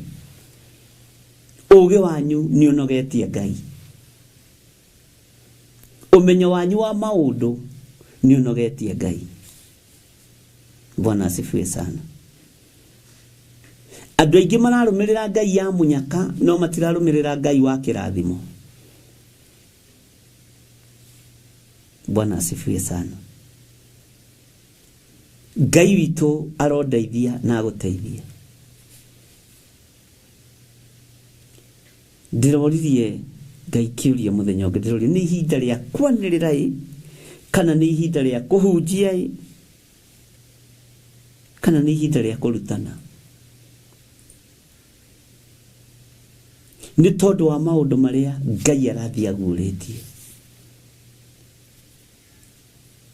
Ũũgĩ wanyu nĩ ũnogetie Ngai. Ũmenyo wanyu wa maũndũ nĩ ũnogetie Ngai. Bwana asifiwe sana. Andũ aingĩ mararũmĩrĩra Ngai ya mũnyaka, no matirarũmĩrĩra Ngai wa kĩrathimo. Bwana asifiwe sana. Ngai witũ arondeithia na agũteithia. Ndĩroririe Ngai kĩũria mũthenya ũngĩ, ndĩroririe nĩ ihinda rĩa kwanĩrĩra ĩ, kana nĩ ihinda rĩa kũhunjia ĩ, kana nĩ ihinda rĩa kũrutana. Nĩ tondũ wa maũndũ marĩa Ngai arathiĩ aguũrĩtie.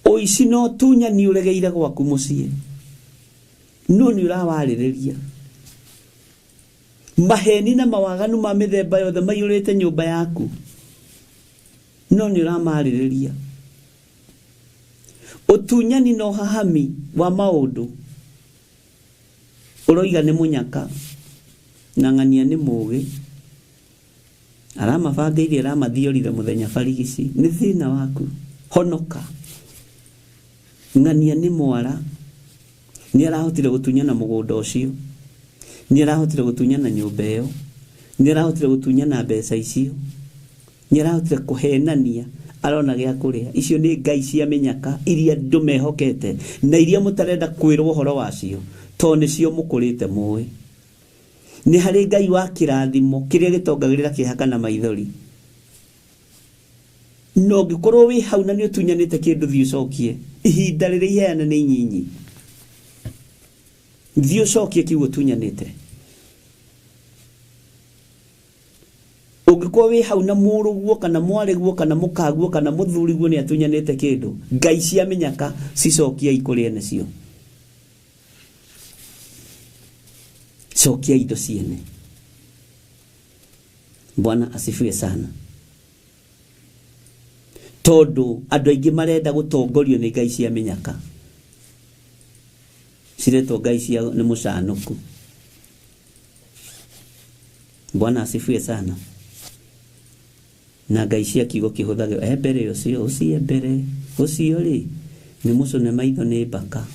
Ũici na ũtunyani ũregeire gwaku mũciĩ, no nĩ ũrawarĩrĩria. Maheni na mawaganu ma mĩthemba yothe maiyũrĩte nyũmba yaku, no nĩ ũramarĩrĩria. Ũtunyani na ũhahami wa maũndũ ũroiga nĩ mũnyaka na ng'ania nĩ mũũgĩ, aramabangĩire aramathiorire mũthenya barigici, nĩ thĩna waku, honoka. Ng'ania nĩ mwara, nĩ arahotire gũtunyana mũgũnda ũcio, nĩ arahotire gũtunyana nyũmba ĩyo, nĩ arahotire gũtunyana mbeca icio, nĩ arahotire kũhenania arona gĩa kũrĩa. Icio nĩ ngai cia mĩnyaka iria andũ mehokete na iria mũtarenda kwĩrwo ũhoro wacio, tondũ nĩcio mũkũrĩte mũĩ. Nĩ harĩ Ngai wa kĩrathimo kĩrĩa gĩtongagĩrĩra kĩeha kana maithori. No ũngĩkorwo wĩ hau na nĩ ũtunyanĩte kĩndũ, thiĩ ũcokie. Ihinda rĩrĩa iheana nĩ inyinyi, thiĩ ũcokie kĩu ũtunyanĩte. Ũngĩkorwo wĩ hau na mũrũguo kana mwarĩguo kana mũkaguo kana mũthuriguo nĩ atunyanĩte kĩndũ, ngai cia mĩnyaka cicokiai kũrĩ ene cio. Cokia indo ciene. Bwana asifiwe sana. Tondu andũ aingĩ marenda gũtongorio nĩ ngai cia mĩnyaka, ciretwo ngai cia nĩ mũcanũku. Bwana asifiwe sana. Na ngai cia kiugo kĩhũthagĩrwo mbere ũcio ũcio mbere ũcio rĩ nĩ mũcũne maitho nĩ mbaka.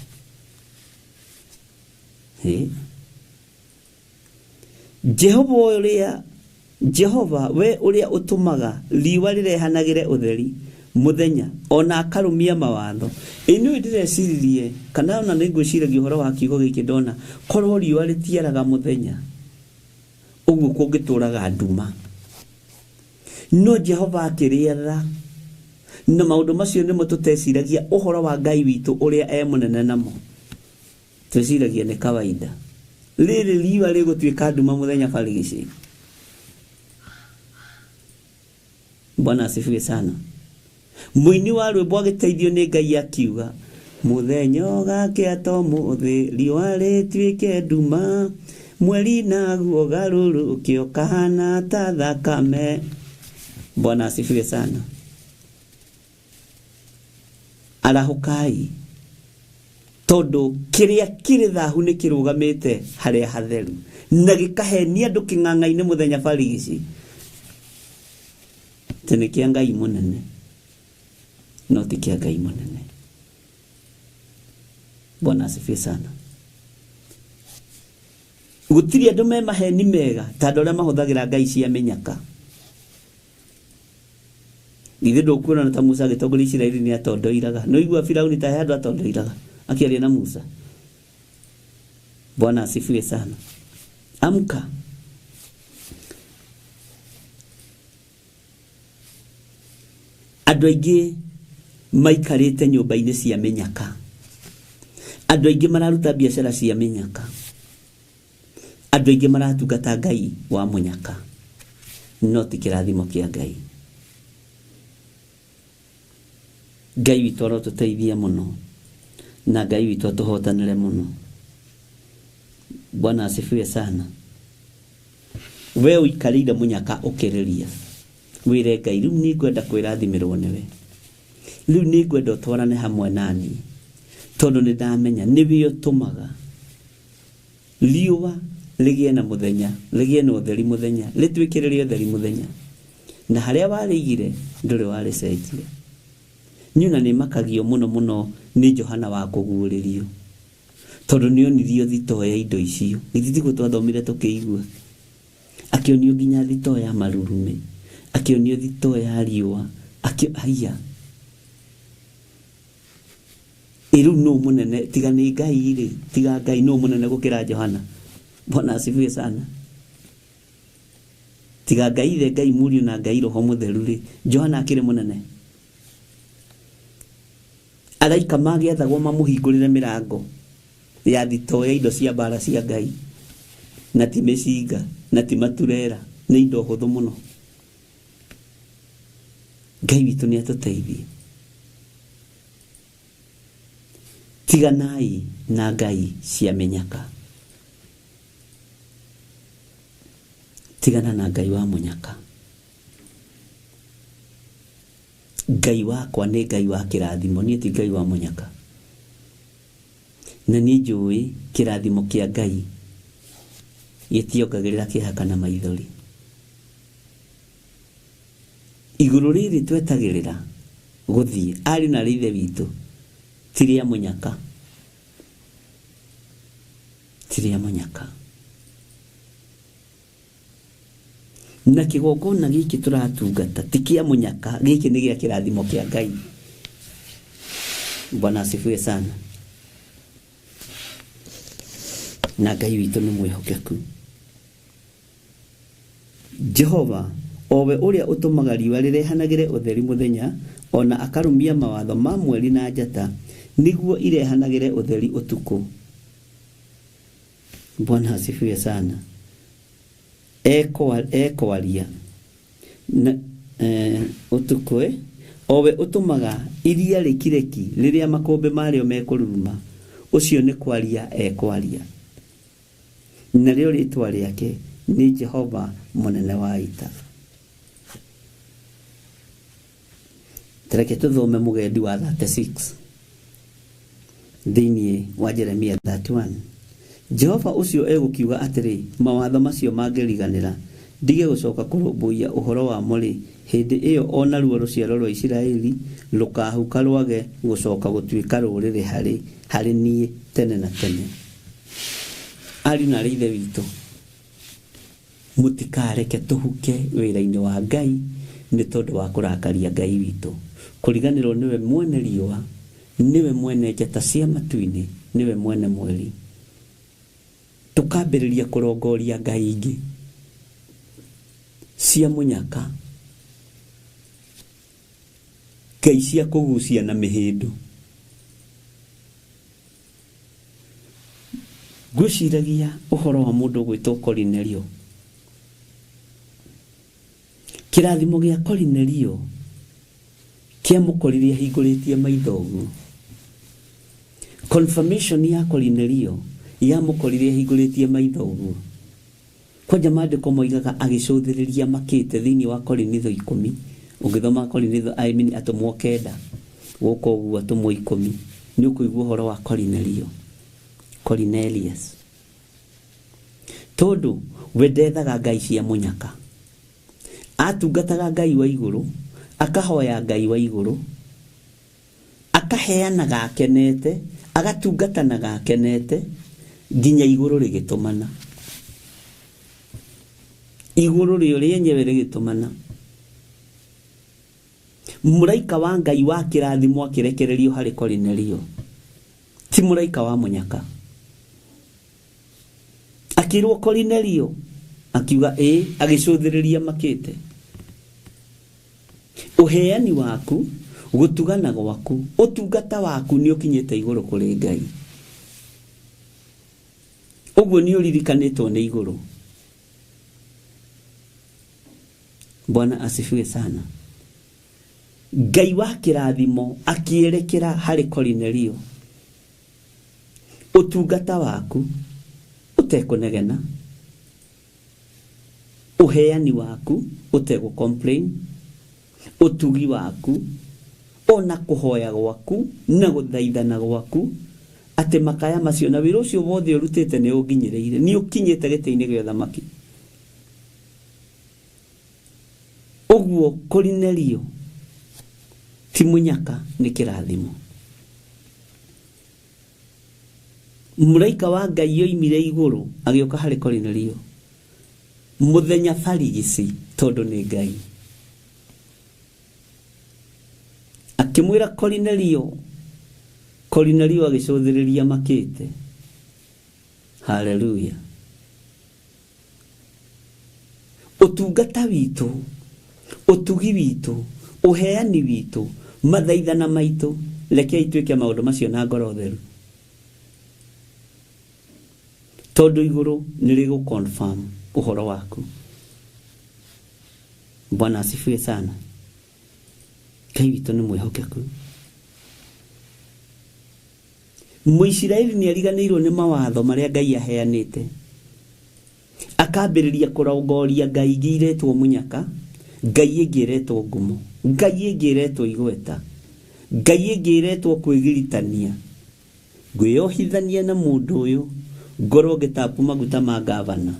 Jehova ũrĩa Jehova we ũrĩa ũtũmaga riũa rĩrehanagĩre ũtheri mũthenya ona akarũmia mawatho. Ĩno ndĩreciririe kana ona nĩ ngwĩciragia ũhoro wa kiugo gĩkĩ ndona korwo riũa rĩtiaraga mũthenya ũguo kũngĩtũraga nduma. No Jehova akĩrĩatha na maũndũ macio nĩmo tũteciragia ũhoro wa Ngai witũ ũrĩa e mũnene namo. Twĩciragia nĩ kawaida. Rĩrĩ riũa rĩgũtuĩka nduma mũthenya barigicĩ. Bwana asifiwe sana. Mũini wa rwĩmbo agĩteithio nĩ Ngai akiuga mũthenya ũgakĩa to mũthĩ riũa rĩtuĩke nduma mweri naguo garũrũke ũkahana ta thakame. Bwana asifiwe sana. Arahũkai tondu kĩrĩa kĩrĩ thahu nĩ kĩrũgamĩte harĩa hatheru na gĩkahenia andũ kĩng'ang'a-inĩ mũthenya barigici. Atĩ nĩ kĩa Ngai mũnene no ti kĩa Ngai mũnene. Bwana asifiwe sana. Gũtirĩ andũ me maheni mega ta andũ arĩa mahũthagĩra ngai cia mĩnyaka. Githĩ ndũkuona ta Musa agĩtongoria Isiraeli nĩ atondoiraga? Nĩ ũigua Firauni ta he andũ atondoiraga akĩaria na Musa? Bwana asifiwe sana. Amka. Andũ aingĩ maikarĩte nyũmba-inĩ cia mĩnyaka. Andũ aingĩ mararuta biacara cia mĩnyaka. Andũ aingĩ maratungata Ngai wa mũnyaka no ti kĩrathimo kĩa Ngai. Ngai witũ arotũteithia mũno na Ngai witũ atũhotanĩre mũno. Bwana asifiwe sana. We ũikarĩire mũnyaka ũkĩrĩria wĩre Ngai rĩu nĩ ngwenda kwĩrathimĩrwo nĩwe, rĩu nĩ ngwenda ũtwarane hamwe nani tondũ nĩ ndamenya nĩwe ũtũmaga riũa rĩgĩe na mũthenya, rĩgĩe na ũtheri mũthenya, rĩtuĩke rĩrĩ ũtheri mũthenya, na harĩa warĩigire ndũrĩ warĩcenjia. Niĩ ona nĩ makagio mũno mũno nĩ Johana wa kũguũrĩrio tondũ nĩ onirio thitoo ya indo icio. Githĩ tiguo twathomire tũkĩigua? Akĩonio nginya thitoo ya marurumĩ, akĩonio thitoo ya riũa, haiya. Ĩ rĩu nũ mũnene tiga nĩ Ngai rĩ, tiga Ngai nũ mũnene gũkĩra Johana? Bwana asifiwe sana. Tiga Ngai ithe, Ngai Mũriũ na Ngai Roho Mũtheru rĩ, Johana akĩrĩ mũnene? Araika magĩathagwo mamũhingũrĩre mĩrango ya thitoo ya indo cia mbara cia Ngai, na ti mĩcinga na ti maturera, nĩ indo hũthũ mũno. Ngai witũ nĩ atũteithie. Tiganai na ngai cia mĩnyaka. Tigana na Ngai wa mũnyaka. Ngai wakwa nĩ Ngai wa kĩrathimo, niĩ ti Ngai wa mũnyaka. Na niĩ njũĩ kĩrathimo kĩa Ngai gĩtiongagĩrĩra kĩeha kana maithori. Igũrũ rĩrĩ twetagĩrĩra gũthiĩ ariũ na aarĩ ithe witũ ti rĩa mũnyaka, ti rĩa mũnyaka. Na kĩgongona gĩkĩ tũratungata ti kĩa mũnyaka, gĩkĩ nĩ gĩa kĩrathimo kĩa Ngai. Bwana asifiwe sana. Na Ngai witũ nĩ mwĩhokeku. Jehova owe ũrĩa ũtũmaga riũa rĩrehanagĩre ũtheri mũthenya ona akarũmia mawatho ma mweri na njata nĩguo irehanagĩre ũtheri ũtukũ. Bwana asifiwe sana. Ekwaria Na ũtukũ owe ũtũmaga iria rĩkireki rĩrĩa makũmbĩ marĩo mekũruruma, ũcio nĩ kwaria ekwaria, narĩo rĩtwa rĩake nĩ Jehova mũnene wa ita. Tereke tũthome mũgendi wa 36 thĩinĩ wa Jeremia 31. Jehova ũcio egũkiuga atĩrĩ, mawatho macio mangĩriganĩra ndige gũcoka kũrũmbũiya ũhoro wamo rĩ, hĩndĩ ĩyo o naruo rũciaro rwa Isiraeli rũkahuka rwage gũcoka gũtuĩka rũrĩrĩ harĩ niĩ tene na tene. Ariũ na aarĩ ithe witũ, mũtikareke tũhuke wĩra-inĩ wa Ngai nĩ tondũ wa kũrakaria Ngai witũ. Kũriganĩrwo nĩwe mwene riũa, nĩwe mwene njata cia matu-inĩ, nĩwe mwene mweri. Tũkambĩrĩria kũrongoria ngai ingĩ cia mũnyaka, ngai cia kũgucia na mĩhĩndo. Ngwĩciragia ũhoro wa mũndũ ũgwĩtwo Korinelio. Kĩrathimo gĩa Korinelio kĩamũkorire ahingũrĩtie maitho ũguo. Confirmation ya Korinelio yamũkorire ahingũrĩtie maitho ũguo. Kwanja maandĩko moigaga agĩcũthĩrĩria makĩte thĩinĩ wa Korinitho 10. Ũngĩthoma Korinitho, I mean atũmwo 9, gũkũ ũguo atũmwo 10, nĩ ũkũigua ũhoro wa Korinelio, Cornelius. Tondũ we ndethaga ngai cia mũnyaka, atungataga Ngai wa igũrũ, akahoya Ngai wa igũrũ, akaheanaga akenete, agatungatanaga akenete, nginya igũrũ rĩgĩtũmana. Igũrũ rĩo rĩenyewe rĩgĩtũmana. Mũraika wa Ngai wa kĩrathimo akĩrekererio harĩ Korinelio, ti mũraika wa mũnyaka. Akĩrwo Korinelio, akiuga ĩĩ, agĩcũthĩrĩria makĩte. Ũheani waku, gũtugana gwaku, ũtungata waku nĩ ũkinyĩte igũrũ kũrĩ Ngai. Ũguo nĩ ũririkanĩtwo nĩ igũrũ. Bwana asifiwe sana. Ngai wa kĩrathimo akĩerekera harĩ Korinelio. Ũtungata waku ũtekũnegena, ũheani waku ũtegũ complain, ũtugi waku ona kũhoya gwaku na gũthaithana gwaku, atĩ makaya macio na wĩra ũcio wothe ũrutĩte nĩ ũnginyĩrĩire, nĩ ũkinyĩte gĩtĩ-inĩ gĩa ũthamaki. Ũguo Korinelio ti mũnyaka, nĩ kĩrathimo. Mũraika wa Ngai oimire igũrũ agĩũka harĩ Korinelio mũthenya barigici, tondũ nĩ Ngai. Akĩmwĩra Korinelio, Korinelio agĩcũthĩrĩria makĩte. Haleluya. Ũtungata witũ, ũtugi witũ, ũheani witũ, mathaithana maitũ, rekei twĩke maũndũ macio na ngoro theru, tondũ igũrũ nĩ rĩgũ confirm ũhoro waku. Bwana asifiwe sana. Ngai witũ nĩ mwĩhokeku. Mũisiraeli nĩ ariganĩirwo nĩ mawatho marĩa Ngai aheanĩte, akambĩrĩria kũrongoria ngai ingĩ iretwo mũnyaka, ngai ĩngĩ ĩretwo ngumo, ngai ĩngĩ ĩretwo igweta, ngai ĩngĩ ĩretwo kwĩgiritania. Ngwĩyohithania na mũndũ ũyũ ngorwo ngĩtapu maguta ma gavana,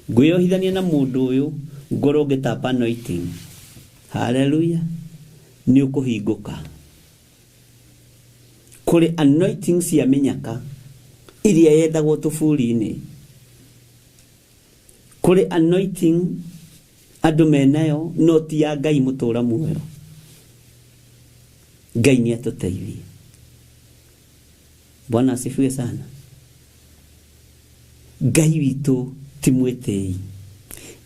ngwĩyohithania na mũndũ ũyũ ngorwo ngĩtapa anointing. Haleluya. Nĩ ũkũhingũka kũrĩ anointing cia mĩnyaka iria yethagwo tũburi-inĩ, kũrĩ anointing andũ menayo no ti ya Ngai mũtũra muoyo. Ngai nĩ atũteithie. Bwana asifiwe sana. Ngai witũ ti mwĩtĩi,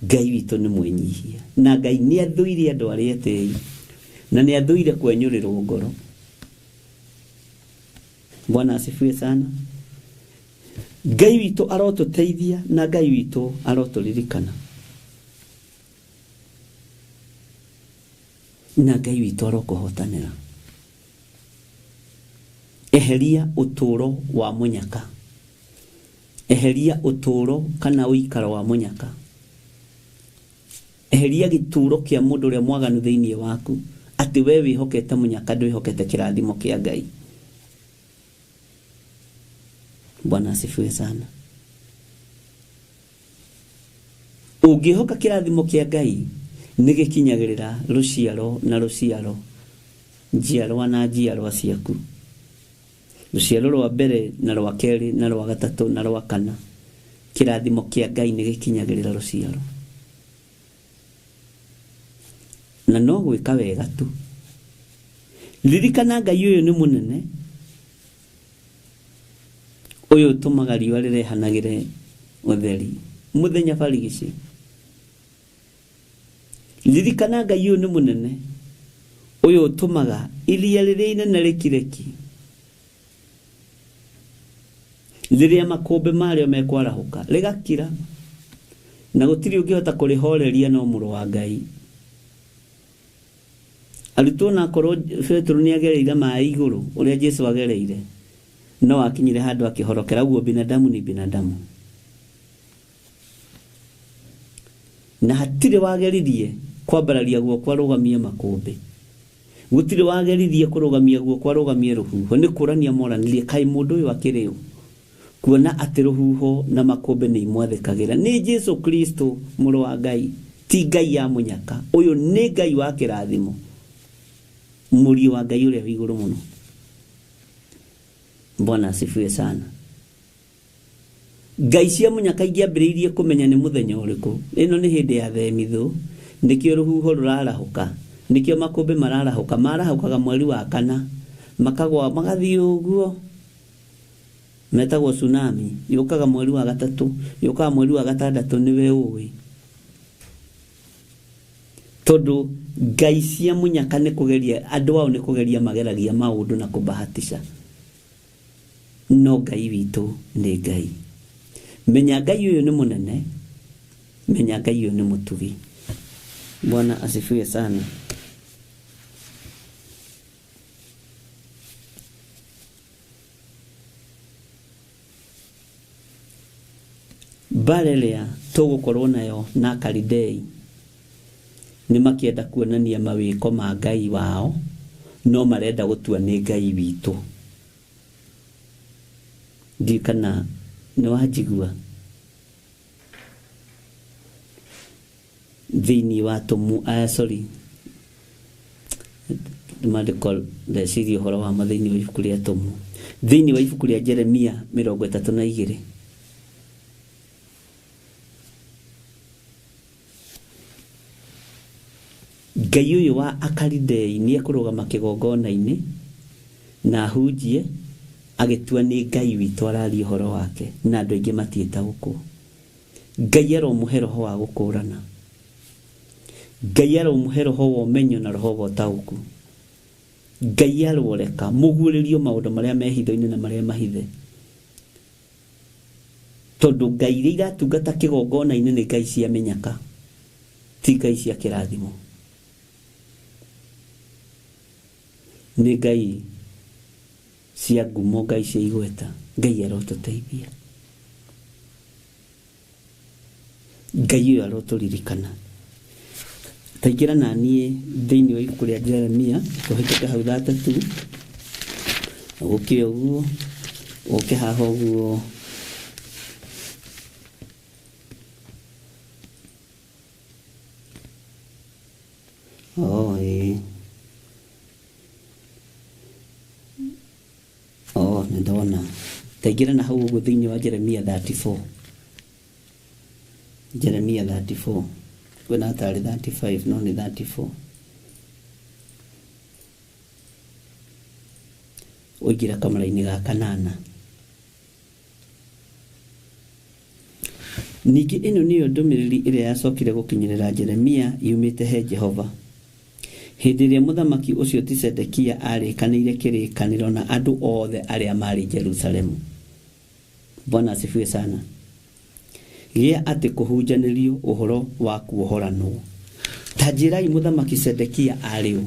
Ngai witũ nĩ mwĩnyihia, na Ngai nĩ athũire andũ arĩa etĩi, na nĩ athũire kwenyũrĩrwo ngoro. Bwana asifiwe sana. Ngai witũ arotũteithia na Ngai witũ arotũririkana. Na Ngai witũ arokũhotanĩra. Eheria ũtũũro wa mũnyaka. Eheria ũtũũro kana ũikaro wa mũnyaka. Eheria gĩtũũro kĩa mũndũ ũrĩa mwaganu thĩinĩ waku, atĩ we wĩhokete mũnyaka ndwĩhokete kĩrathimo kĩa Ngai. Bwana asifiwe sana. Ũngĩhoka kĩrathimo kĩa Ngai nĩ gĩkinyagĩrĩra rũciaro na rũciaro, njiarwa na njiarwa ciaku. Rũciaro rwa mbere na rwa kerĩ na rwa gatatũ na rwa kana, kĩrathimo kĩa Ngai nĩ gĩkinyagĩrĩra rũciaro. Na no gwĩka wega tu. Ririkana Ngai ũyũ nĩ mũnene, ũyũ ũtũmaga riũa rĩrehanagĩre ũtheri mũthenya barigici. Ririkana Ngai ũyũ nĩ mũnene, ũyũ ũtũmaga iria rĩrĩa inene rĩkireki, rĩrĩa makũmbĩ marĩo mekwarahũka rĩgakira, na gũtirĩ ũngĩhota kũrĩhoreria no mũrũ wa Ngai. Arutwo na akorwo Petero nĩ agereire maĩ igũrũ ũrĩa Jesu agereire, no akinyire handũ akĩhorokera. Ũguo binadamu ni binadamu, na hatirĩ wageririe kwambararia guoko arũgamie makũmbĩ, gũtirĩ wageririe kũrũgamia guoko arũgamie rũhuho. Nĩ kũrania moranirie, kaĩ mũndũ ũyũ akĩrĩ ũ, kuona atĩ rũhuho na makũmbĩ nĩ imwathĩkagĩra. Nĩ Jesu Kristo mũrũ wa Ngai, ti Ngai ya mũnyaka. Ũyũ nĩ Ngai wa kĩrathimo, mũriũ wa Ngai ũrĩa wĩ igũrũ mũno. Bwana asifiwe sana. Ngai cia mũnyaka ingĩambĩrĩirie kũmenya nĩ mũthenya ũrĩkũ. Ĩno nĩ hĩndĩ ya themithũ, nĩkĩo rũhuho rũrarahũka, nĩkĩo makũmbĩ mararahũka. Marahũkaga mweri wa kana, makagwa magathiĩ ũguo, metagwo tsunami. Yũkaga mweri wa gatatũ, yũkaga mweri wa gatandatũ, nĩwe ũĩ. Tondũ Ngai cia mũnyaka nĩ kũgeria andũ ao, nĩ kũgeria mageragia maũndũ na kũbahatisha. No Ngai witũ nĩ Ngai. Menya Ngai ũyũ nĩ mũnene, menya Ngai ũyũ nĩ mũtugi. Bwana asifiwe sana. Mbara ĩrĩa tũgũkorwo nayo na Kalidei nĩ makĩenda kuonania mawĩko ma Ngai wao, no marenda gũtua nĩ Ngai witũ. Ndiũĩ kana nĩ wanjigua. Thĩinĩ wa tũmu, sorry, maandĩko ndeciria ũhoro wa ma thĩinĩ wa ibuku rĩa tũmu, thĩinĩ wa ibuku rĩa Jeremia 32. Ngai ũyũ wa Akalidei nĩ ekũrũgama kĩgongona-inĩ na ahunjie agĩtua nĩ Ngai witũ araria ũhoro wake, na andũ aingĩ matiĩtaũkwo. Ngai aromũhe roho wa gũkũrana, Ngai aromũhe roho wa ũmenyo na roho wa ũtaũku. Ngai aroreka mũguũrĩrio maũndũ marĩa me hitho-inĩ na marĩa mahithe, tondũ Ngai iria iratungata kĩgongona-inĩ nĩ Ngai cia mĩnyaka, ti Ngai cia kĩrathimo. Nĩ Ngai cia ngumo, Ngai cia igweta. Ngai arotũteithia, Ngai ũyũ arotũririkana. Taingĩra na niĩ thĩinĩ wa ibuku rĩa Jeremia, tũhĩtũke hau 32, ũke ũguo, ũke haha ũguo. Oh, ĩĩ. Oh, nĩ ndona. Taingĩra na hau ũguo thĩinĩ wa Jeremia 34. Jeremia 34. Kwĩna tarĩ 35 no nĩ 34. Ũingĩra kamara-inĩ ga kanana. Ningĩ ĩno nĩyo ndũmĩrĩri ĩrĩa yacokire gũkinyĩrĩra Jeremia yumĩte he Jehova. Hĩndĩ ĩrĩa mũthamaki ũcio ti Zedekia arĩkanĩire kĩrĩkanĩro na andũ othe arĩa maarĩ Jerusalemu. Bwana asifiwe sana. Gĩa atĩ kũhunjanĩrio ũhoro wa kuohoranwo. Ta njĩrai mũthamaki Sedekia arĩ ũ?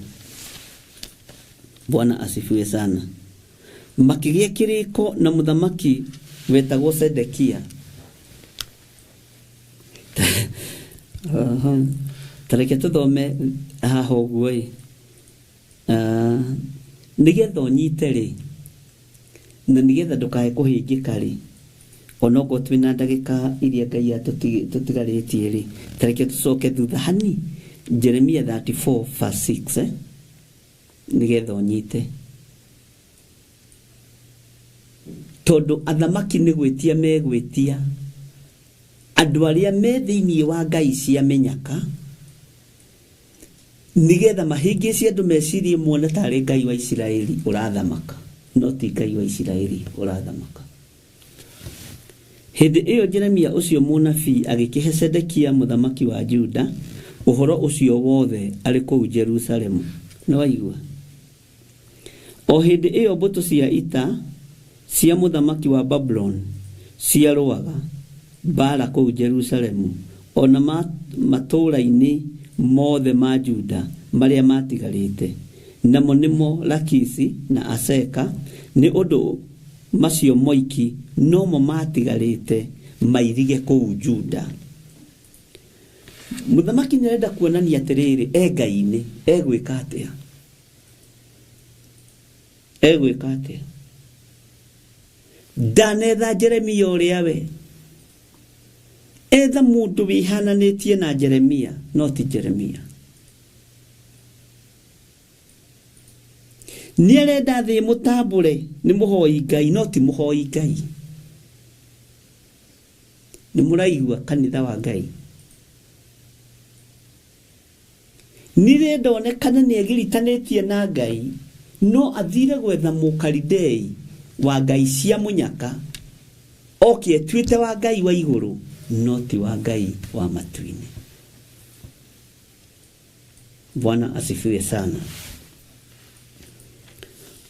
Bwana asifiwe sana. Makĩgĩa kĩrĩko na mũthamaki wetagwo Sedekia. Ta reke tũthome haha ũguo ĩ. Nĩgetha ũnyite rĩ, na nĩgetha ndũkae kũhĩngĩka rĩ, onokorwo twĩna ndagĩka iria Ngai atũtigarĩtie rĩ, ta reke tũcoke thutha hani, Jeremia 34 verse 6, nĩgetha ũnyite. Tondũ athamaki nĩ gwĩtia megwĩtia andũ arĩa me thĩinĩ wa ngai cia mĩnyaka, nĩgetha mahĩngĩcie andũ mecirie muone tarĩ Ngai wa Isiraeli ũrathamaka, no ti Ngai wa Isiraeli ũrathamaka. Hĩndĩ ĩyo Jeremia ũcio mũnabii agĩkĩhe Sedekia mũthamaki wa Juda ũhoro ũcio wothe arĩ kũu Jerusalemu. Nĩ waigua? O hĩndĩ ĩyo mbũtũ cia ita cia mũthamaki wa Babuloni ciarũaga mbaara kũu Jerusalemu, o na matũũra-inĩ mothe ma Juda marĩa matigarĩte, namo nĩmo Lakisi na Aseka, nĩ ũndũ macio moiki nomo matigarĩte mairige kũu Juda. Mũthamaki nĩarenda kuonania atĩrĩrĩ, e Ngai-inĩ, egwĩka atĩa? Egwĩka atĩa? Ndanetha Jeremia ũrĩa we. Etha mũndũ wĩhananĩtie na Jeremia, no ti Jeremia. Nĩarenda thĩ mũtambũre nĩ mũhoi Ngai, no ti mũhoi Ngai. Nĩ mũraigua kanitha wa Ngai. Nĩrenda onekane nĩegiritanĩtie na Ngai, no athire gwetha mũkalidei wa Ngai cia mũnyaka, oke etuĩte wa Ngai wa igũrũ, no ti wa Ngai wa matu-inĩ. Bwana asifiwe sana.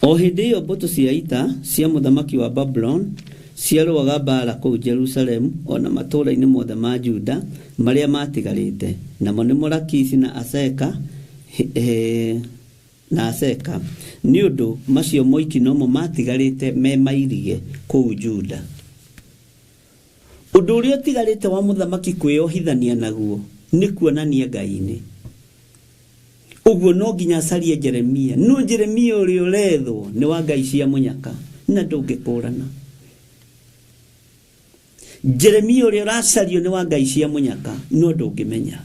O hĩndĩ ĩyo mbũtũ cia ita cia mũthamaki wa Babuloni ciarũaga mbaara kũu Jerusalemu o na matũũra-inĩ mothe ma Juda marĩa matigarĩte, namo nĩmo Lakisi na Aseka, na Aseka, nĩ ũndũ macio moiki nomo matigarĩte me mairige kũu Juda. Ũndũ ũrĩa ũtigarĩte wa mũthamaki kwĩyohithania naguo nĩ kuonania Ngai-inĩ. Ũguo no nginya acarie Jeremia. No Jeremia ũrĩa ũrethwo nĩ wa Ngai cia mũnyaka na ndũngĩkũrana. Jeremia ũrĩa ũracario nĩ wa Ngai cia mũnyaka no ndũngĩmenya.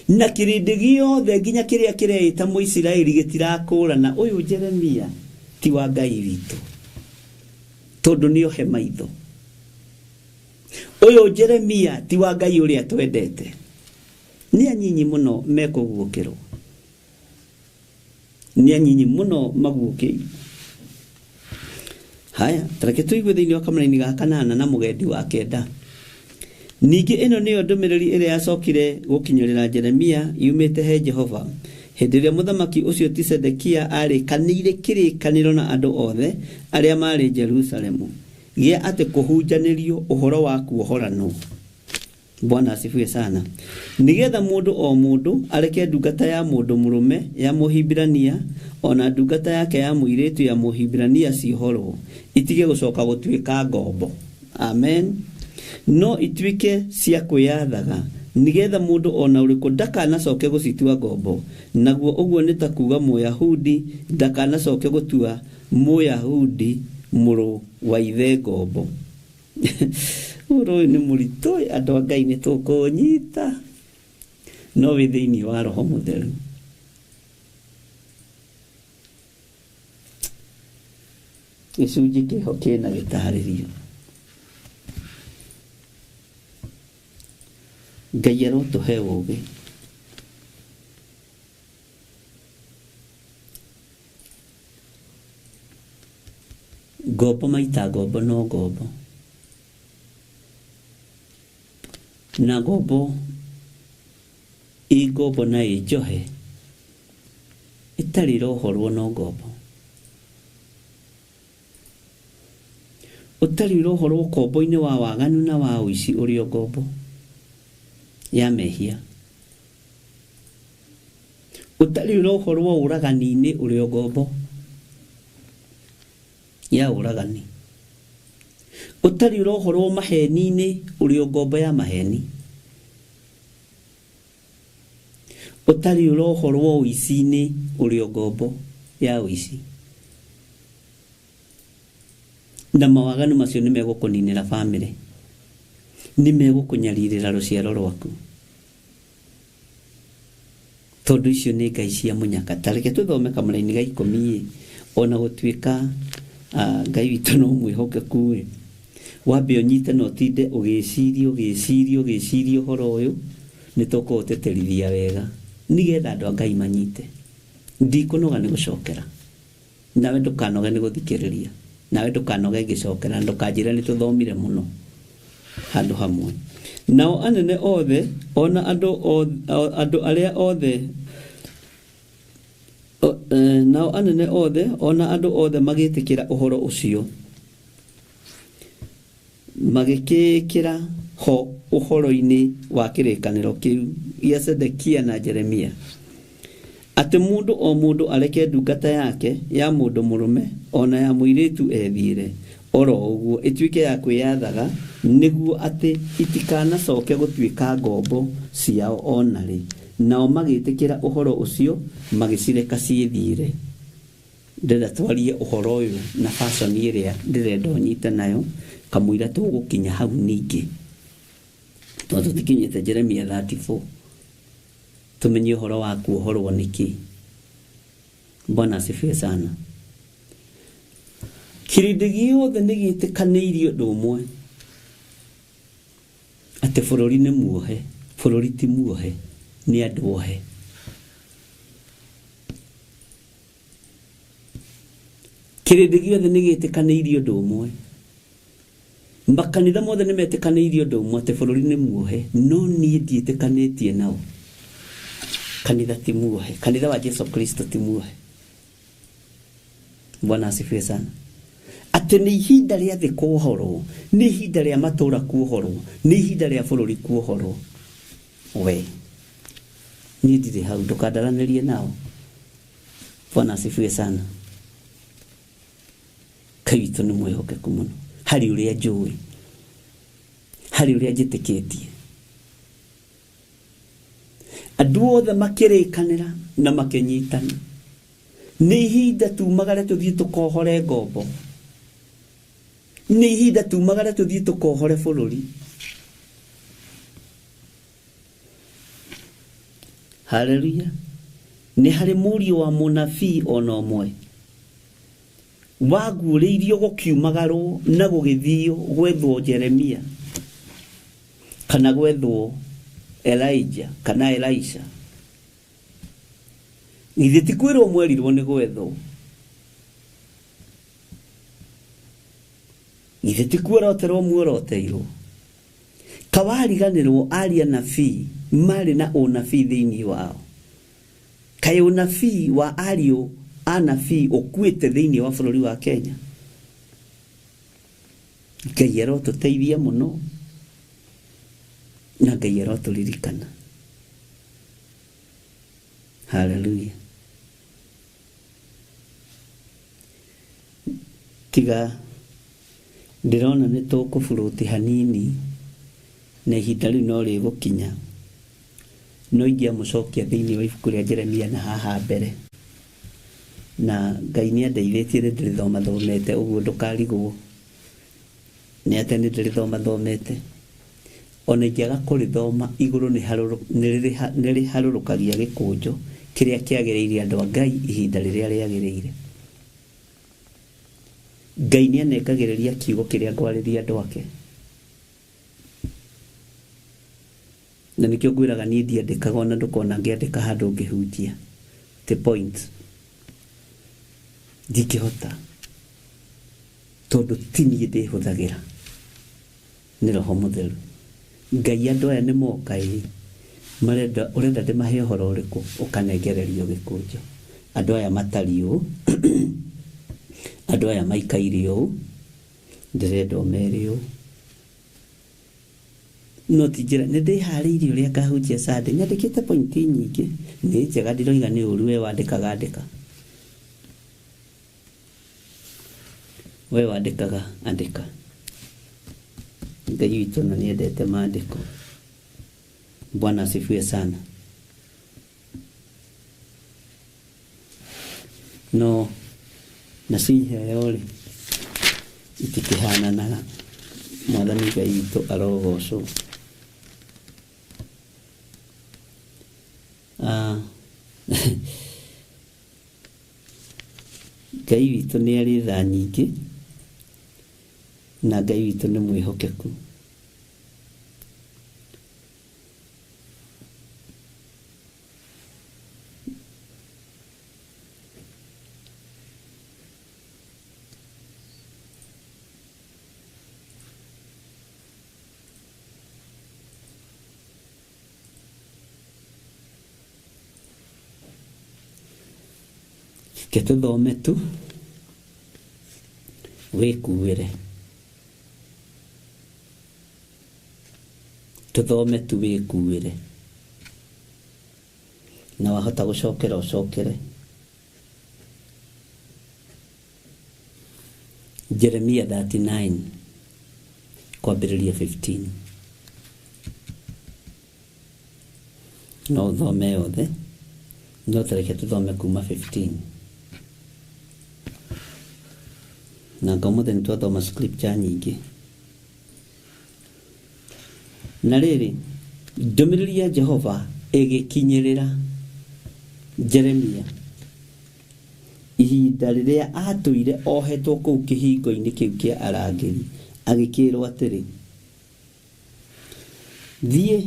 Na kĩrĩndĩ gĩothe nginya kĩrĩa kĩreĩta Mũisiraeli gĩtirakũrana, ũyũ Jeremia ti wa Ngai witũ, tondũ nĩohe maitho. Ũyũ Jeremia ti wa Ngai ũrĩa twendete. Nĩ anyinyi mũno mekũguũkĩrwo. Nĩ anyinyi mũno maguũkĩirwo. Haya, tareke tũigue thĩinĩ wa kamũraini ga kanana na mũgendi wa kenda. Ningĩ ĩno nĩyo ndũmĩrĩri ĩrĩa yacokire gũkinyĩrĩra Jeremia yumĩte he Jehova hĩndĩ ĩrĩa mũthamaki ũcio ti Sedekia arĩkanĩire kĩrĩkanĩro na andũ othe arĩa maarĩ Jerusalemu gĩa atĩ kũhunjanĩrio ũhoro wa kuohoranwo. Bwana asifiwe sana. Nĩgetha mũndũ o mũndũ areke ndungata ya mũndũ mũrũme ya Mũhibirania ona ndungata yake ya mũirĩtu ya Mũhibirania ciohorwo, itige gũcoka gũtuĩka ngombo. Amen. No ituĩke cia kwĩyathaga, nĩgetha mũndũ ona ũrĩkũ ndakanacoke gũcitua ngombo. Naguo ũguo nĩ ta kuga Mũyahudi ndakanacoke gũtua Mũyahudi mũrũ wa ithe ngombo. Ũhoro ũyũ nĩ mũritũ, andũ a Ngai nĩ tũkũnyita, no wĩ thĩinĩ wa Roho Mũtheru. Gĩcunjĩ kĩho kĩna gĩtarĩrio. Ngai arotũhe ũũgĩ. Ngombo maita ngombo no ngombo. Na ngombo ĩ ngombo na ĩ njohe ĩtarĩ ĩrohorwo no ngombo. Ũtarĩ ũrohorwo ũkombo-inĩ wa waganu na wa ũici ũrĩ o ngombo ya mehia. Ũtarĩ ũrohorwo ũragani-inĩ ũrĩ o ngombo ya ũragani. Ũtarĩ ũrohorwo maheni-inĩ ũrĩ o ngombo ya maheni. Ũtarĩ ũrohorwo ũici-inĩ ũrĩ o ngombo ya ũici. Na mawaganu macio nĩ megũkũninĩra bamĩrĩ, nĩ megũkũnyarirĩra rũciaro rwaku, tondũ icio nĩ ngai cia mũnyaka. Ta reke tũthome kamũraini ga 10 ĩ, ona gũtuĩka Ngai witũ no mwĩhokeku ĩ, wambe ũnyite na ũtinde ũgĩciria ũgĩciria ũgĩciria ũhoro ũyũ, nĩ tũkũũtĩtĩrithia wega nĩgetha andũ a Ngai manyite. Ndikũnoga nĩ gũcokera, nawe ndũkanoge nĩ gũthikĩrĩria, nawe ndũkanoge ngĩcokera, ndũkanjĩre nĩ tũthomire mũno handũ hamwe. Nao anene othe ona andũ arĩa othe nao anene othe ona andũ othe magĩtĩkĩra ũhoro ũcio, magĩkĩĩkĩra ho ũhoro-inĩ wa kĩrĩkanĩro kĩu gĩa Zedekia na Jeremia, atĩ mũndũ o mũndũ areke ndungata yake ya mũndũ mũrũme ona ya mũirĩtu ethiĩre oro ũguo, ĩtuĩke ya kwĩyathaga, nĩguo atĩ itikanacoke gũtuĩka ngombo ciao ona rĩ. Nao magĩtĩkĩra ũhoro ũcio, magĩcireka ciĩthiĩre. Ndĩrenda twarie ũhoro ũyũ na fashion ĩrĩa ndĩrenda ũnyite nayo, kamũira tũgũkinya hau ningĩ, tondũ tũtikinyĩte Jeremia 34, tũmenye ũhoro wa kuohorwo nĩkĩ. Bwana asifiwe sana. Kĩrĩndĩ gĩothe nĩ gĩtĩkanĩirie ũndũ ũmwe, atĩ bũrũri nĩ muohe. Bũrũri ti muohe, nĩ andũ ohe. Kĩrĩndĩ gĩothe nĩ gĩtĩkanĩirie ũndũ ũmwe, makanitha mothe nĩ metĩkanĩirie ũndũ ũmwe atĩ bũrũri nĩ muohe, no niĩ ndiĩtĩkanĩtie nao. Kanitha ti muohe, kanitha wa Jesu Kristo ti muohe. Bwana asifiwe sana. Atĩ nĩ ihinda rĩa thĩ kuohorwo, nĩ ihinda rĩa matũũra kuohorwo, nĩ ihinda rĩa bũrũri kuohorwo. We niĩ ndirĩ hau, ndũkandaranĩrie nao. Bwana asifiwe sana. Ngai witũ nĩ mwĩhokeku mũno harĩ ũrĩa njũĩ, harĩ ũrĩa njĩtĩkĩtie. Andũ othe makĩrĩkanĩra na makĩnyitana, nĩ ihinda tumagare tũthiĩ tũkohore ngombo, nĩ ihinda tumagare tũthiĩ tũkohore bũrũri. Haleluya. Nĩ harĩ mũriũ wa mũnabii ona ũmwe waguũrĩirio gũkiumagarwo na gũgĩthio gwethwo Jeremia kana gwethwo Elijah kana Elisha. Githĩ ti kwĩrwo mwerirwo nĩ gwethwo? Githĩ ti kuoroterwo muoroteirwo? Kawariganĩrwo aria nabii marĩ na ũnabii thĩinĩ wao. Kaĩ ũnabii wa ariũ a nabii ũkuĩte thĩinĩ wa bũrũri wa Kenya? Ngai arotũteithia mũno na Ngai arotũririkana. Haleluya. Tiga ndĩrona nĩ tũkũburuti hanini na ihinda rĩu no rĩgũkinya, no ingĩamũcokia thĩinĩ wa ibuku rĩa Jeremia na haha mbere, na Ngai nĩ andeithĩtie nĩ ndĩrĩthoma thomete ũguo ndũkarigwo nĩ atĩ nĩ ndĩrĩthoma thomete. Ona ingĩaga kũrĩthoma igũrũ nĩ rĩharũrũkagia gĩkũnjo kĩrĩa kĩagĩrĩire andũ a Ngai ihinda rĩrĩa rĩagĩrĩire. Ngai nĩ anengagĩrĩria kiugo kĩrĩa ngwarĩria andũ ake, na nĩkĩo ngwĩraga niĩ ndiandĩkaga ona ndũkona ngĩandĩka handũ ngĩhunjia the point ndingĩhota, tondũ ti niĩ ndĩhũthagĩra, nĩ Roho Mũtheru. Ngai andũ aya nĩ moka ĩ, marenda ũrenda ndĩmahe ũhoro ũrĩkũ, ũkanengererio gĩkũnjo. Andũ aya matariĩ ũũ, andũ aya maikaire ũũ, ndĩrenda ũmere ũũ. No ti njĩra nĩ ndĩharĩirie ũrĩa ngahunjia Sunday, nyandĩkĩte pointi nyingĩ, nĩ njega, ndiroiga nĩ ũru. We wandĩkaga andĩka, we wandĩkaga andĩka. Ngai witũ na nĩendete maandĩko. Bwana asifiwe sana. No nacio iheo rĩ itikĩhananaga. Mwathani Ngai witũ arogocwo. Ah, Ngai witũ nĩ arĩ tha nyingĩ na Ngai witũ nĩ mwĩhokeku. Reke tũthome tu wĩkuĩre, tũthome tu wĩkuĩre, na wahota gũcokera ũcokere. Jeremia 39 kwambĩrĩria 15, no ũthome yothe, no tareke tũthome kuma 15. Na nga ũmũthĩ nĩ twathoma scripture nyingĩ. Na rĩrĩ, ndũmĩrĩri ya Jehova ĩgĩkinyĩrĩra Jeremia ihinda rĩrĩa atũire ohetwo kũu kĩhingo-inĩ kĩu kĩa arangĩri, agĩkĩĩrwo atĩrĩ, thiĩ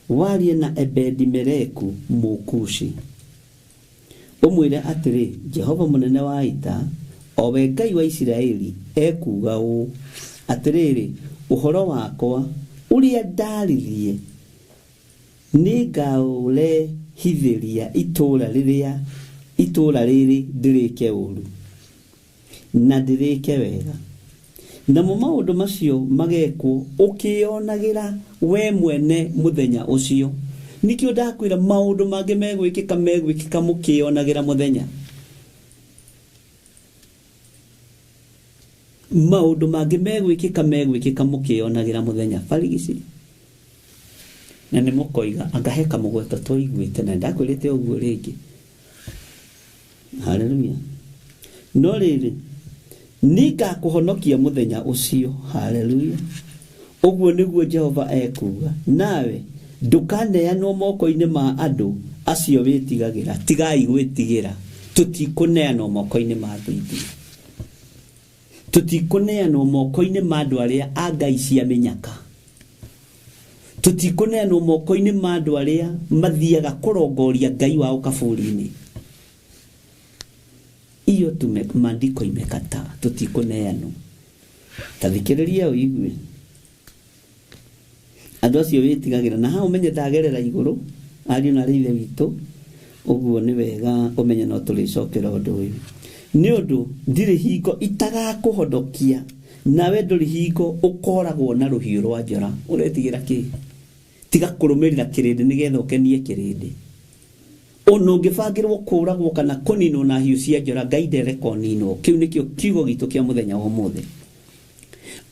warie na Ebedi-Meleku Mũkushi, ũmwĩre atĩrĩ, Jehova mũnene wa ita, o we Ngai wa Isiraeli, ekuuga ũũ, atĩrĩrĩ, ũhoro wakwa ũrĩa ndaaririe nĩngaũrehithĩria itũũra rĩrĩa itũũra rĩrĩ ndĩrĩke ũũru na ndĩrĩke wega, namo maũndũ macio magekwo ũkĩonagĩra we mwene mũthenya ũcio. Nikĩo ndakwĩra maũndũ mangĩ megwĩkĩka megwĩkĩka mũkĩonagĩra mũthenya. Maũndũ mangĩ megwĩkĩka megwĩkĩka mũkĩonagĩra mũthenya barigici. Na nĩ mũkoiga anga he kamũgweto twaiguĩte, na ndakwĩrĩte ũguo rĩngĩ. Haleluya. No rĩrĩ, nĩngakũhonokia mũthenya ũcio. Haleluya. Ũguo nĩguo Jehova ekuuga, nawe ndũkaneanwo moko-inĩ ma andũ acio wĩtigagĩra. Tigai gwĩtigĩra, tũtikũneanwo moko-inĩ ma thũ ithuĩ, tũtikũneanwo moko-inĩ ma andũ arĩa a ngai cia mĩnyaka, tũtikũneanwo moko-inĩ ma andũ arĩa mathiaga kũrongoria ngai wao kaburi-inĩ. Iyo tume maandiko imekataa, tũtikũneanwo. Ta thikĩrĩria ũigue, andũ acio wĩtigagĩra, na haha ũmenye ndagerera igũrũ, ariũ na arĩ ithe witũ, ũguo nĩ wega ũmenye no tũrĩcokera ũndũ ũyũ, nĩ ũndũ ndirĩ hingo itagakũhonokia, nawe ndũrĩ hingo ũkoragwo na rũhiũ rwa njora. Ũretigĩra kĩ? Tiga kũrũmĩrĩra kĩrĩndĩ nĩgetha ũkenie kĩrĩndĩ. Ona ũngĩbangĩrwo kũragwo kana kũninwo na hiũ cia njora, Ngai ndereka ũninwo. Kĩu nĩkĩo kiugo gitũ kĩa mũthenya wa ũmũthĩ.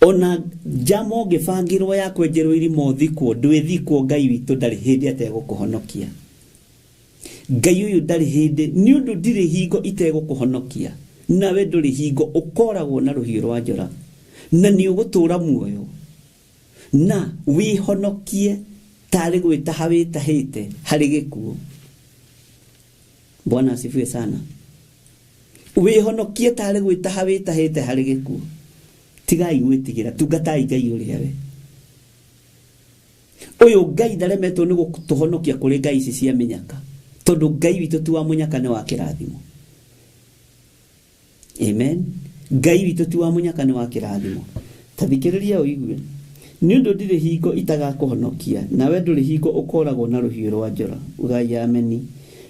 Ona njama ũngĩbangĩrwo ya kwenjerwo irima ũthikwo, ndwĩthikwo. Ngai witũ ndarĩ hĩndĩ ategũkũhonokia. Ngai ũyũ ndarĩ hĩndĩ, nĩ ũndũ ndirĩ hingo itegũkũhonokia, nawe ndũrĩ hingo ũkoragwo na rũhiũ rwa njora, na nĩ ũgũtũũra muoyo na wĩhonokie tarĩ gwĩtaha wĩtahĩte harĩ gĩkuũ. Bwana asifiwe sana. Wĩhonokie tarĩ gwĩtaha wĩtahĩte harĩ gĩkuũ. Tigai gwĩtigĩra, tungatai Ngai ũrĩa we ũyũ. Ngai ndaremetwo nĩ gũtũhonokia kũrĩ ngai ici cia mĩnyaka, tondũ Ngai witũ ti wa mũnyaka, nĩ wa kĩrathimo. Amen. Ngai witũ ti wa mũnyaka, nĩ wa kĩrathimo. Ta thikĩrĩria ũigue, nĩ ũndũ ndirĩ hingo itagakũhonokia, nawe ndũrĩ hingo ũkoragwo na rũhiũ rwa njora. Ugai ameni.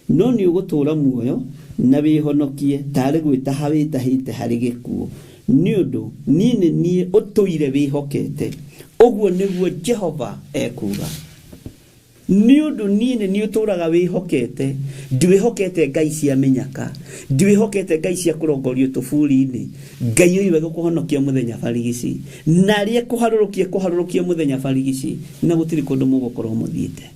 No nĩ ũgũtũũra muoyo na wĩhonokie tarĩ gwĩtaha wĩtahĩte harĩ gĩkuũ. Nĩ ũndũ niĩ nĩ niĩ ũtũire wĩhokete, ũguo nĩguo Jehova ekuuga. Nĩ ũndũ niĩ nĩ niĩ ũtũraga wĩhokete, ndiwĩhokete ngai cia mĩnyaka, ndiwĩhokete ngai cia kũrongorio tũburi-inĩ. Ngai ũyũ egũkũhonokia mũthenya barigici, na arĩa ekũharũrũkia kũharũrũkia mũthenya barigici, na gũtirĩ kũndũ mũgũkorwo mũthiĩte.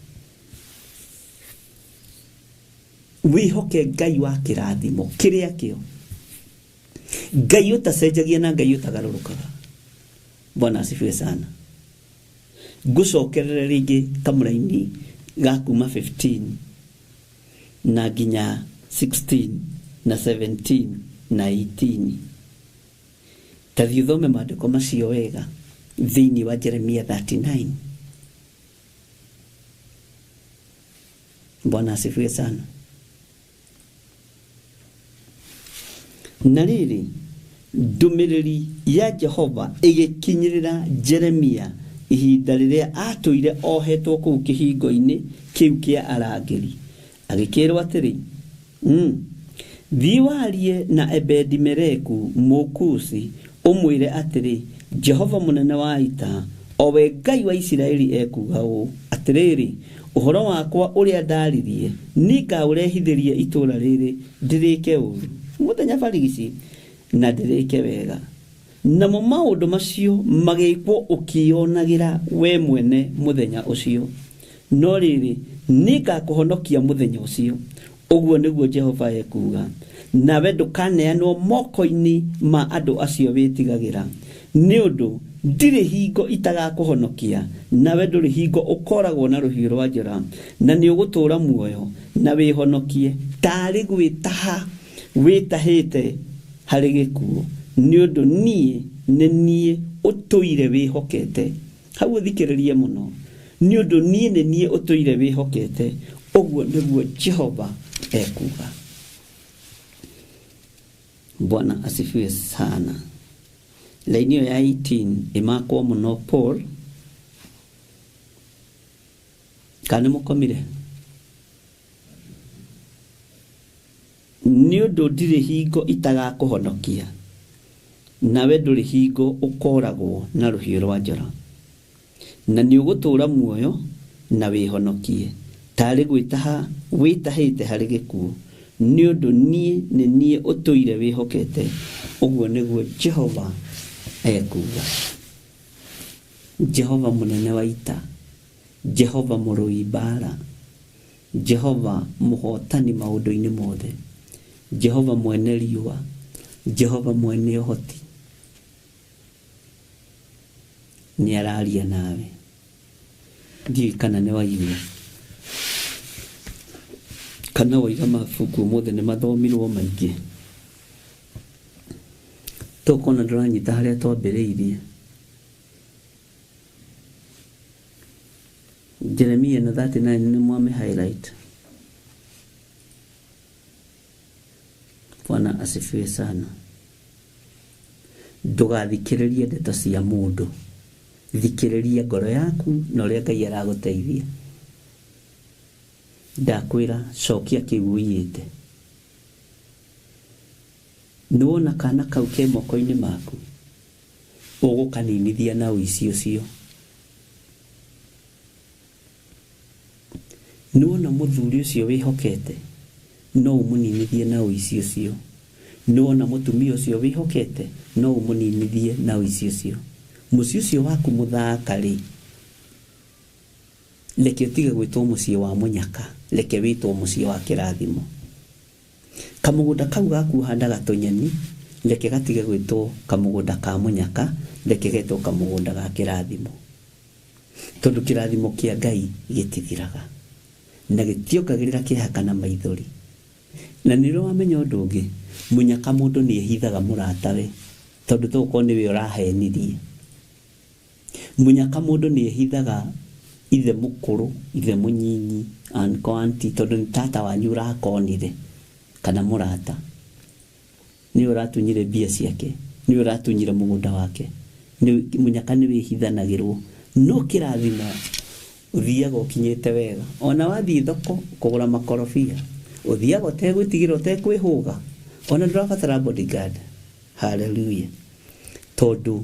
Wĩhoke Ngai wa kĩrathimo kĩrĩa kĩo, Ngai ũtacenjagia na Ngai ũtagarũrũkaga. Bwana asifiwe sana. Ngũcokerere rĩngĩ kamũraini ga kuma 15 na nginya 16 na 17 na 18. Ta thiĩ ũthome maandĩko macio wega thĩinĩ wa Jeremia 39. Bwana asifiwe sana. Na rĩrĩ, ndũmĩrĩri ya Jehova ĩgĩkinyĩrĩra Jeremia ihinda rĩrĩa atũire ohetwo kũu kĩhingo-inĩ kĩu kĩa arangĩri, agĩkĩrwo atĩrĩ, thiĩ warie na Ebedi-Meleku Mũkusi, ũmwĩre atĩrĩ, Jehova mũnene wa ita, o we Ngai wa Isiraeli ekuuga ũũ, atĩrĩrĩ, ũhoro wakwa ũrĩa ndaririe nĩngaũrehithĩria itũũra rĩrĩ ndĩrĩke ũũru mũthenya barigici na ndĩrĩke wega. Namo maũndũ macio magĩkwo ũkĩĩonagĩra we mwene mũthenya ũcio. No rĩrĩ, nĩngakũhonokia mũthenya ũcio, ũguo nĩguo Jehova ekuuga, nawe ndũkaneanwo moko-inĩ ma andũ acio wĩtigagĩra. Nĩ ũndũ ndirĩ hingo itagakũhonokia, nawe ndũrĩ hingo ũkoragwo na rũhiũ rwa njora, na nĩũgũtũũra muoyo na wĩhonokie, taarĩ gwĩtaha wĩtahĩte harĩ gĩkuũ. Nĩ ũndũ niĩ nĩ niĩ ũtũire wĩhokete. Hau ũthikĩrĩrie mũno. Nĩ ũndũ niĩ nĩ niĩ ũtũire wĩhokete, ũguo nĩguo Jehova ekuuga. Bwana asifiwe sana. Laini ĩyo ya 18 ĩmakwo mũno Paul. Kana nĩ mũkomire? Nĩ ũndũ ndirĩ hingo itagakũhonokia, nawe ndũrĩ hingo ũkooragwo na rũhiũ rwa njora, na nĩũgũtũũra muoyo na wĩhonokie, taarĩ gwĩtaha wĩtahĩte harĩ gĩkuũ. Nĩ ũndũ niĩ nĩ niĩ ũtũire wĩhokete, ũguo nĩguo Jehova ekuuga. Jehova mũnene wa ita, Jehova mũrũi mbaara, Jehova mũhotani maũndũ-inĩ mothe, Jehova mwene riũa, Jehova mwene ũhoti, nĩ araria nawe. Ndiũĩ kana nĩ waigua, kana woiga mabuku ũmũthĩ nĩ mathomirwo maingĩ. Tũkona ndũranyita harĩa twambĩrĩirie. Jeremia na 39 nĩ mwame highlight. Bwana asifiwe sana. Ndũgathikĩrĩrie ndeto cia mũndũ, thikĩrĩria ngoro yaku na ũrĩa Ngai aragũteithia. Ndakwĩra cokia kĩu ũiyĩte. Nĩwona kana kau ke moko-inĩ maku, ũgũkaninithia na ũici ũcio. Nĩwona mũthuri ũcio wĩhokete, no ũmũninithie na ũici ũcio. Nĩwona mũtumia ũcio wĩhokete, no ũmũninithie na ũici ũcio. Mũciĩ ũcio waku mũthaka rĩ, reke ũtige gwĩtwo mũciĩ wa mũnyaka, reke wĩtwo mũciĩ wa kĩrathimo. Kamũgũnda kau gaku ũhandaga tũnyeni, reke gatige gwĩtwo kamũgũnda ka mũnyaka, reke getwo kamũgũnda ga kĩrathimo. Tondũ kĩrathimo kĩa Ngai gĩtithiraga na gĩtiongagĩrĩra kĩeha kana maithori. Na nĩ ũrĩ wamenya ũndũ ũngĩ, mũnyaka mũndũ nĩ ehithaga mũratawe, tondũ tũgũkorwo nĩwe ũrahenirie. Mũnyaka mũndũ nĩ ehithaga ithe mũkũrũ, ithe mũnyinyi, uncle, auntie, tondũ nĩ tata wanyu ũrakonire, kana mũrata. Nĩwe ũratunyire mbia ciake, nĩwe ũratunyire mũgũnda wake. Mũnyaka nĩ wĩhithanagĩrwo. No kĩrathimo ũthiaga ũkinyĩte wega. Ona wathiĩ thoko kũgũra makorobia, ũthiaga ũtegwĩtigĩra, ũtekwĩhũga. Ona ndũrabatara bodyguard. Hallelujah. Tondũ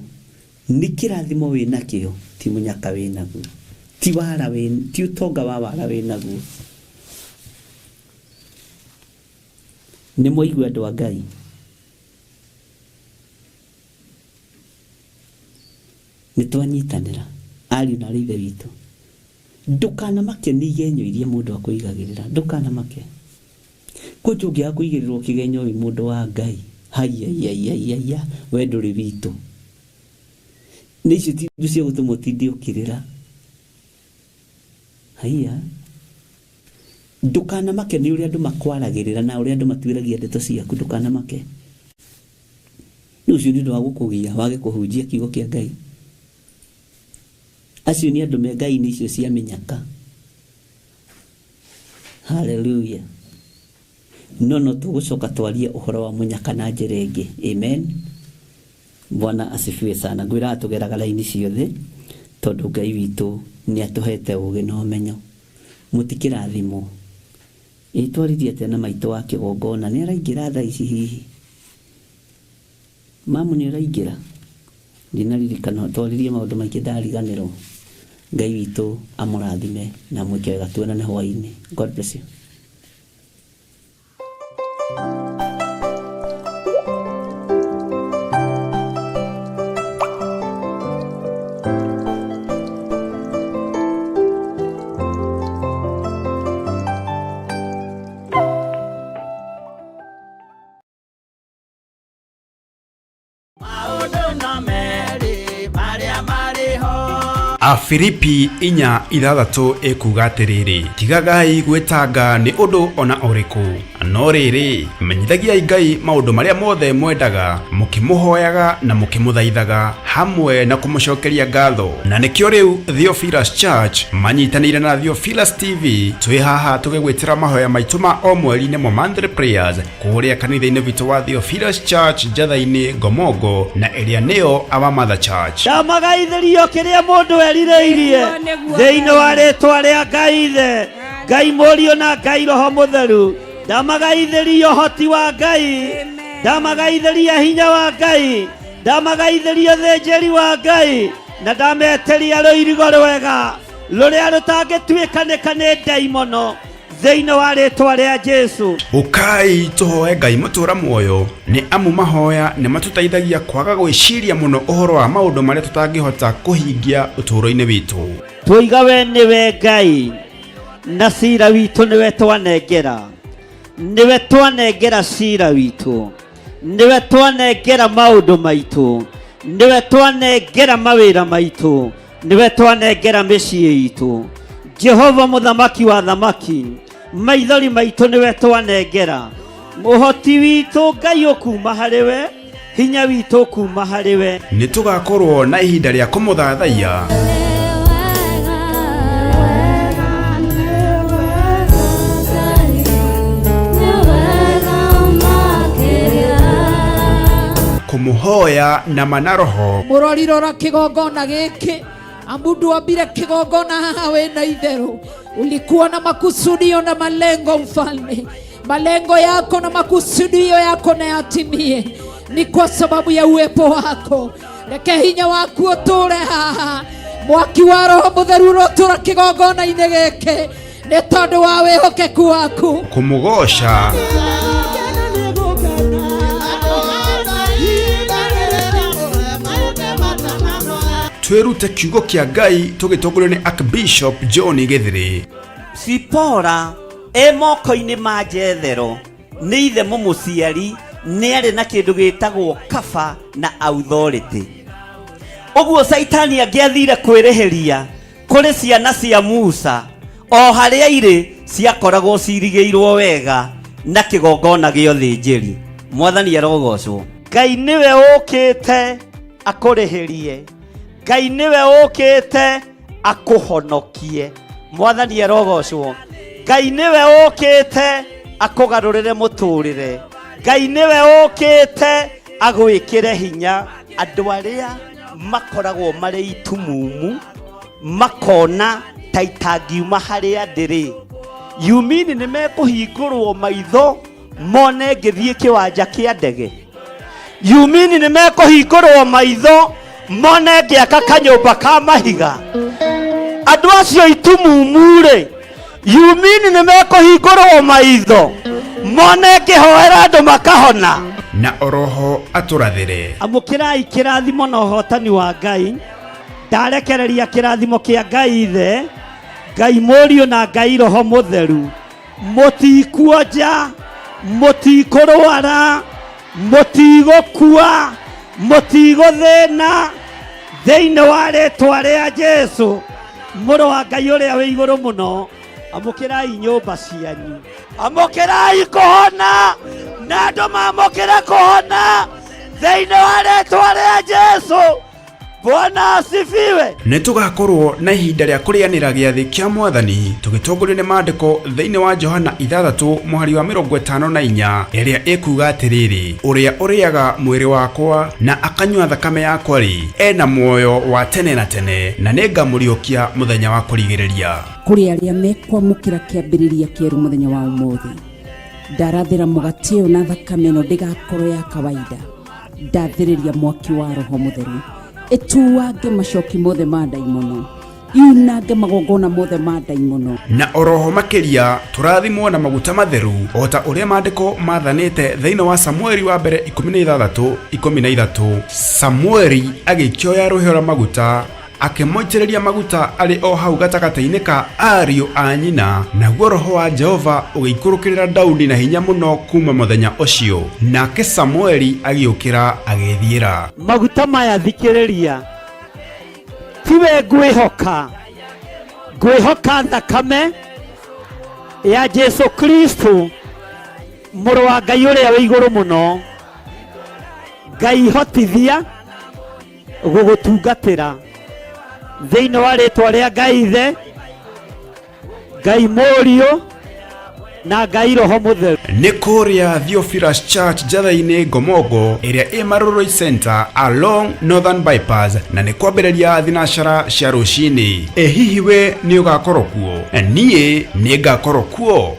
nĩ kĩrathimo wĩ nakĩo, ti mũnyaka wĩ naguo, ti wara wĩ, ti ũtonga wa wara wĩ naguo. Nĩ mwaigua andũ a Ngai? Nĩ twanyitanĩra ariũ na arĩ ithe witũ. Ndũkanamake nĩ igenyo iria mũndũ akũigagĩrĩra, ndũkanamake. Kwanja ũngĩaga kũigĩrĩrwo kĩgenyo wĩ mũndũ wa Ngai, haiaiaiaiaia, we ndũrĩ witũ. Nĩ icio ti indo cia gũtũma ũtinde ũkĩrĩra. Haiya. Ndũkanamake nĩ ũrĩa andũ makwaragĩrĩra na ũrĩa andũ matuĩragia ndeto ciaku, ndũkanamake. Nĩ ũcio nĩ ũndũ wa gũkũgia wage kũhunjia kiugo kĩa Ngai. Acio nĩ andũ me ngai-inĩ icio cia mĩnyaka. Hallelujah. No no tũgũcoka twarie ũhoro wa mũnyaka na njĩra ĩngĩ. Amen. Bwana asifiwe sana. Ngwĩraga tũgeraga raini ciothe tondũ Ngai witũ nĩ atũhete ũgĩ na ũmenyo. Mũtikĩrathimwo. Ĩ twaririe atĩa na maitũ wa kĩgongona? Nĩ araingĩra thaa ici hihi? Mamu nĩ ũraingĩra? Ndinaririkana twaririe maũndũ maingĩ ndariganĩrwo. Ngai witũ amũrathime na amwĩke wega. Tuonane hwaĩ-inĩ. God bless you. Maũndũ no merĩ marĩa marĩ ho. Afilipi 4:6 ĩkuuga atĩrĩrĩ, tigagai gwĩtanga nĩ ũndũ ona ũrĩkũ, no rĩrĩ, menyithagiai Ngai maũndũ marĩa mothe mwendaga, mũkĩmũhoyaga na mũkĩmũthaithaga, hamwe na kũmũcokeria ngatho. Na nĩkĩo rĩu Theophilus Church manyitanĩire na Theophilus TV twĩ haha tũgĩgwĩtĩra mahoya maitũ ma o mweri nĩmo monthly prayers kũrĩa kanitha-inĩ witũ wa Theophilus Church Njatha-inĩ Ngomongo na ĩrĩa nĩyo Our Mother Church. Ndamagaithĩrio kĩrĩa mũndũ erirĩirie Nĩguo, nĩguo, thĩinĩ wa rĩtwa rĩa Ngai Ithe, Ngai Mũriũ na Ngai Roho Mũtheru. Ndamagaithĩrio ũhoti wa Ngai, ndamagaithĩria hinya wa Ngai, ndamagaithĩria ũthĩnjĩri wa Ngai, na ndametĩria rũirigo rwega rũrĩa rũtangĩtuĩkanĩka nĩ ndaimono thĩinĩ wa rĩtwa rĩa Jesu. Ũkai tũhoe Ngai mũtũra muoyo, nĩ amu mahoya nĩ matũteithagia kwaga gwĩciria mũno ũhoro wa maũndũ marĩa tũtangĩhota kũhingia ũtũũro-inĩ witũ. Twoiga we nĩwe Ngai na cira witũ nĩwe twanengera, nĩwe twanengera cira witũ, nĩwe twanengera maũndũ maitũ, nĩwe twanengera mawĩra maitũ, nĩwe twanengera mĩciĩ itũ. Jehova mũthamaki wa thamaki, maithori maitũ nĩwe twanengera, ũhoti witũ Ngai ũkuma harĩ we, hinya witũ ũkuma harĩ we. Nĩ tũgakorwo na ihinda rĩa kũmũthathaiya kũmũhoya na ma na roho. Mũrori rora kĩgongona gĩkĩ, amu ndwambire kĩgongona haha wĩna itherũ. Ulikuwa na makusudio na malengo mfalme, malengo yako na makusudio yako na yatimie ni kwa sababu ya uwepo wako. Reke hinya waku ũtũre haha, mwaki wa Roho Mũtheru ũrotũra kĩgongona-inĩ gĩkĩ nĩ tondũ wa wĩhokeku waku. Kũmũgoca twĩrute kiugo kĩa Ngai tũgĩtongorio nĩ Archbishop John Gĩthĩrĩ. Sipora e moko-inĩ ma Jethero nĩ ithe mũmũciari, nĩ arĩ na kĩndũ gĩtagwo kaba na authority. Ũguo Caitani angĩathire kwĩrĩhĩria kũrĩ ciana cia Musa, o harĩa irĩ ciakoragwo cirigĩirwo wega na kĩgongona gĩa ũthĩnjĩri. Mwathani arogocwo. Ngai nĩwe ũkĩte akũrĩhĩrie, Ngai nĩwe ũkĩte akũhonokie. Mwathani arogocwo. Ngai nĩwe ũkĩte akũgarũrĩre mũtũrĩre. Ngai nĩwe ũkĩte agwĩkĩre hinya. Andũ arĩa makoragwo marĩ itumumu makona ta itangiuma harĩa ndĩrĩ, you mean nĩ mekũhingũrwo maitho mone ngĩthiĩ kĩwanja kĩa ndege? Yumini nĩ mekũhingũrwo maitho mone ngĩaka kanyũmba ka mahiga. Andũ acio itumumu-rĩ, yumini nĩ mekũhingũrwo maitho mone ngĩhoera andũ makahona. Na oroho atũrathĩre. Amũkĩrai kĩrathimo na ũhotani wa Ngai. Ndarekereria kĩrathimo kĩa Ngai Ithe, Ngai Mũriũ na Ngai Roho Mũtheru. Mũtikuonja, mũtikũrwara, mũtigũkua, mũtigũthĩna thĩinĩ wa rĩtwa rĩa Jesu mũrũ wa Ngai ũrĩa wĩ igũrũ mũno. Amũkĩrai nyũmba cianyu, amũkĩrai kũhona, na andũ mamũkĩre kũhona thĩinĩ wa rĩtwa rĩa Jesu. Bwana asifiwe. Nĩ tũgakorwo na ihinda rĩa kũrĩanĩra gĩathĩ kĩa Mwathani tũgĩtongorio nĩ maandĩko thĩinĩ wa Johana ithathatũ mũhari wa 54 ĩrĩa ĩkuga atĩrĩrĩ, ũrĩa ũrĩaga mwĩrĩ wakwa na akanyua thakame yakwa-rĩ, ena muoyo wa tene na tene, na nĩngamũriũkia mũthenya wa kũrigĩrĩria. Kũrĩ arĩa mekwamũkĩra kĩambĩrĩria kĩerũ mũthenya wa ũmũthĩ, ndarathĩra mũgate ũyũ na thakame ĩno ndĩgakorwo ya kawaida. Ndathĩrĩria mwaki wa Roho Mũtheru ĩtuange macoki mothe ma ndaimono, yunange magongona mothe ma ndaimono. Na oroho makĩria tũrathimwo na maguta matheru o ta ũrĩa maandĩko mathanĩte thĩinĩ wa Samueli wa mbere 16:13. Samueli agĩkĩoya rũhĩa rwa maguta akĩmũitĩrĩria maguta arĩ o hau gatagatĩ-inĩ ka ariũ a nyina, naguo roho wa Jehova ũgĩikũrũkĩrĩra Daudi na hinya mũno kuma mũthenya ũcio. Nake Samueli agĩũkĩra agĩĩthiĩra. Maguta maya thikĩrĩria, tiwe ngwĩhoka, ngwĩhoka thakame ya Jesu Kristo mũrũ wa Ngai ũrĩa wĩ igũrũ mũno. Ngai hotithia gũgũtungatĩra thĩinĩ wa rĩtwa rĩa Ngai Ithe, Ngai Mũriũ na Ngai Roho Mũtheru. Nĩ kũrĩa Theophilus Church Njatha-inĩ Ngomongo ĩrĩa ĩ Marurui Center along Northern Bypass, na nĩ kwambĩrĩria thinacara cia rũcinĩ. Ĩ hihi we nĩ ũgakorwo kuo? Niĩ nĩ ngakorwo kuo.